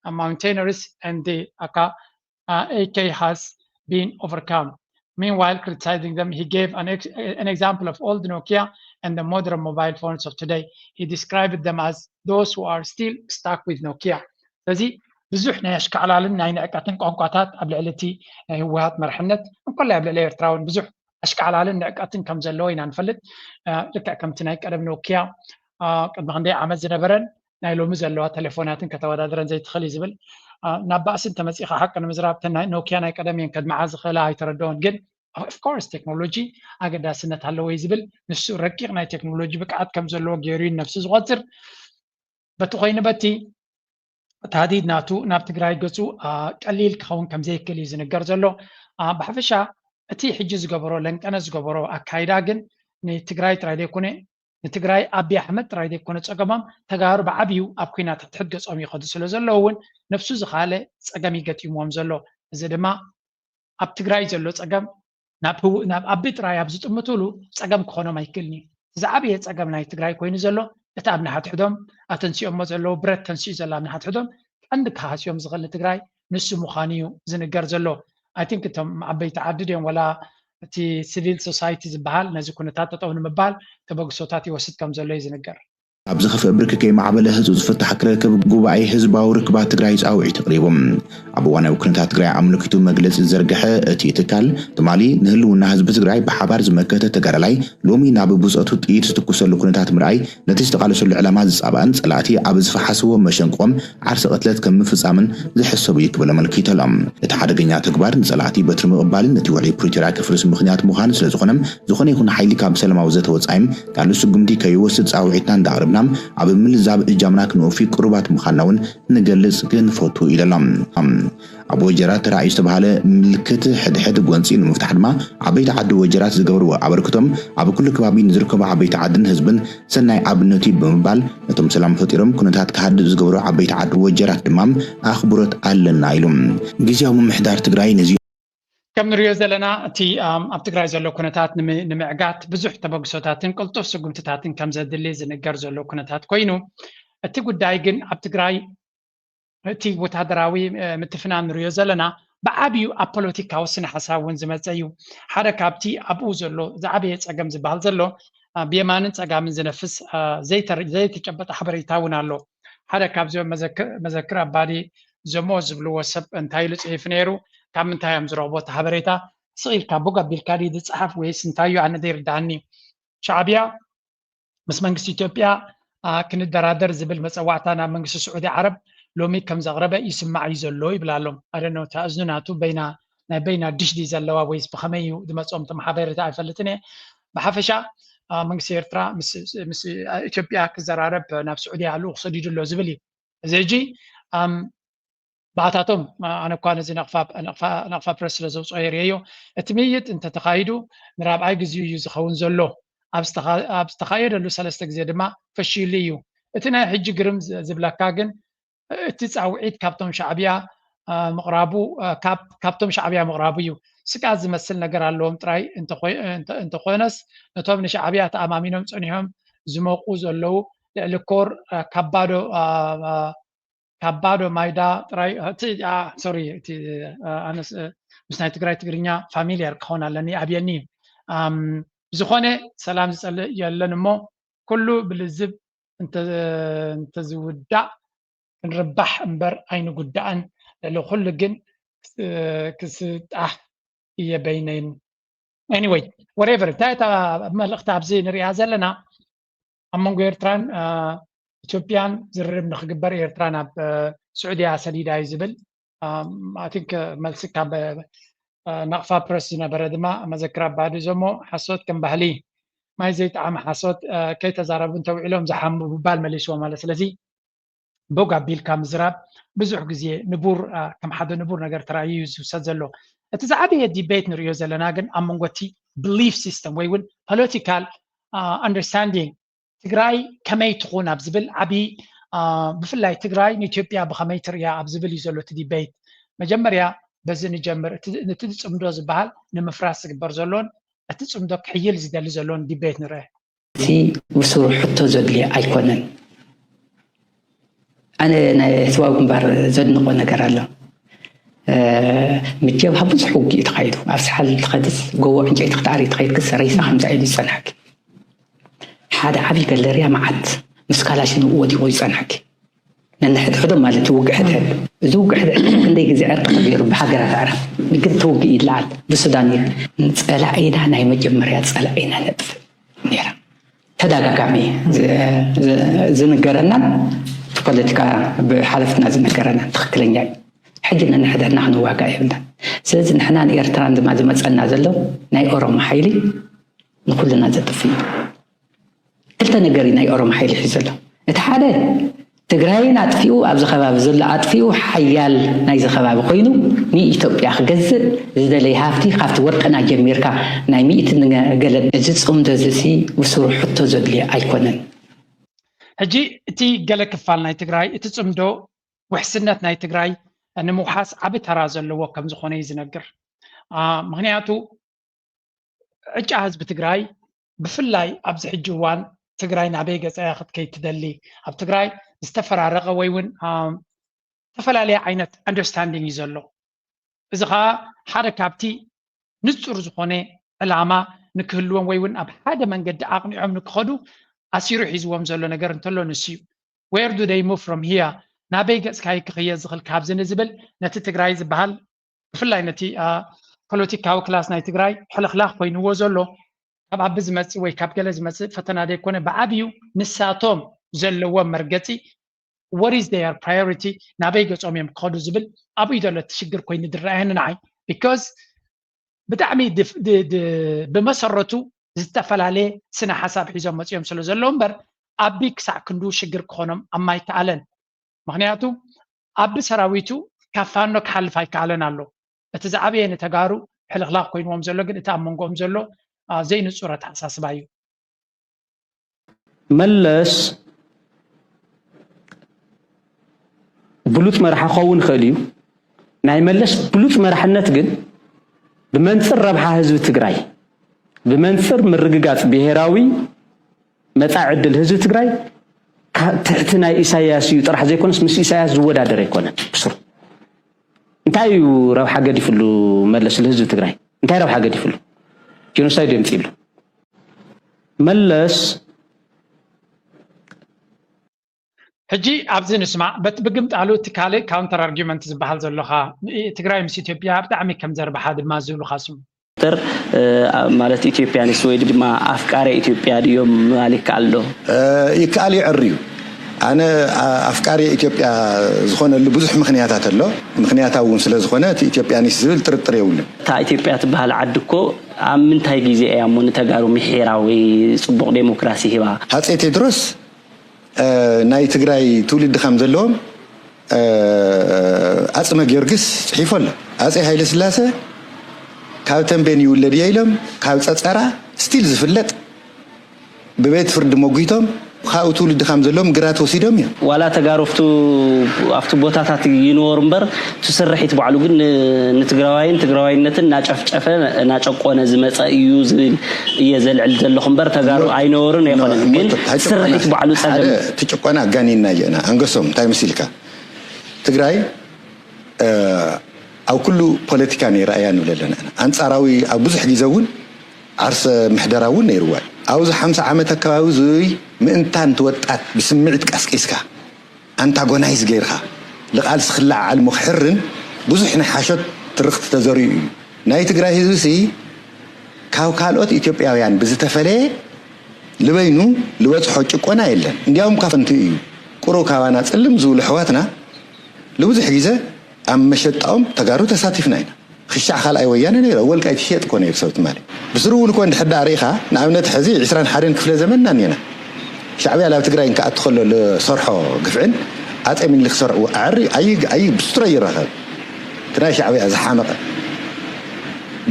uh, mountaineers and the Aka uh, A K has been overcome. Meanwhile, criticizing them, he gave an, ex- an example of old Nokia and the modern mobile phones of today. He described them as those who are still stuck with Nokia. ስለዚ ብዙሕ ናይ ኣሽካዕላልን ናይ ንዕቀትን ቋንቋታት ኣብ ልዕሊ እቲ ናይ ህወሓት መርሕነት እንኮላይ ኣብ ልዕሊ ኤርትራ እውን ብዙሕ ኣሽካዕላልን ንዕቀትን ከም ዘለዎ ኢና ንፈልጥ። አ፣ ልክዕ ከምቲ ናይ ቀደም ኖኪያ አ፣ ቅድሚ ክንደይ ዓመት ዝነበረን ናይ ሎሚ ዘለዋ ቴሌፎናትን ከተወዳድረን ዘይትኽእል እዩ ዝብል አ፣ ናብ ባእሲ እንተመፂእኻ ሓቂ ንምዝራብ እተን ናይ ኖኪያ ናይ ቀደም እየን ከድምዓ ዝኽእላ ኣይተረድኦን። ግን ኦፍኮርስ ቴክኖሎጂ ኣገዳስነት ኣለዎ እዩ ዝብል ንሱ ረቂቕ ናይ ቴክኖሎጂ ብቅዓት ከም ዘለዎ ገይሩ እዩ ነብሱ ዝቆፅር። በቲ ኮይኑ በቲ ታህዲድ ናቱ ናብ ትግራይ ገፁ አ፣ ቀሊል ክኸውን ከም ዘይክእል እዩ ዝንገር ዘሎ። ብሓፈሻ እቲ ሕጂ ዝገበሮ ለንቀነ ዝገበሮ ኣካይዳ ግን ንትግራይ ጥራይ ዘይኮነ ንትግራይ ኣቢ ኣሕመድ ጥራይ ዘይኮነ ፀገሞም ተጋሩ ብዓብዩ ኣብ ኩናት ሕድሕድ ገፆም ይኸዱ ስለ ዘለዉ እውን ነብሱ ዝኻለ ፀገም ይገጢምዎም ዘሎ። እዚ ድማ ኣብ ትግራይ ዘሎ ፀገም ናብ ኣቢ ጥራይ ኣብ ዝጥምትሉ ፀገም ክኾኖም ኣይክእልን እዩ። ዝዓበየ ፀገም ናይ ትግራይ ኮይኑ ዘሎ እቲ ኣብ ንሓትሕዶም ኣተንሲኦሞ ዘለዉ ብረት ተንሲኡ ዘሎ ኣብ ንሓትሕዶም ቀንዲ ክሃስዮም ዝኽእል ንትግራይ ንሱ ምዃኑ እዩ ዝንገር ዘሎ። ኣይ ቲንክ እቶም ዓበይቲ ዓዲ ድዮም ወላ እቲ ሲቪል ሶሳይቲ ዝበሃል ነዚ ኩነታት ጠጠው ንምባል ተበግሶታት ይወስድ ከም ዘሎ እዩ ዝንገር። ኣብ ዝኸፍእ ብርኪ ከይማዕበለ ህጹጽ ፍታሕ ክረክብ ጉባኤ ህዝባዊ ርክባት ትግራይ ጻውዒት ኣቕሪቡ። ኣብ እዋናዊ ኩነታት ትግራይ ኣመልኪቱ መግለጺ ዝዘርግሐ እቲ ትካል፣ ትማሊ ንህልውና ህዝቢ ትግራይ ብሓባር ዝመከተ ተጋዳላይ ሎሚ ናብ ብጾቱ ጥይት ዝትኩሰሉ ኩነታት ምርኣይ ነቲ ዝተቓለሰሉ ዕላማ ዝጻባእን ጸላእቲ ኣብ ዝፈሓስዎ መሸንቆም ዓርሰ ቅትለት ከም ምፍጻምን ዝሕሰብ እዩ ክብል ኣመልኪቱ ኣሎ። እቲ ሓደገኛ ተግባር ንጸላእቲ በትሪ ምቕባልን ነቲ ውዕሊ ፕሪቶርያ ክፍርስ ምኽንያት ምዃን ስለ ዝኾነ ዝኾነ ይኹን ሓይሊ ካብ ሰላማዊ ዘተ ወጻኢ ካልእ ስጉምቲ ከይወስድ ጻውዒትና እንዳቕረብና ኣብ ምልዛብ እጃምና ክነወፊ ቅሩባት ምዃንና እውን ንገልጽ ክንፈቱ ኢሉ ኣሎ። ኣብ ወጀራት ተራእዩ ዝተባህለ ምልክት ሕድሕድ ጎንጺ ንምፍታሕ ድማ ዓበይቲ ዓዲ ወጀራት ዝገብርዎ ኣበርክቶም ኣብ ኩሉ ከባቢ ንዝርከቡ ዓበይቲ ዓድን ህዝብን ሰናይ ኣብነት እዩ ብምባል ነቶም ሰላም ፈጢሮም ኩነታት ክሃድእ ዝገብሩ ዓበይቲ ዓዲ ወጀራት ድማ ኣኽብሮት ኣለና ኢሉ። ግዝያዊ ምምሕዳር ትግራይ ነዚ ከም ንሪኦ ዘለና እቲ ኣብ ትግራይ ዘሎ ኩነታት ንምዕጋት ብዙሕ ተበግሶታትን ቅልጡፍ ስጉምትታትን ከም ዘድሊ ዝንገር ዘሎ ኩነታት ኮይኑ እቲ ጉዳይ ግን ኣብ ትግራይ እቲ ወታደራዊ ምትፍናን ንሪኦ ዘለና ብዓብዩ ኣብ ፖለቲካዊ ስነ ሓሳብ እውን ዝመፀ እዩ። ሓደ ካብቲ ኣብኡ ዘሎ ዝዓበየ ፀገም ዝበሃል ዘሎ ብየማንን ፀጋምን ዝነፍስ ዘይተጨበጠ ሓበሬታ እውን ኣሎ። ሓደ ካብዚኦም መዘክር ኣባዲ ዘሞ ዝብልዎ ሰብ እንታይ ኢሉ ፅሒፉ ነይሩ? ካብ ምንታይ እዮም ዝረኽቦ እቲ ሓበሬታ? ስቕ ኢልካ ቦግ ኣቢልካ ድዩ ዝፀሓፍ ወይስ እንታይ እዩ? ኣነ ዘይርድኣኒ። ሻዕብያ ምስ መንግስቲ ኢትዮጵያ ክንደራደር ዝብል መፀዋዕታ ናብ መንግስቲ ስዑዲ ዓረብ ሎሚ ከም ዘቕረበ ይስማዕ እዩ ዘሎ ይብል ኣሎ። ኣደነ እታ እዝኑ ናቱ በይና ናይ በይና ድሽ ድዩ ዘለዋ ወይስ ብኸመይ እዩ ዝመፅኦም እቶም ሓበሬታ ኣይፈልጥን እየ። ብሓፈሻ መንግስቲ ኤርትራ ምስ ኢትዮጵያ ክዘራረብ ናብ ስዑድያ ልኡኽ ሰዲዱ ኣሎ ዝብል እዩ። እዚ ሕጂ ብኣታቶም ኣነ እኳ ነዚ ነቕፋ ፕረስ ስለ ዘውፅኦ የርእየዮ። እቲ ምይይጥ እንተተኻይዱ ንራብዓይ ግዜኡ እዩ ዝኸውን ዘሎ። ኣብ ዝተኻየደሉ ሰለስተ ግዜ ድማ ፈሽይሉ እዩ። እቲ ናይ ሕጂ ግርም ዝብለካ ግን እቲ ፃውዒት ካብቶም ሻዕብያ ምቕራቡ ካብቶም ሻዕብያ ምቕራቡ እዩ። ስግኣት ዝመስል ነገር ኣለዎም ጥራይ እንተኾነስ ነቶም ንሻዕብያ ተኣማሚኖም ፀኒሖም ዝመቑ ዘለዉ ልዕሊ ኮር ካብ ባዶ ካብ ባዶ ማይዳ ጥራይ እቲ ሶሪ እቲ ኣነስ ምስ ናይ ትግራይ ትግርኛ ፋሚልያር ክኸውን ኣለኒ ኣብየኒ እዩ። ብዝኾነ ሰላም ዝፀልእ የለን እሞ ኩሉ ብልዝብ እንተዝውዳእ ክንርባሕ እምበር ኣይንጉዳእን። ልዕሊ ኩሉ ግን ክስጣሕ እየ በይነይን። Anyway whatever እንታይ እታ መልእኽቲ ኣብዚ ንሪኣ ዘለና ኣብ መንጎ ኤርትራን ኢትዮጵያን ዝርርብ ንክግበር ኤርትራ ናብ ስዑድያ ሰዲዳ እዩ ዝብል I think መልሲ ካብ ናቕፋ ፕረስ ዝነበረ ድማ መዘክር ኣባዲ ዘሞ ሓሶት ከም ባህሊ ማይ ዘይጠዓመ ሓሶት ከይተዛረቡ እንተውዒሎም ዝሓሙ ምባል መሊስዎ ማለት ስለዚ ቦግ ኣቢልካ ምዝራብ ብዙሕ ግዜ ንቡር ከም ሓደ ንቡር ነገር ተራእዩ እዩ ዝውሰድ ዘሎ። እቲ ዝዓበየ ዲቤት ንሪኦ ዘለና ግን ኣብ መንጎ እቲ belief system ወይ እውን political understanding ትግራይ ከመይ ትኹን ኣብ ዝብል ዓብዪ ብፍላይ ትግራይ ንኢትዮጵያ ብኸመይ ትርእያ ኣብ ዝብል እዩ ዘሎ እቲ ዲቤት። መጀመርያ በዚ ንጀምር። ነቲ ዝፅምዶ ዝበሃል ንምፍራስ ዝግበር ዘሎን እቲ ፅምዶ ክሕይል ዝደሊ ዘሎን ዲቤት ንርአ። እቲ ብስሩ ሕቶ ዘድልዮ ኣይኮነን። ኣነ ናይ ህዝባዊ ግንባር ዘድንቆ ነገር ኣሎ። ምስ ጀብሃ ብዙሕ ውግእ እዩ ተኻይዱ። ኣብ ሳሕል ትኸድስ ጎቦ ዕንጨይቲ ክትኣሪ ትኸይድክስ ሬሳ ከምዚ ኢሉ ይጸንሐኪ። ሓደ ዓብዪ ገለርያ መዓት ምስ ካላሽን ወዲቑ ይጸንሐኪ። ነንሕድሕዶም ማለት እቲ ውግእ ሕድሕድ። እዚ ውግእ ሕድሕድ ክንደይ ግዜ ዕርቂ ተገይሩ ብሃገራት ኣዕራብ። ግን እቲ ውግእ ይለዓል። ብሱዳን እዩ። ንጸላኢና ናይ መጀመርያ ጸላኢና ነጥፍእ ነይራ። ተደጋጋሚ ዝንገረናን እቲ ፖለቲካ ብሓለፍትና ዝነገረናን ትኽክለኛ እዩ። ሕጂ ነንሕድሕድና ክንዋጋእ የብልናን። ስለዚ ንሕና ንኤርትራን ድማ ዝመፀና ዘሎ ናይ ኦሮሞ ሓይሊ ንኩልና ዘጥፍእ እዩ። ክልተ ነገር እዩ ናይ ኦሮሞ ሓይሊ ሒዙ ዘሎ። እቲ ሓደ ትግራይን ኣጥፊኡ ኣብዚ ከባቢ ዘሎ ኣጥፊኡ ሓያል ናይዚ ከባቢ ኮይኑ ንኢትዮጵያ ክገዝእ ዝደለየ ሃፍቲ ካብቲ ወርቅና ጀሚርካ ናይ ሚእቲ ንገለ እዚ ጽምዶ እዚ ሲ ብስሩ ሕቶ ዘድልዮ ኣይኮነን። ሕጂ እቲ ገለ ክፋል ናይ ትግራይ እቲ ጽምዶ ውሕስነት ናይ ትግራይ ንምውሓስ ዓቢ ተራ ዘለዎ ከም ዝኾነ እዩ ዝነግር። ምክንያቱ ዕጫ ህዝቢ ትግራይ ብፍላይ ኣብዚ ሕጂ እዋን ትግራይ ናበይ ገፃ ክትከይድ ትደሊ፣ ኣብ ትግራይ ዝተፈራረቀ ወይ እውን ዝተፈላለየ ዓይነት understanding እዩ ዘሎ። እዚ ከዓ ሓደ ካብቲ ንፁር ዝኾነ ዕላማ ንክህልዎም ወይ እውን ኣብ ሓደ መንገዲ ኣቕኒዖም ንክኸዱ ኣሲሩ ሒዝዎም ዘሎ ነገር እንተሎ ንሱ እዩ። Where do they move from here? ናበይ ገፅካ ክኽየ ዝኽእል ካብዚ ንዝብል ነቲ ትግራይ ዝበሃል ብፍላይ ነቲ ፖለቲካዊ ክላስ ናይ ትግራይ ሕልኽላኽ ኮይንዎ ዘሎ ካብ ኣቢ ዝመፅእ ወይ ካብ ገለ ዝመፅእ ፈተና ዘይኮነ ብዓብዩ ንሳቶም ዘለዎም መርገፂ what is their priority ናበይ ገፆም እዮም ክኸዱ ዝብል ኣብኡ ዘሎ እቲ ሽግር ኮይኑ ዝረኣየኒ ንዓይ because ብጣዕሚ ብመሰረቱ ዝተፈላለየ ስነ ሓሳብ ሒዞም መፅኦም ስለ ዘለዉ እምበር ኣቢ ክሳዕ ክንዱ ሽግር ክኾኖም ኣማይከኣለን ምክንያቱ ኣቢ ሰራዊቱ ካብ ፋኖ ክሓልፍ ኣይከኣለን ኣሎ እቲ ዝዓበየ ንተጋሩ ሕልኽላኽ ኮይንዎም ዘሎ ግን እቲ ኣብ መንጎኦም ዘሎ ዘይንፁር ኣተሓሳስባ እዩ መለስ ብሉፅ መራሒ ክኸውን ይኽእል እዩ ናይ መለስ ብሉፅ መራሕነት ግን ብመንፅር ረብሓ ህዝቢ ትግራይ ብመንፅር ምርግጋፅ ብሄራዊ መፃኢ ዕድል ህዝቢ ትግራይ ትሕቲ ናይ ኢሳያስ እዩ ጥራሕ ዘይኮነስ ምስ ኢሳያስ ዝወዳደር ኣይኮነን ብስሩ እንታይ እዩ ረብሓ ገዲፍሉ መለስ ንህዝቢ ትግራይ እንታይ ረብሓ ገዲፍሉ ጀኖሳይድ የምፅሉ መለስ ሕጂ ኣብዚ ንስማዕ በት ብግምጣሉ እቲ ካልእ counter argument ዝበሃል ዘሎኻ ትግራይ ምስ ኢትዮጵያ ብጣዕሚ ከም ዘርብሓ ድማ ዝብሉኻ ስሙ ር ማለት ኢትዮጵያኒስት ወይ ድማ ኣፍቃሪ ኢትዮጵያ ድዮም ምባል ይከኣል ዶ? ይከኣል ይዕር እዩ። ኣነ ኣፍቃሪ ኢትዮጵያ ዝኾነሉ ብዙሕ ምኽንያታት ኣሎ። ምኽንያታዊ እውን ስለ ዝኾነ እቲ ኢትዮጵያኒስት ዝብል ጥርጥር የብሉን። እታ ኢትዮጵያ ትበሃል ዓዲ እኮ ኣብ ምንታይ ግዜ እያ እሞ ንተጋሩ ምሒራ ወይ ፅቡቕ ዴሞክራሲ ሂባ? ሃፀይ ቴድሮስ ናይ ትግራይ ትውልዲ ከም ዘለዎም ኣፅመ ጊዮርጊስ ፅሒፉ ኣሎ። ኣፀይ ሃይለስላሰ ካብ ተንቤን ይውለድ እየ ኢሎም ካብ ፀፀራ ስቲል ዝፍለጥ ብቤት ፍርዲ መጒቶም ካብኡ ትውልዲ ከም ዘለዎም ግራት ወሲዶም እዮም። ዋላ ተጋሩ ኣብቲ ኣብቲ ቦታታት ይንበሩ እምበር እቲ ስርሒት ባዕሉ ግን ን- ንትግራዋይን ትግራዋይነትን እናጨፍጨፈ እናጨቆነ ዝመፀ እዩ ዝብል እየ ዘልዕል ዘለኹ እምበር ተጋሩ ኣይነበሩን ኣይኮነን ግን እቲ ስርሒት ባዕሉ ፀገም ሓደ እዩ። እቲ ጭቆና ኣጋኒና እየና ኣንገሶም እንታይ መሲልካ ትግራይ ኣብ ኩሉ ፖለቲካ ነይራ እያ ንብል ኣለና ኢና። ኣንፃራዊ ኣብ ብዙሕ ግዜ እውን ዓርሰ ምሕደራ እውን ነይርዋ እዩ። ኣብዚ ሓምሳ ዓመት ኣከባቢ እዙይ ምእንታን እቲ ወጣት ብስምዒት ቀስቂስካ ኣንታጎናይዝ ገይርካ ልቓልሲ ክለዓዓል እሞ ክሕርን ብዙሕ ናይ ሓሾት ትርኽቲ ተዘሪኡ እዩ። ናይ ትግራይ ህዝቢ ሲ ካብ ካልኦት ኢትዮጵያውያን ብዝተፈለየ ልበይኑ ልበፅሖ ጭቆና የለን። እንዲያውም ካብንቱ እዩ ቁሩብ ካባና ፅልም ዝብሉ ኣሕዋትና ልብዙሕ ግዘ ኣብ መሸጣኦም ተጋሩ ተሳቲፍና ኢና። ክሻዕ ካልኣይ ወያነ ነይረ ወልቃይት ይሸጥ እኮ ነይሩ ሰብ ትማሊ። ብስሩ እውን እኮ እንድሕር ደኣ ርኢኻ ንኣብነት ሕዚ ዕስራን ሓደን ክፍለ ዘመንና እኒና። ሻዕብያ ናብ ትግራይ እንክኣቱ ከሎ ዝሰርሖ ግፍዕን ኣፀ ሚኒሊክ ዝሰርዕዎ ኣዕሪ ኣይ ኣይ ብስትሮ ይራኸብ። እቲ ናይ ሻዕብያ ዝሓመቐ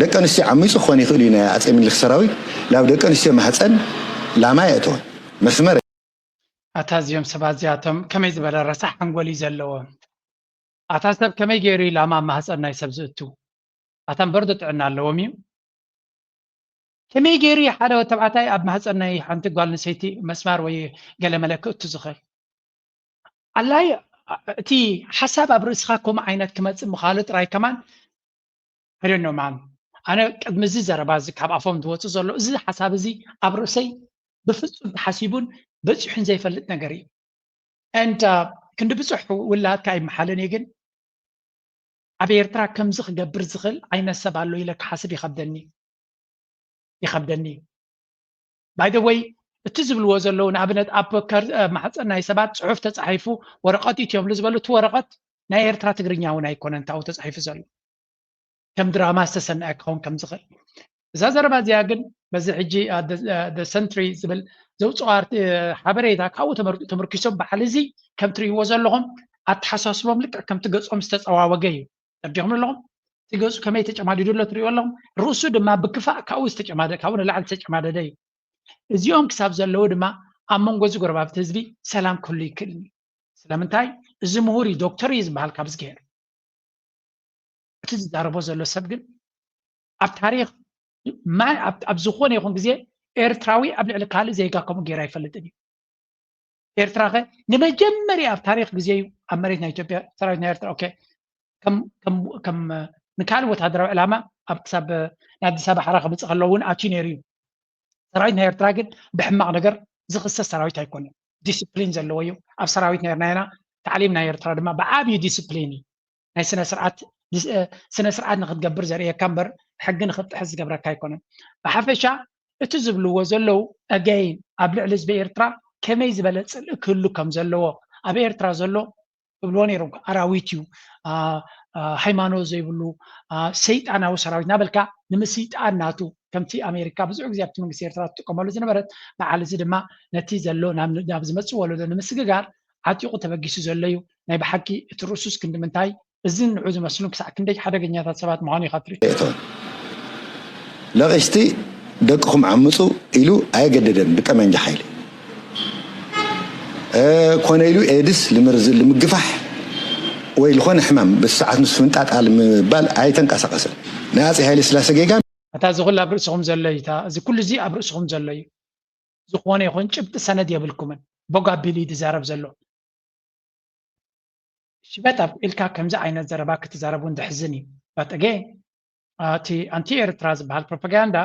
ደቂ ኣንስትዮ ዓሚፁ ክኾን ይኽእል እዩ ናይ ኣፀ ሚኒሊክ ሰራዊት ናብ ደቂ ኣንስትዮ ማህፀን ላማ የእተወን መስመር ኣታ እዚኦም ሰባት እዚኣቶም ከመይ ዝበለ ረሳሕ ሓንጎል እዩ ዘለዎም ኣታ ሰብ ከመይ ገይሩ እዩ ላማ ኣብ ማህፀን ናይ ሰብ ዝእቱ ኣታ እምበር ዶ ጥዕና ኣለዎም እዩ ከመይ ገይሩ እዩ ሓደ ተባዕታይ ኣብ ማህፀን ናይ ሓንቲ ጓል ኣንስተይቲ መስማር ወይ ገለ መለ ክእቱ ዝኽእል ኣላይ እቲ ሓሳብ ኣብ ርእስኻ ከምኡ ዓይነት ክመፅእ ምኻሉ ጥራይ ከማን I don't know man ኣነ ቅድሚ እዚ ዘረባ እዚ ካብ ኣፎም ዝወፅእ ዘሎ እዚ ሓሳብ እዚ ኣብ ርእሰይ ብፍፁም ተሓሲቡን በፂሑን ዘይፈልጥ ነገር እዩ and ክንዲ ብፁሕ ውላድካ ኣይመሓልን እየ ግን ኣብ ኤርትራ ከምዚ ክገብር ዝኽእል ዓይነት ሰብ ኣሎ ኢለ ክሓስብ ይኸብደኒ ይኸብደኒ እዩ by the way እቲ ዝብልዎ ዘለዉ ንኣብነት ኣብ ማሕፀን ናይ ሰባት ፅሑፍ ተፃሒፉ ወረቐት እዩ ትብሉ ዝበሉ እቲ ወረቐት ናይ ኤርትራ ትግርኛ እውን ኣይኮነን ታው ተፃሒፉ ዘሎ ከም ድራማ ዝተሰነዐ ክኸውን ከም ዝኽእል እዛ ዘረባ እዚኣ ግን በዚ ሕጂ ሰንትሪ ዝብል ዘውፅኦ ሓበሬታ ካብኡ ተመርኪሶም በዓል እዚ ከም ትርእይዎ ዘለኹም ኣተሓሳስቦም ልክዕ ከምቲ ገፆም ዝተፀዋወገ እዩ። ተረዲኹም ኣለኹም? እቲ ገፁ ከመይ ተጨማዲዱ ኣሎ ትርእይዎ ኣለኹም። ርእሱ ድማ ብክፋእ ካብኡ ዝተጨማደ ካብኡ ንላዕሊ ዝተጨማደደ እዩ። እዚኦም ክሳብ ዘለዉ ድማ ኣብ መንጎ እዚ ጎረባብቲ ህዝቢ ሰላም ክህሉ ይክእል እዩ። ስለምንታይ? እዚ ምሁር እዩ፣ ዶክተር እዩ ዝበሃል ካብ ዝገይር እቲ ዝዛረቦ ዘሎ ሰብ ግን ኣብ ታሪክ ኣብ ዝኾነ ይኹን ግዜ ኤርትራዊ ኣብ ልዕሊ ካልእ ዜጋ ከምኡ ገይሩ ኣይፈልጥን እዩ። ኤርትራ ከ ንመጀመርያ ኣብ ታሪክ ግዜ እዩ ኣብ መሬት ናይ ኢትዮጵያ ሰራዊት ናይ ኤርትራ ኦኬ ከም ንካልእ ወታደራዊ ዕላማ ኣብ ክሳብ ንኣዲስ ኣበባ ሓራ ክምፅእ ከሎ እውን ኣትዩ ነይሩ እዩ። ሰራዊት ናይ ኤርትራ ግን ብሕማቕ ነገር ዝኽሰስ ሰራዊት ኣይኮነን። ዲስፕሊን ዘለዎ እዩ። ኣብ ሰራዊት ነርና ኢና። ታዕሊም ናይ ኤርትራ ድማ ብዓብዩ ዲስፕሊን እዩ። ናይ ስነ ስርዓት ስነ ስርዓት ንክትገብር ዘርእየካ እምበር ሕጊ ንክትጥሕስ ዝገብረካ ኣይኮነን። ብሓፈሻ እቲ ዝብልዎ ዘለዉ ኣገይን ኣብ ልዕሊ ህዝቢ ኤርትራ ከመይ ዝበለ ፅልኢ ክህሉ ከም ዘለዎ ኣብ ኤርትራ ዘሎ እብልዎ ነይሮም። ኣራዊት እዩ፣ ሃይማኖት ዘይብሉ ሰይጣናዊ ሰራዊት እናበልካ ንምስይጣን ናቱ ከምቲ ኣሜሪካ ብዙሕ ግዜ ኣብቲ መንግስቲ ኤርትራ ትጥቀመሉ ዝነበረት በዓል እዚ ድማ ነቲ ዘሎ ናብ ዝመፅእ ወለዶ ንምስግጋር ዓጢቑ ተበጊሱ ዘሎ እዩ። ናይ ብሓቂ እቲ ርእሱስ ክንዲ ምንታይ እዝን ንዑ ዝመስሉን ክሳዕ ክንደይ ሓደገኛታት ሰባት ምዃኑ ኢኻ ትርኢ። ለቐሽቲ ደቅኹም ዓምፁ ኢሉ ኣየገደደን ብጠመንጃ ሓይሊ ኮነ ኢሉ ኤድስ ልምግፋሕ ወይ ዝኾነ ሕማም ብሰዓት ምስ ፍንጣጣ ልምባል ኣይተንቀሳቐሰን። ናይ ኣጼ ሃይለ ስላሰ ጌጋ እታ እዚ ኩሉ ኣብ ርእስኹም ዘሎ እዩ። እዚ ኩሉ እዚ ኣብ ርእስኹም ዘሎ እዩ። ዝኾነ ይኹን ጭብጢ ሰነድ የብልኩምን። ቦግ ኣቢሉ እዩ ዝዛረብ ዘሎ። ሽበት ኣብቂልካ ከምዚ ዓይነት ዘረባ ክትዛረብ እውን ዘሕዝን እዩ። But again እቲ ኣንቲ ኤርትራ ዝበሃል ፕሮፓጋንዳ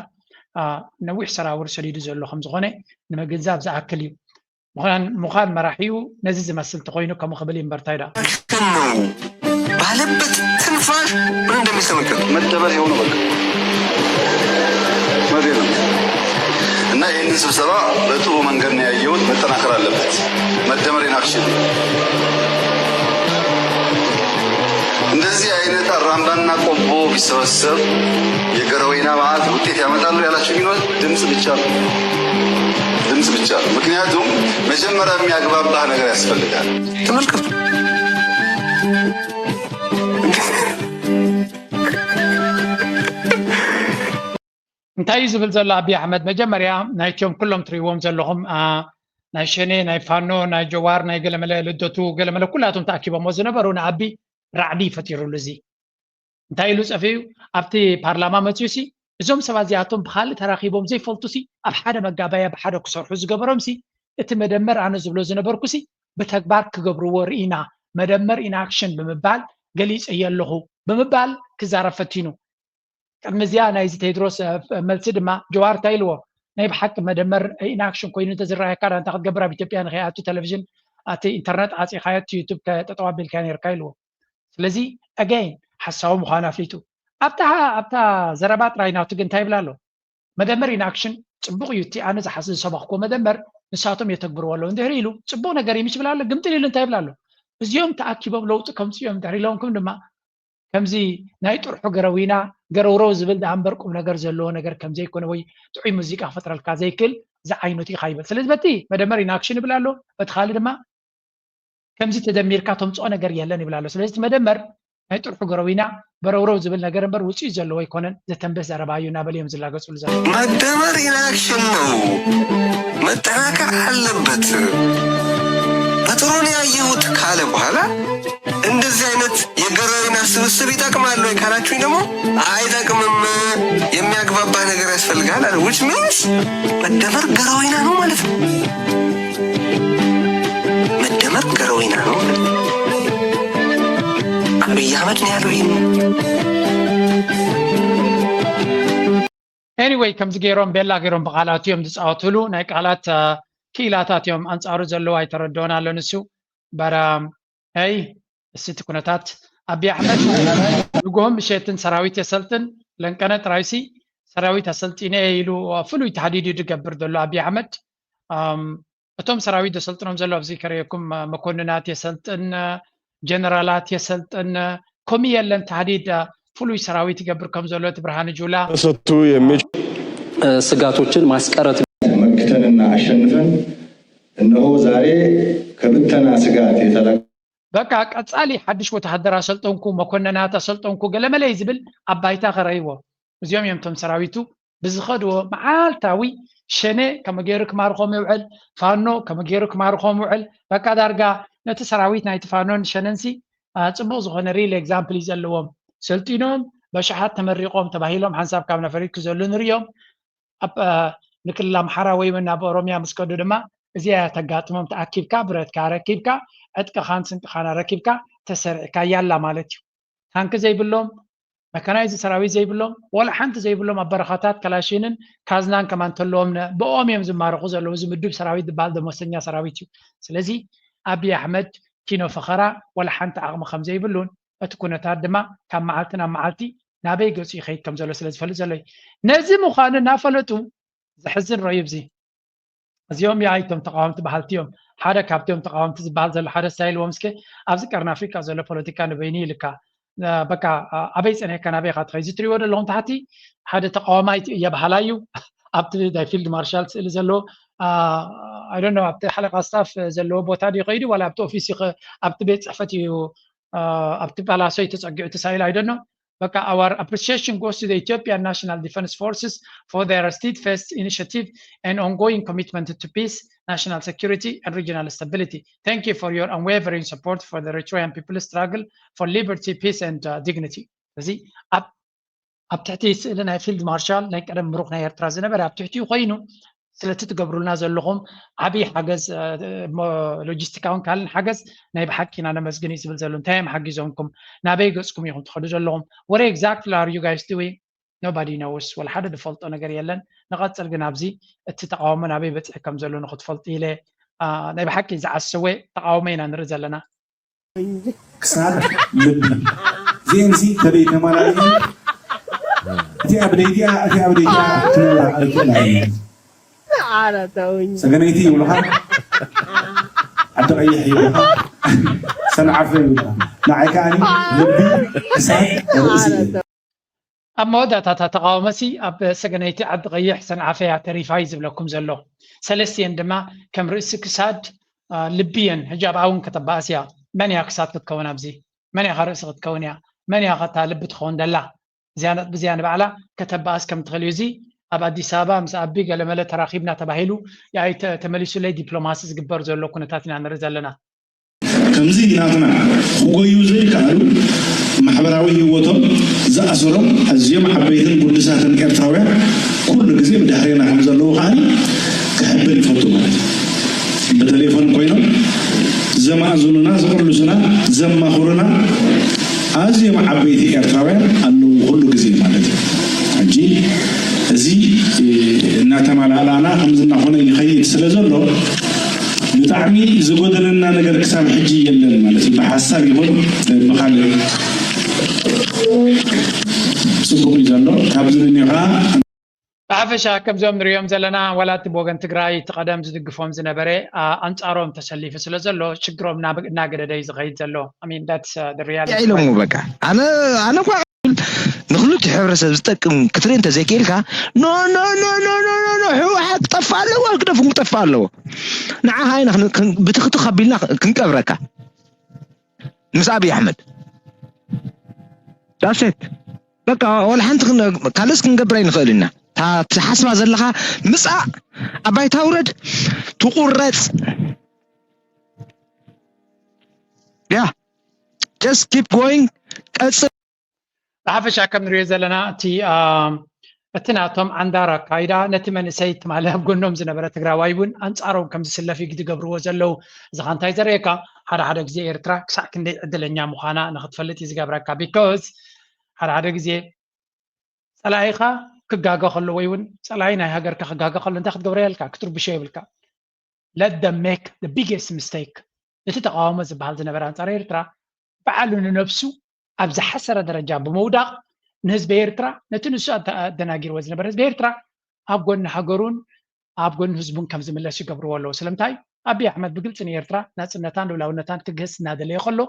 ነዊሕ ሰራውር ሰዲዱ ዘሎ ከም ዝኾነ ንምግንዛብ ዝኣክል እዩ። ምዃን መራሒኡ ነዚ ዝመስል ተኾይኑ ከምኡ ክብል እዩ እምበር ታይ ደኣ። ነው ባለበት ትንፋሽ ምን እንደሚል ተመልከቱ። መደመር ይኸው ነው በቃ መደመር እና ይህንን ስብሰባ በጥሩ መንገድ ነው ያየሁት። መጠናከር አለበት። መደመር in action። እንደዚህ አይነት አራምባና ቆቦ ቢሰበሰብ የገረወይና መዓት ውጤት ያመጣሉ ያላችሁ ቢኖር ድምፅ ብቻ ነው። ድምፅ ብቻ ነው። ምክንያቱም መጀመሪያ የሚያግባባህ ነገር ያስፈልጋል። ተመልከቱ። እንታይ እዩ ዝብል ዘሎ ኣብይ ኣሕመድ? መጀመርያ ናይትዮም ኩሎም ትርእይዎም ዘለኹም ናይ ሸኔ፣ ናይ ፋኖ፣ ናይ ጀዋር፣ ናይ ገለመለ ልደቱ ገለመለ ኩላቶም ተኣኪቦሞ ዝነበሩ ንኣቢ ራዕዲ ፈጢሩሉ። እዚ እንታይ ኢሉ ጸፊኡ ኣብቲ ፓርላማ መጺኡ ሲ እዞም ሰባት እዚኣቶም ብኻልእ ተራኺቦም ዘይፈልጡ ሲ ኣብ ሓደ መጋባያ ብሓደ ክሰርሑ ዝገበሮም ሲ እቲ መደመር ኣነ ዝብሎ ዝነበርኩ ሲ ብተግባር ክገብርዎ ርኢና መደመር in action ብምባል ገሊጸዮ ኣለኹ ብምባል ክዛረብ ፈቲኑ። ቅድሚ እዚኣ ናይዚ ቴድሮስ መልሲ ድማ ጀዋር እንታይ ኢልዎ? ናይ ብሓቂ መደመር in action ኮይኑ እንተዝረኣየካ ዳ እንታይ ክትገብር ኣብ ኢትዮጵያ ንኸይኣቱ ቴሌቪዥን ኣቲ ኢንተርነት ዓፂኻዮ እቲ ዩቱብ ጠጠው ኣቢልካ ነርካ ኢልዎ። ስለዚ again ሓሳዊ ምዃኑ ኣፍሊጡ ኣብታ ኣብታ ዘረባ ጥራይ ናቱ ግን እንታይ ይብል ኣሎ? መደመር in action ፅቡቕ እዩ እቲ ኣነ ዝሓስ ዝሰበኽኩዎ መደመር ንሳቶም የተግብርዎ ኣለዉ እንድሕር ኢሉ ፅቡቕ ነገር እዩ ምሽ ይብል ኣሎ። ግምጥል ኢሉ እንታይ ይብል ኣሎ? እዚኦም ተኣኪቦም ለውጢ ከምፅኡ እዮም እንድሕር ኢለውንኩም ድማ ከምዚ ናይ ጥርሑ ገረዊና ገረውረው ዝብል ደኣ እምበር ቁም ነገር ዘለዎ ነገር ከም ዘይኮነ ወይ ጥዑይ ሙዚቃ ክፈጥረልካ ዘይክእል ዝዓይነቱ ኢኻ ይብል። ስለዚ በቲ መደመር in action ይብል ኣሎ፣ በቲ ካልእ ድማ ከምዚ ተደሚርካ ተምፅኦ ነገር የለን ይብል ኣሎ። ስለዚ እቲ መደመር ናይ ጥርሑ ገረዊና በረውረው ዝብል ነገር እምበር ውፅኢት ዘለዎ ኣይኮነን፣ ዘተንብህ ዘረባ እዩ እናበሉ እዮም ዝላገፅሉ ዘለዉ። መደመር in action ነው፣ መጠናከር አለበት። በጥሩ ነው ያየሁት ካለ በኋላ እንደዚህ አይነት የገረዊና ስብስብ ይጠቅማል ወይ ካላችሁኝ ደግሞ አይጠቅምም፣ የሚያግባባ ነገር ያስፈልጋል አለ። Which means መደመር ገረዊና ነው ማለት ነው። መደመር ገረዊና ነው ማለት ነው። አብይ አህመድ ነው ያለው ይህን። Anyway ከምዚ ገይሮም ቤላ ገይሮም ብቃላት እዮም ዝፃወትሉ። ናይ ቃላት ክኢላታት እዮም ኣንፃሩ ዘለዉ ኣይተረድኦን ኣሎ ንሱ በራ ይ እስቲ ኩነታት ኣብይ ኣሕመድ ንጉሆን ምሸትን ሰራዊት የሰልጥን ለንቀነ ጥራይሲ ሰራዊት ኣሰልጢነ ኢሉ ፍሉይ ታህዲድ እዩ ዝገብር ዘሎ ኣብይ ኣሕመድ። እቶም ሰራዊት ዘሰልጥኖም ዘሎ ኣብዚ ከርእየኩም መኮንናት የሰልጥን፣ ጀነራላት የሰልጥን፣ ከምኡ የለን ታህዲድ ፍሉይ ሰራዊት ይገብር ከም ዘሎ እቲ ብርሃነ ጁላ ተሰቱ የሚችል ስጋቶችን ማስቀረት መክተንና አሸንፈን እነሆ ዛሬ ከብተና ስጋት የተላ በቃ ቀጻሊ ሓድሽ ወተሃደር ኣሰልጠንኩ፣ መኮንናት ኣሰልጠንኩ፣ ገለመለይ ዝብል ኣብ ባይታ ከረይዎ። እዚኦም እዮም እቶም ሰራዊቱ ብዝኸድዎ መዓልታዊ ሸነ ከመ ገይሩ ክማርኾም ይውዕል፣ ፋኖ ከመ ገይሩ ክማርኾም ይውዕል። በቃ ዳርጋ ነቲ ሰራዊት ናይቲ ፋኖን ሸነንሲ ጽቡቕ ዝኾነ ሪል ኤግዛምፕል እዩ ዘለዎም። ሰልጢኖም በሽሓት ተመሪቖም ተባሂሎም ሓንሳብ ካብ ነፈሪት ክዘሉ ንሪኦም። ኣብ ንክልል ኣምሓራ ወይ እውን ናብ ኦሮሚያ ምስ ከዱ ድማ እዚኣ እያ ተጋጥሞም። ተኣኪብካ ብረትካ ረኪብካ ዕጥቅኻን ስንቅኻን ረኪብካ ተሰሪዕካያ ኣላ ማለት እዩ። ታንኪ ዘይብሎም፣ መካናይዝድ ሰራዊት ዘይብሎም፣ ወላ ሓንቲ ዘይብሎም ኣብ በረኻታት ከላሽንን ካዝናን ከማን ተለዎም ብኦም እዮም ዝማረኹ ዘለዉ። እዚ ምዱብ ሰራዊት ዝበሃል ደሞዝተኛ ሰራዊት እዩ። ስለዚ ኣብይ ኣሕመድ ኪኖ ፈኸራ ወላ ሓንቲ ዓቕሚ ከም ዘይብሉን እቲ ኩነታት ድማ ካብ መዓልቲ ናብ መዓልቲ ናበይ ገፁ ይኸይድ ከም ዘሎ ስለ ዝፈልጥ ዘሎ እዩ። ነዚ ምዃኑ እናፈለጡ ዘሕዝን ረዩ። እዚ እዚኦም ያይቶም ተቃወምቲ በሃልቲ እዮም። ሓደ ካብቶም ተቃወምቲ ዝበሃል ዘሎ ሓደ ስታይል ወምስከ ኣብዚ ቀርኒ ኣፍሪቃ ዘሎ ፖለቲካ ንበይኑ ይልካ በቃ ኣበይ ፀኒሕካ ናበይ ኢኻ ትኸይድ እዚ ትሪእዎ ዘለኹም ታሕቲ ሓደ ተቃዋማይ እየ በሃላይ እዩ። ኣብቲ ናይ ፊልድ ማርሻል ስእሊ ዘለዎ ኣይዶኖ ኣብቲ ሓለቃ ስታፍ ዘለዎ ቦታ ድዩ ከይዱ ዋላ ኣብቲ ኦፊስ ኣብቲ ቤት ፅሕፈት እዩ ኣብቲ ፓላሶ እዩ ተፀጊዑ እቲ ሳይል ኣይደኖ። በቃ our appreciation goes to the Ethiopian National Defense Forces for their steadfast initiative and ongoing commitment to peace, national security and regional stability. Thank you for your unwavering support for the Eritrean people's struggle for liberty, peace and uh, dignity. እዚ ኣብ ኣብ ትሕቲ ስእሊ ናይ ፊልድ ማርሻል ናይ ቀደም ምሩኽ ናይ ኤርትራ ዝነበረ ኣብ ትሕቲኡ ኮይኑ ስለቲ ትገብሩልና ዘለኹም ዓብዪ ሓገዝ ሎጂስቲካውን ካልእን ሓገዝ ናይ ብሓቂ ኢና ነመስግን እዩ ዝብል ዘሎ። እንታይ እዮም ሓጊዞምኩም? ናበይ ገፅኩም ኢኹም ትኸዱ ዘለኹም? What exactly are you guys doing? Nobody knows። ወላ ሓደ ዝፈልጦ ነገር የለን። ንቐፅል ግን ኣብዚ እቲ ተቃውሞ ናበይ በፂሑ ከም ዘሎ ንክትፈልጡ ኢለ ናይ ብሓቂ ዝዓሰወ ተቃውሞ ኢና ንርኢ ዘለና። ክሳድ ልቢ ዜንዚ ተደይ ተማላሊ እቲ ኣብ ደይቲኣ እቲ ኣብ ደይቲኣ ክነብራ ኣይክእል ኣይነት ኧረ ተውኝ። ሰገነይቲ ይብሉኻ ዓዲ ቀይሕ ይብሉኻ ሰንዓፈ ይብሉኻ ንዓይ ከዓኒ ልቢ ክሳድ ርእሲ እየ ኣብ መወዳእታ እታ ተቃውሞሲ ኣብ ሰገነይቲ ዓዲ ቀይሕ ሰንዓፈ እያ ተሪፋ እዩ ዝብለኩም ዘሎ። ሰለስቲኤን ድማ ከም ርእሲ ክሳድ ልቢ እየን። ሕጂ ኣብኣ እውን ከተባእስ እያ። መን እያ ክሳድ ክትከውን ኣብዚ? መን እያ ርእሲ ክትከውን እያ? መን እያ ከታ ልቢ ትኸውን ደላ? እዚኣ ነጥቢ እዚኣ ንባዕላ ከተባእስ ከም ትኽእል እዩ። እዚ ኣብ ኣዲስ ኣበባ ምስ ኣቢ ገለመለ ተራኺብና ተባሂሉ ያይ ተመሊሱለይ ዲፕሎማሲ ዝግበር ዘሎ ኩነታት ኢና ንርኢ ዘለና። ከምዚ ናትና ክጎዩ ዘይከኣሉ ማሕበራዊ ህይወቶም ዝኣሰሮም ኣዝዮም ዓበይትን ግዱሳትን ኤርትራውያን ኩሉ ግዜ ብድሕሬና ከም ዘለዉ ከዓኒ ክሕብር ይፈቱ ማለት እዩ። ብተሌፎን ኮይኖም ዘማእዝኑና፣ ዝቕልሱና፣ ዘማኽሩና ኣዝዮም ዓበይቲ ኤርትራውያን ኣለዉ ኩሉ ግዜ ማለት እዩ። ሕጂ እዚ እናተማላእላእና ከምዚ እናኾነ ይኸይድ ስለ ዘሎ ብጣዕሚ ዝጎደለና ነገር ክሳብ ሕጂ የለን ማለት እዩ። ብሓሳብ ይኹን ብኻልእ ፅቡቕ እዩ ዘሎ። ካብዚ ንኒኻ ብሓፈሻ ከምዞም ንሪኦም ዘለና ዋላ እቲ ብወገን ትግራይ እቲ ቀደም ዝድግፎም ዝነበረ ኣንፃሮም ተሰሊፉ ስለ ዘሎ ሽግሮም እናገደደ እዩ ዝኸይድ ዘሎ። ሪያል ኢሎሞ በቃ ኣነ ኣነ እኳ ንክልቲኡ ሕብረተሰብ ዝጠቅም ክትርኢ እንተዘይክኢልካ ኖ ኖ ኖ ኖ ኖ ኖ ኖ ህወሓት ክጠፍእ ኣለዎ፣ ህግደፍ እውን ክጠፍእ ኣለዎ። ንዓኻ ኢና ብትኽትኽ ኣቢልና ክንቀብረካ ምስ ኣብይ ኣሕመድ ዳሴት በቃ ወላ ሓንቲ ካልእስ ክንገብር ኣይንኽእል ኢና። እታ ትሓስባ ዘለኻ ምፃእ ኣባይታ ውረድ ትቁረፅ ያ just keep going ቀፅል። ብሓፈሻ ከም ንሪኦ ዘለና እቲ እቲ ናቶም ዓንዳር ኣካይዳ ነቲ መንእሰይ ትማሊ ኣብ ጎኖም ዝነበረ ትግራዋይ እውን ኣንፃሮም ከም ዝስለፍ እዩ ዝገብርዎ ዘለዉ። እዚ ኸ እንታይ ዘርእየካ? ሓደ ሓደ ግዜ ኤርትራ ክሳዕ ክንደይ ዕድለኛ ምዃና ንክትፈልጥ እዩ ዝገብረካ። ቢኮዝ ሓደ ሓደ ግዜ ፀላኢኻ ክጋገ ከሎ ወይ እውን ፀላኢ ናይ ሃገርካ ክጋገ ከሎ እንታይ ክትገብሮ የልካ? ክትርብሾ የብልካ። Let them make the biggest mistake። እቲ ተቃውሞ ዝበሃል ዝነበረ ኣንፃር ኤርትራ ባዕሉ ንነብሱ ኣብ ዝሓሰረ ደረጃ ብምውዳቕ ንህዝቢ ኤርትራ ነቲ ንሱ ኣደናጊርዎ ዝነበረ ህዝቢ ኤርትራ ኣብ ጎኒ ሃገሩን ኣብ ጎኒ ህዝቡን ከም ዝምለስ ይገብርዎ ኣለዉ። ስለምንታይ ኣብይ ኣሕመድ ብግልፂ ንኤርትራ ናፅነታን ልኡላውነታን ክግህስ እናደለየ ከሎ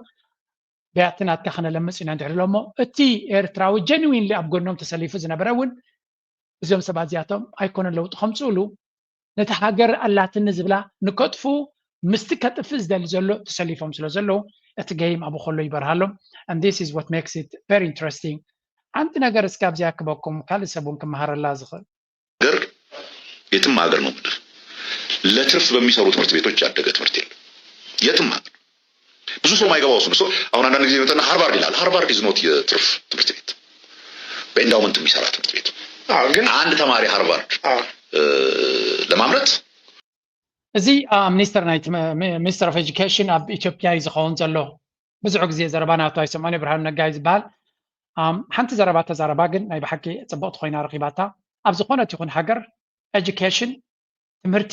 ብያቲ ናትካ ክነለምፅ ኢና እንድሕር ኢሎሞ፣ እቲ ኤርትራዊ ጀንዊንሊ ኣብ ጎኖም ተሰሊፉ ዝነበረ እውን እዞም ሰባት እዚኣቶም ኣይኮነን ለውጢ ከምፅእሉ፣ ነቲ ሃገር ኣላትኒ ዝብላ ንከጥፉ ምስቲ ከጥፍእ ዝደሊ ዘሎ ተሰሊፎም ስለ ዘለዉ እቲ ገይም ኣብኡ ከሎ ይበርሃሎም። And this is what makes it very interesting። ሓንቲ ነገር እስኪ ኣብዚኣ ክበኩም፣ ካልእ ሰብ እውን ክመሃረላ ዝኽእል። ሀገር የትም ሀገር ነው ምድር ለትርፍ በሚሰሩ ትምህርት ቤቶች ያደገ ትምህርት የለም። የትም ሀገር ብዙ ሰው ማይገባው እሱ ነው። አሁን አንዳንድ ጊዜ መጠና ሃርቫርድ ይላል። ሃርቫርድ is not የትርፍ ትምህርት ቤት፣ በኢንዳውመንት የሚሰራ ትምህርት ቤት። ግን አንድ ተማሪ ሃርቫርድ ለማምረት እዚ ሚኒስተር ናይ ሚኒስተር ኦፍ ኤጁኬሽን ኣብ ኢትዮጵያ እዩ ዝኸውን ዘሎ። ብዙሕ ግዜ ዘረባ ናቱ ኣይሰምዖን፣ ብርሃኑ ነጋ እዩ ዝበሃል። ሓንቲ ዘረባ ተዛረባ ግን ናይ ብሓቂ ፅብቕቲ ኮይና ረኺባታ። ኣብ ዝኾነት ይኹን ሃገር ኤጁኬሽን ትምህርቲ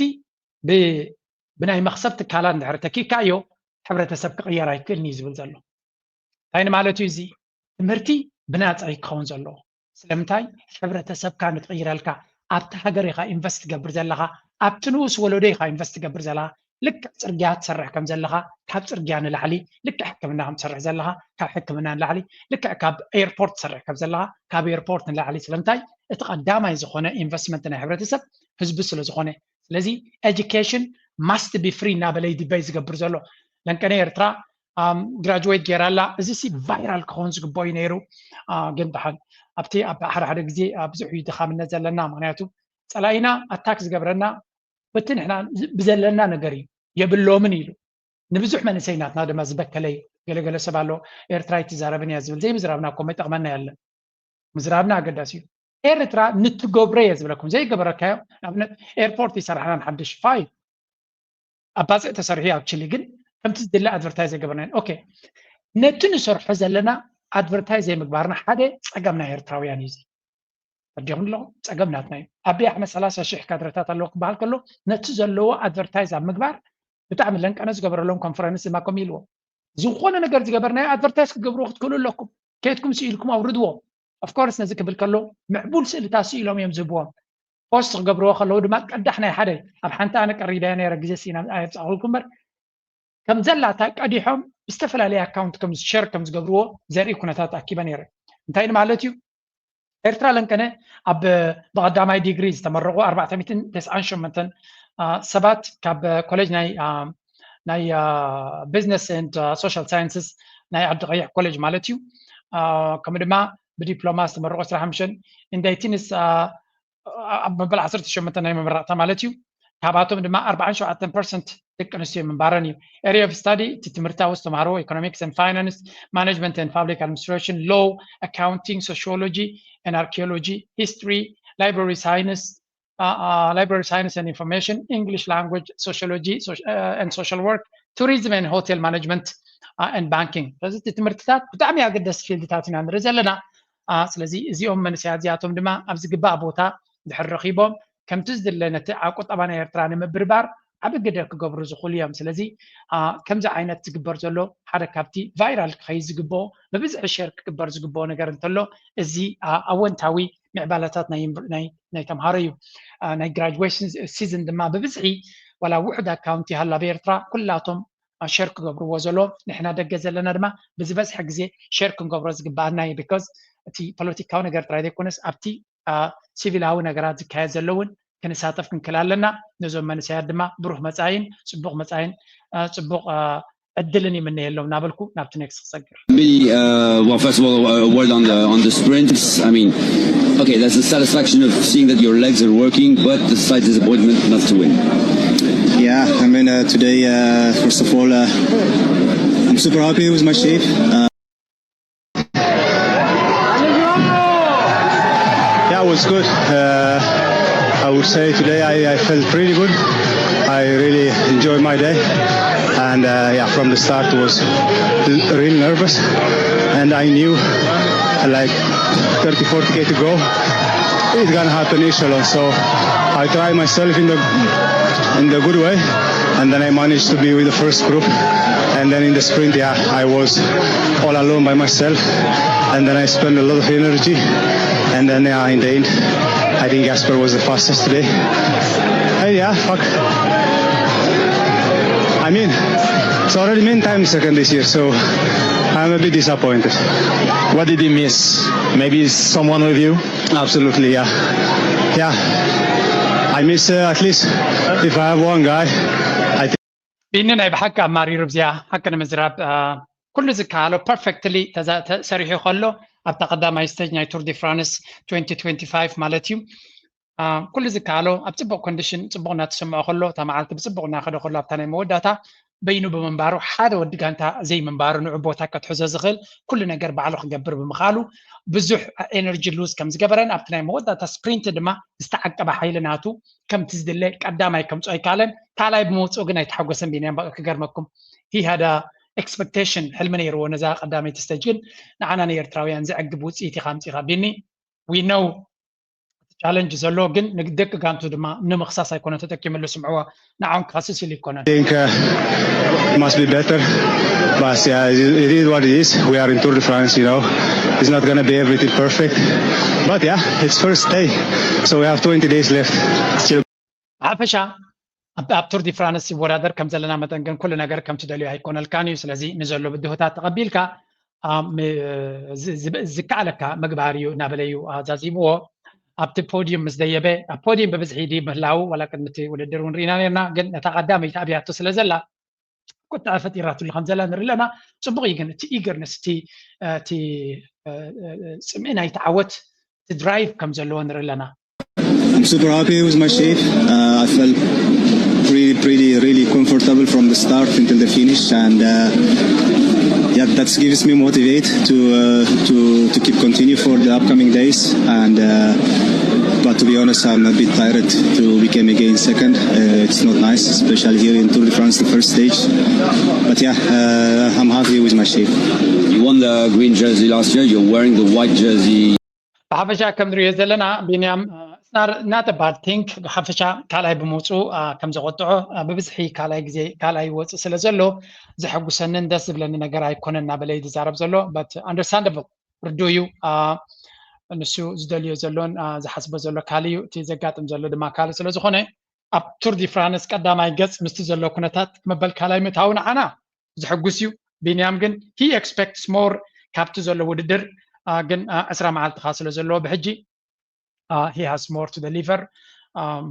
ብናይ መኽሰብ ትካላት እንድሕር ተኪእካዮ ሕብረተሰብ ክቕየር ኣይክእልን እዩ ዝብል ዘሎ። እንታይ ንማለት እዩ እዚ? ትምህርቲ ብናፃ እዩ ክኸውን ዘለዎ። ስለምንታይ? ሕብረተሰብካ ንክቕይረልካ፣ ኣብቲ ሃገር ኢኻ ኢንቨስት ትገብር ዘለኻ፣ ኣብቲ ንኡስ ወለዶ ኢኻ ኢንቨስት ትገብር ዘለኻ። ልክዕ ፅርግያ ትሰርሕ ከም ዘለኻ ካብ ፅርግያ ንላዕሊ፣ ልክዕ ሕክምና ከም ትሰርሕ ዘለኻ ካብ ሕክምና ንላዕሊ፣ ልክዕ ካብ ኤርፖርት ትሰርሕ ከም ዘለኻ ካብ ኤርፖርት ንላዕሊ። ስለምንታይ? እቲ ቀዳማይ ዝኾነ ኢንቨስትመንት ናይ ሕብረተሰብ ህዝቢ ስለ ዝኾነ። ስለዚ education must be free እናበለ እዩ ዲበይ ዝገብር ዘሎ። ለንቀነ ኤርትራ ግራጅዌት ጌራ ኣላ። እዚ ሲ ቫይራል ክኸውን ዝግበኦ እዩ ነይሩ። ግን ደሓን ኣብቲ ኣብ ሓደ ሓደ ግዜ ብዙሕ እዩ ድኻምነት ዘለና። ምክንያቱ ፀላኢና ኣታክ ዝገብረና በቲ ንሕና ብዘለና ነገር እዩ። የብሎምን ኢሉ ንብዙሕ መንእሰይ ናትና ድማ ዝበከለ እዩ። ገለገለ ሰብ ኣሎ ኤርትራ ኣይትዛረብን እያ ዝብል። ዘይምዝራብና እኮ መይጠቕመና ያለን ምዝራብና ኣገዳሲ እዩ። ኤርትራ ንትገብሮ እየ ዝብለኩም። ዘይገበረካዮ ኣብነት ኤርፖርት ይሰራሕናን ሓድሽ ፋይ ኣባፅዕ ተሰሪሑ ኣብ ችሊ ግን ከምቲ ዝድለ ኣድቨርታይዝ ኣይገበርናን። ኦኬ ነቲ ንሰርሖ ዘለና ኣድቨርታይዝ ዘይምግባርና ሓደ ፀገም ናይ ኤርትራውያን እዩ። እዚ ፈዲኹም ኣለኹም ፀገም ናትና እዩ። ኣቢ ኣሕመድ ሰላሳ ሽሕ ካድረታት ኣለዎ ክበሃል ከሎ ነቲ ዘለዎ ኣድቨርታይዝ ኣብ ምግባር ብጣዕሚ ለንቀነ ዝገበረሎም ኮንፈረንስ ድማ ከምኡ ኢልዎ። ዝኾነ ነገር ዝገበርናዮ ኣድቨርታይዝ ክትገብርዎ ክትክእሉ ኣለኩም። ከየትኩም ስኢልኩም ኣውርድዎ። ኦፍኮርስ ነዚ ክብል ከሎ ምዕቡል ስእልታት ስኢሎም እዮም ዝህብዎም። ፖስት ክገብርዎ ከለዉ ድማ ቀዳሕ ናይ ሓደ ኣብ ሓንቲ ኣነ ቀሪበያ ነይረ ግዜ ስኢና ኣየብፃእኩልኩም እምበር ከም ዘላታ ቀዲሖም ብዝተፈላለየ ኣካውንት ከም ሸር ከም ዝገብርዎ ዘርኢ ኩነታት ኣኪበ ነይረ። እንታይ ማለት እዩ? ኤርትራ ለንቀነ ኣብ ብቐዳማይ ዲግሪ ዝተመረቑ ኣርባዕተ ሚእትን ተስዓን ሸሞንተን ሰባት ካብ ኮሌጅ ናይ ናይ ቢዝነስ ኤንድ ሶሻል ሳይንስስ ናይ ዓዲ ቀይሕ ኮሌጅ ማለት እዩ። ከምኡ ድማ ብዲፕሎማ ዝተመረቑ ዕስራ ሓሙሽተ ኢንዳይቲንስ ኣብ መበል ዓሰርተ ሸሞንተ ናይ መመረቕታ ማለት እዩ። ካብኣቶም ድማ ኣርባዓን ሸውዓተን ፐርሰንት ደቂ ኣንስትዮ ምንባረን እዩ። Area of study እቲ ትምህርታዊ ዝተምሃርዎ economics and finance, management and public administration, law, accounting, sociology and archaeology, history, library science, library science and information, English language, sociology and social work, tourism and hotel management and banking። ስለዚ እቲ ትምህርትታት ብጣዕሚ ኣገደስቲ ፊልድታት ኢና ንርኢ ዘለና። ስለዚ እዚኦም መንእሰያት እዚኣቶም ድማ ኣብ ዝግባእ ቦታ ድሕር ረኺቦም ከምቲ ዝድለ ነቲ ቁጠባ ናይ ኤርትራ ንምብርባር ዓቢ ግደ ክገብሩ ዝኽእሉ እዮም። ስለዚ ከምዚ ዓይነት ዝግበር ዘሎ ሓደ ካብቲ ቫይራል ክኸይድ ዝግብኦ ብብዝሒ ሸር ክግበር ዝግብኦ ነገር እንተሎ እዚ ኣወንታዊ ምዕባለታት ናይ ናይ ተምሃሮ እዩ። ናይ ግራጅዌሽን ሲዝን ድማ ብብዝሒ ዋላ ውሑድ ኣካውንት ይሃሉ ኣብ ኤርትራ ኩላቶም ሸር ክገብርዎ ዘሎ ንሕና ደገ ዘለና ድማ ብዝበዝሐ ግዜ ሸር ክንገብሮ ዝግባኣና እዩ። ቢኮዝ እቲ ፖለቲካዊ ነገር ጥራይ ዘይኮነስ ኣብቲ ሲቪላዊ ነገራት ዝካየድ ዘሎ እውን ክንሳተፍ ክንክእል ኣለና። ነዞም መንእሰያት ድማ ብሩህ መፃኢን ፅቡቕ መፃኢን ፅቡቕ ዕድልን ይምነየሎም እናበልኩ ናብቲ ኔክስት ክሰግር። Be uh, well, first of all, uh, well done on the, on the sprints. I mean, okay, that's the satisfaction of seeing that your legs are working, but the slight disappointment not to win. Yeah, I mean, uh, today, uh, first of all, uh, I'm super happy with my shape. Uh, Yeah, it was good. Uh, I would say today I, I felt pretty good. I really enjoyed my day, and uh, yeah, from the start was really nervous, and I knew like thirty, forty k to go, it's gonna happen inshallah. So I try myself in the in the good way, and then I managed to be with the first group, and then in the sprint, yeah, I was all alone by myself, and then I spent a lot of energy, and then yeah, in the end, I think Jasper was the fastest today. Hey, yeah, fuck. I mean, it's already many times second this year, so I'm a bit disappointed. What did you miss? Maybe someone with you? Absolutely, yeah. Yeah. I miss uh, at least if I have one guy, I think. ቢኒ ናይ ብሓቂ ኣማሪሩ ብዚኣ ሓቂ ንምዝራብ ኩሉ ዝከኣሎ perfectly ተሰሪሑ ከሎ ኣብታ ቀዳማይ stage ናይ Tour de France twenty twenty-five ማለት እዩ። ኩሉ ዝከኣሎ ኣብ ፅቡቅ condition ፅቡቅ እናተሰምዖ ከሎ እታ መዓልቲ ብፅቡቅ እናኸደ ከሎ ኣብታ ናይ መወዳእታ በይኑ ብምንባሩ ሓደ ወዲ ጋንታ ዘይምንባሩ ንዑ ቦታ ከትሕዞ ዝኽእል ኩሉ ነገር ባዕሉ ክገብር ብምኽኣሉ ብዙሕ energy lose ከም ዝገበረን ኣብቲ ናይ መወዳእታ sprint ድማ ዝተዓቀበ ሓይሊ ናቱ ከምቲ ዝድለ ቀዳማይ ከምፅኦ ኣይከኣለን። ካልኣይ ብምውፅኡ ግን ኣይተሓጎሰን። ቢንያም ክገርመኩም he had a expectation ሕልሚ ነይርዎ ነዛ ቀዳመይቲ stage ግን ንዓና ንኤርትራውያን ዘዕግብ ውፅኢት ኢኻ ኣምፂኻ ቢኒ። We know challenge ዘሎ ግን ንደቂ ጋንቱ ድማ ንምኽሳስ ኣይኮነ ተጠቂምሉ ስምዕዎ ንዓውን ክኸስስ ኢሉ ይኮነን። I think uh, it must be better, but yeah, it it is what it is. We are in Tour de France, you know. It's not gonna be everything perfect, but yeah, it's first day, so we have twenty days left. Still. ሓፈሻ ኣብ ቱር ዲ ፍራንስ ይወዳደር ከም ዘለና መጠን ግን ኩሉ ነገር ከም ትደልዮ ኣይኮነልካን እዩ። ስለዚ ንዘሎ ብድሆታት ተቐቢልካ ዝከኣለካ ምግባር እዩ እናበለ እዩ ኣዛዚምዎ። ኣብቲ ፖዲዩም ምስ ደየበ ኣብ ፖዲዩም ብብዝሒ ዲ ምህላው ዋላ ቅድሚ እቲ ውድድር እውን ርኢና ነርና። ግን ነታ ቀዳመይቲ ኣብያቶ ስለ ዘላ ቁጥዐ ፈጢራትሉ ከም ዘላ ንርኢ ኣለና። ፅቡቕ እዩ ግን እቲ eagerness እቲ እቲ ፅምኢ ናይቲ ዓወት እቲ drive ከም ዘለዎ ንርኢ ኣለና። I'm super happy with my shape. Uh, I felt pretty, pretty, really comfortable from the start until the finish, and uh, yeah, that gives me motivate to uh, to to keep continue for the upcoming days. And uh, but to be honest, I'm a bit tired to become again second. Uh, it's not nice, especially here in Tour de France, the first stage. But yeah, uh, I'm happy with my shape. You won the green jersey last year. You're wearing the white jersey. ብሓፈሻ ከም ንሪኦ ዘለና ቢንያም not a bad thing ብሓፈሻ ካልኣይ ብምውፅኡ ከም ዘቆጥዖ ብብዝሒ ካልኣይ ግዜ ካልኣይ ይወፅእ ስለ ዘሎ ዘሐጉሰንን ደስ ዝብለኒ ነገር ኣይኮነን እናበለ እዩ ዝዛረብ ዘሎ። But understandable ርዱ እዩ። ንሱ ዝደልዮ ዘሎን ዝሓስቦ ዘሎ ካልእ እዩ። እቲ ዘጋጥም ዘሎ ድማ ካልእ ስለ ዝኾነ ኣብ ቱር ዲ ፍራንስ ቀዳማይ ገፅ ምስቲ ዘሎ ኩነታት መበል ካልኣይ ምእታው ንዓና ዘሐጉስ እዩ። ቢንያም ግን he expects more ካብቲ ዘሎ ውድድር ግን ዕስራ መዓልትኻ ስለ ዘለዎ ብሕጂ he has more to deliver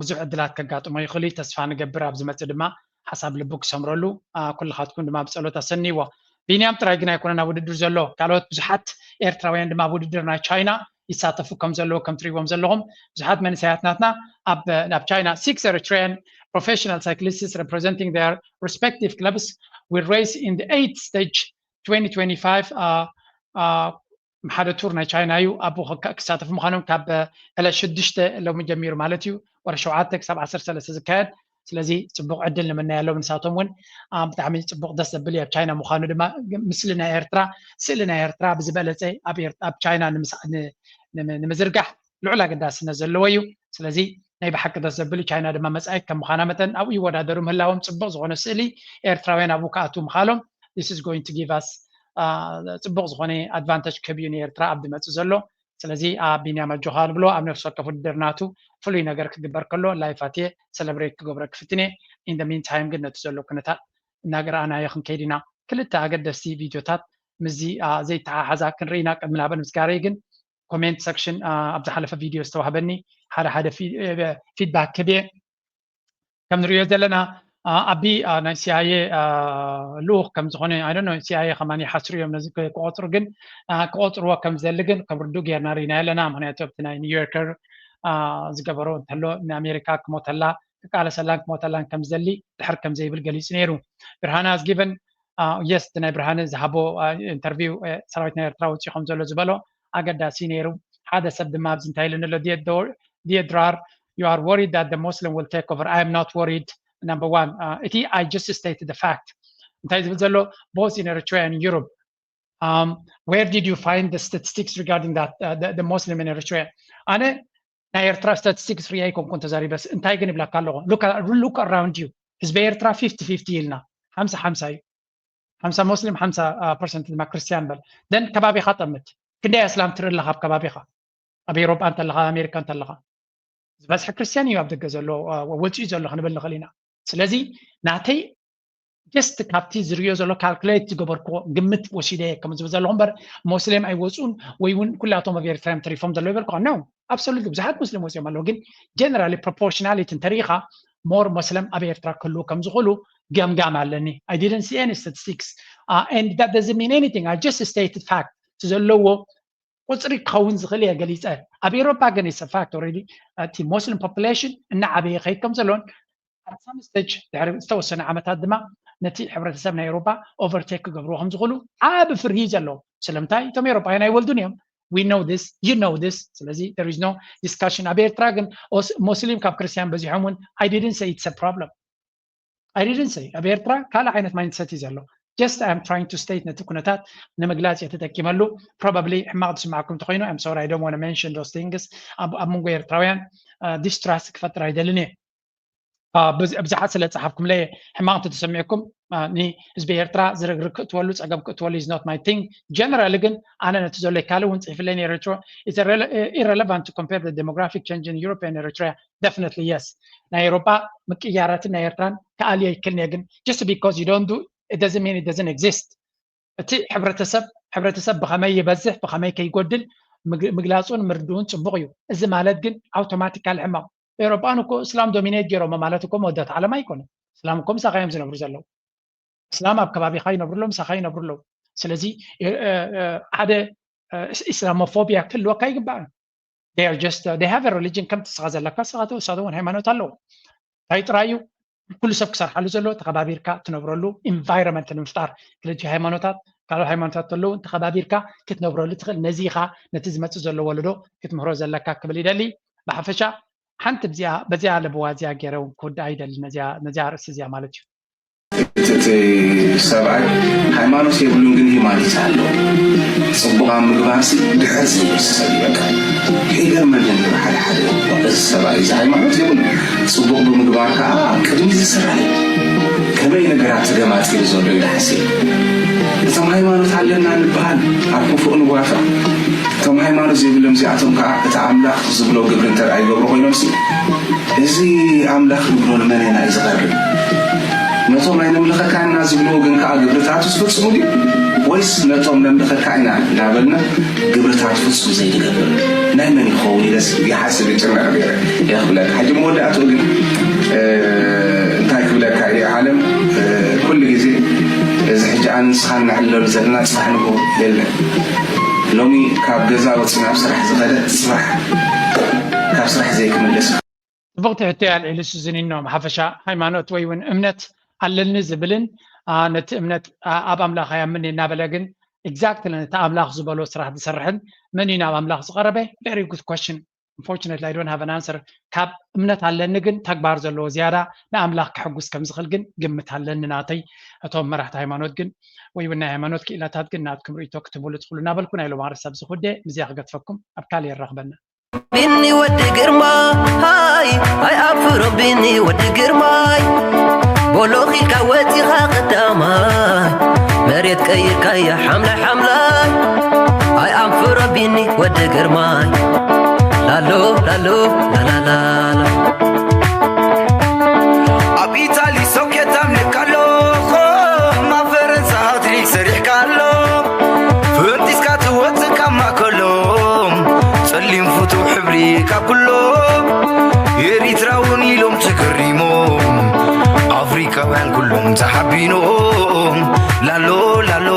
ብዙሕ ዕድላት ከጋጥሞ ይኽእል እዩ። ተስፋ ንገብር ኣብ ዝመፅእ ድማ ሓሳብ ልቡ ክሰምረሉ ኩልኻትኩም ድማ ብፀሎት ኣሰንይዎ። ቢንያም ጥራይ ግን ኣይኮነን ኣብ ውድድር ዘሎ ካልኦት ብዙሓት ኤርትራውያን ድማ ኣብ ውድድር ናይ ቻይና ይሳተፉ ከም ዘለዉ ከም ትሪእዎም ዘለኹም ብዙሓት መንእሰያት ናትና ኣብ ናብ ቻይና six Eritrean professional cyclists representing their respective clubs will race in the eighth stage twenty twenty-five ሓደ ቱር ናይ ቻይና እዩ። ኣብኡ ክሳተፉ ምዃኖም ካብ ዕለት ሽዱሽተ ሎሚ ጀሚሩ ማለት እዩ ወረ ሸውዓተ ክሳብ ዓሰርተ ሰለስተ ዝካየድ። ስለዚ ፅቡቕ ዕድል ንምነየሎም። ንሳቶም እውን ብጣዕሚ ፅቡቕ ደስ ዘብል እዩ። ኣብ ቻይና ምዃኑ ድማ ምስሊ ናይ ኤርትራ ስእሊ ናይ ኤርትራ ብዝበለፀ ኣብ ቻይና ንምዝርጋሕ ልዑል ኣገዳስነት ዘለዎ እዩ። ስለዚ ናይ ብሓቂ ደስ ዘብል ቻይና ድማ መፃኢት ከም ምዃና መጠን ኣብኡ ይወዳደሩ ምህላዎም ፅቡቕ ዝኾነ ስእሊ ኤርትራውያን ኣብኡ ክኣትዉ ምኻሎም this is going to give us ፅቡቕ ዝኾነ advantage ክህብ እዩ ንኤርትራ ኣብ ዝመፅእ ዘሎ። ስለዚ ኣብ ቢንያም ኣጆኻ ንብሎ ኣብ ነፍሲ ወከፍ ውድድር ናቱ ፍሉይ ነገር ክግበር ከሎ live ኣትየ celebrate ክገብሮ ክፍትን እየ። In the meantime ግን ነቲ ዘሎ ኩነታት እናገረኣናዮ ክንከይድ ኢና። ክልተ ኣገደስቲ ቪድዮታት ምስዚ ዘይተሓሓዛ ክንርኢ ኢና። ቅድሚ ናበን ምስጋረይ ግን comment section ኣብ ዝሓለፈ ቪድዮ ዝተዋህበኒ ሓደ ሓደ feedback ክህብ እየ። ከም ንሪኦ ዘለና ኣቢ ናይ ሲኣይኤ ልኡኽ ከም ዝኾነ ኣይ ዶንት ኖ ሲኣይኤ ከማን ይሓስሩ እዮም ነዚ ክቆፅሩ ግን ክቆፅርዎ ከም ዝደሊ ግን ከም ርዱእ ጌርና ርኢና ኣለና። ምክንያቱ ኣብቲ ናይ ኒውዮርከር ዝገበሮ እንተሎ ንኣሜሪካ ክሞተላ ክቃለሰላን ክሞተላን ከም ዝደሊ ድሕር ከም ዘይብል ገሊፁ ነይሩ። ብርሃነ has given yes እቲ ናይ ብርሃነ ዝሃቦ interview ሰራዊት ናይ ኤርትራ ወፂኡ ከም ዘሎ ዝበሎ ኣገዳሲ ነይሩ። ሓደ ሰብ ድማ ኣብዚ እንታይ ኢሉኒ ኣሎ ዲየድራር you are worried that the Muslim will take over. I am not worried. Number one, እቲ I just stated the fact እንታይ ዝብል ዘሎ both in Eritrea and Europe. Where did you find the statistics regarding that the Muslim in Eritrea? ኣነ ናይ ኤርትራ statistics ርያ ኣይኮንኩን ተዛሪበስ እንታይ ግን ይብለካ ኣለኹ። Look around you ህዝቢ ኤርትራ fifty fifty ኢልና ሓምሳ ሓምሳ እዩ። ሓምሳ ሙስሊም ሓምሳ ፐርሰንት ድማ ክርስትያን በል then ከባቢኻ ጠምት። ክንደይ ኣስላም ትርኢ ኣለኻ ኣብ ከባቢኻ? ኣብ ኤውሮጳ እንተለኻ ኣሜሪካ እንተለኻ ዝበዝሐ ክርስትያን እዩ ኣብ ደገ ዘሎ ወፂኡ ዘሎ ክንብል ንኽእል ኢና። ስለዚ ናተይ just ካብቲ ዝርዮ ዘሎ ካልኩሌት ዝገበርክዎ ግምት ወሲደ ከም ዝብል ዘለኹ እምበር፣ ሞስሌም ኣይወፁን ወይ እውን ኩላቶም ኣብ ኤርትራ እዮም ተሪፎም ዘሎ ይበልኩ ነው። ኣብሶሉት ብዙሓት ሙስሊም ወፂኦም ኣለዉ፣ ግን ጀነራሊ ፕሮፖርሽናሊቲ እንተሪኢኻ ሞር ሞስሌም ኣብ ኤርትራ ክህልዉ ከም ዝኽእሉ ገምጋም ኣለኒ። I didn't see any statistics, and that doesn't mean anything. I just stated fact. እቲ ዘለዎ ቁፅሪ ክኸውን ዝኽእል እየ ገሊፀ። ኣብ ኤሮፓ ግን it's a fact already. እቲ ሙስሊም ፖፑሌሽን እናዓበየ ይኸይድ ከም ዘሎን at some stage ድሕሪ ዝተወሰነ ዓመታት ድማ ነቲ ሕብረተሰብ ናይ ኤሮፓ ኦቨርቴክ ክገብርዎ ከም ዝኽእሉ ዓቢ ፍርሂ እዩ ዘለዎ። ስለምንታይ? እቶም ኤሮፓውያን ኣይወልዱን እዮም። We know this, you know this. ስለዚ there is no discussion። ኣብ ኤርትራ ግን ኦስ- ሙስሊም ካብ ክርስቲያን በዚሖም እውን I didn't say it's a problem. I didn't say ኣብ ኤርትራ ካልእ ዓይነት ማይንድሰት እዩ ዘሎ። Just I am trying to state ነቲ ኩነታት ንምግላፅ እየ ተጠቂመሉ። Probably ሕማቕ ዝስማዕኩም እንተኾይኑ I'm sorry, I don't want to mention those things። ኣብ ኣብ መንጎ ኤርትራውያን ዲስትራስት ክፈጥር ኣይደልን እየ። አ፣ ብዙ- ብዙሓት ስለ ጸሓፍኩምለይ ሕማቕ እንተተሰሚዕኩም፣ አ፣ ንህዝቢ ኤርትራ ዝርግርግ ክእትወሉ ጸገም ክእትወሉ is not my thing። ጀነራሊ ግን ኣነ ነቲ ዘሎ ካልእ እውን ጽሒፍለይ ነይረ። It's irrele- irrelevant to compare the demographic change in Europe and Eritrea. Definitely yes. ናይ ኤውሮጳ ምቅያራትን ናይ ኤርትራን ክኣልዮ ይክልንየ፣ ግን just because you don't do it doesn't mean it doesn't exist። እቲ ሕብረተሰብ ሕብረተሰብ ብኸመይ ይበዝሕ ብኸመይ ከይጎድል ምግላፁን ምርድኡን ፅቡቕ እዩ። እዚ ማለት ግን ኣውቶማቲካል ሕማቕ ኤውሮጳን እኮ እስላም ዶሚኔት ገይሮሞ ማለት እኮ መወዳእታ ዓለም ኣይኮነን። እስላም እኮ ምሳኻ እዮም ዝነብሩ ዘለዉ። እስላም ኣብ ከባቢኻ ይነብሩ ኣለዉ፣ ምሳኻ ይነብሩ ኣለዉ። ስለዚ ሓደ ኢስላሞፎቢያ ክህልወካ ይግባእ። They are just they have a religion ከምቲ ንስኻ ዘለካ ንሳቶም እውን ሃይማኖት ኣለዎም። እንታይ ጥራይ እዩ ኩሉ ሰብ ክሰርሓሉ ዘለዎ? ተኸባቢርካ ትነብረሉ ኢንቫይሮንመንት ንምፍጣር። ስለዚ ሃይማኖታት ካልኦት ሃይማኖታት ተለዉ ተኸባቢርካ ክትነብረሉ ትኽእል። ነዚ ኢኻ ነቲ ዝመፅእ ዘሎ ወለዶ ክትምህሮ ዘለካ ክብል ይደሊ። ብሓፈሻ ሓንቲ ብዚኣ በዚኣ ለብዋ እዚኣ ገይረ እውን ክውድኣ ይደሊ ነዚኣ ነዚኣ ርእሲ እዚኣ ማለት እዩ። እቲ ሰብኣይ ሃይማኖት የብሉን ግን ሂማኒቲ ኣሎ። ፅቡቕ ኣብ ምግባርሲ ድሕር ዘይብል ሰብ እዩ። በቃ ይገርመኒ ነይሩ ሓደ ሓደ እኮ፣ እዚ ሰብኣይ እዚ ሃይማኖት የብሉን፣ ፅቡቕ ብምግባር ከዓ ኣብ ቅድሚት ዝስራዕ እዩ። ከመይ ነገራት ተገማጢሉ ዘሎ ኢለ ሓሲበ። እቶም ሃይማኖት ኣለና ንበሃል ኣብ ክፉእ ንዋፈር፣ እቶም ሃይማኖት ዘይብሎም እዚኣቶም ከዓ እቲ ኣምላኽ ዝብሎ ግብሪ እንተ ደኣ ይገብሩ ኮይኖምሲ፣ እዚ ኣምላኽ ንብሎ ንመን ኢና እዩ ዝቐርብ? ነቶም ኣይነምልኸካን ኢና ዝብልዎ ግን ከኣ ግብርታቱ ዝፍጽሙ ድዩ? ወይስ ነቶም ነምልኸካ ኢና እናበልና ግብርታቱ ፍጹም ዘይንገብር ናይ መን ይኸውን ኢለስ ይሓስብ ይጭነቕ ነይረ። እየ ክብለካ። ሕጂ መወዳእትኡ ግን እንታይ ክብለካ እየ፣ ዓለም ኩሉ ግዜ እዚ ሕጂ ኣነ ንስኻን ነዕልለሉ ዘለና ጽባሕ ንግሆ የለን። ሎሚ ካብ ገዛ ወጺኡ ናብ ስራሕ ዝኸደ ጽባሕ ካብ ስራሕ ዘይክምለስ። ጽብቕቲ ሕቶ እያ ኣልዒሉ ሱዚኒኖ። ብሓፈሻ ሃይማኖት ወይ እውን እምነት ኣለኒ ዝብልን ነቲ እምነት ኣብ ኣምላኽ ኣይኣምን እናበለ ግን exactly ነቲ ኣምላኽ ዝበሎ ስራሕ ዝሰርሕን መን እዩ ናብ ኣምላኽ ዝቐረበ? Very good question. Unfortunately I don't have an answer። ካብ እምነት ኣለኒ ግን ተግባር ዘለዎ ዝያዳ ንኣምላኽ ከሐጉስ ከም ዝኽእል ግን ግምት ኣለኒ ናተይ። እቶም መራሕቲ ሃይማኖት ግን ወይ እውን ናይ ሃይማኖት ክኢላታት ግን ናትኩም ርእይቶ ክትህብሉ ትኽእሉ እናበልኩ ናይ ሎም ኣርእስቲ ኣብዚ ክውደ ምስዚኣ ክገድፈኩም። ኣብ ካልእ የራኽበና። ቢኒ ወዲ ግርማይ ኣይ ኣፍሮ ቢኒ ወዲ ግርማይ ቦሎኺልካ ወፂኻ ቀዳማይ መሬት ቀይርካያ ሓምላይ ሓምላይ ኣይ ኣፍሮ ቢኒ ወዲ ግርማይ ላሎ ላሎ ላላላላ ኣብ ኢታሊ ሶኬት ኣምልካ ኣለኹ ኣብ ፈረንሳ ሃትሪክ ሰሪሕካ ኣሎ ፈንጢስካ ትወፅእ ካብ ማእከሎም ጸሊም ፍቱው ሕብሪ ካብ ኩሎም ኤሪትራውን ኢሎም ተገሪሞም ኣፍሪካውያን ኩሎም ተሓቢኖም ላሎ ላሎ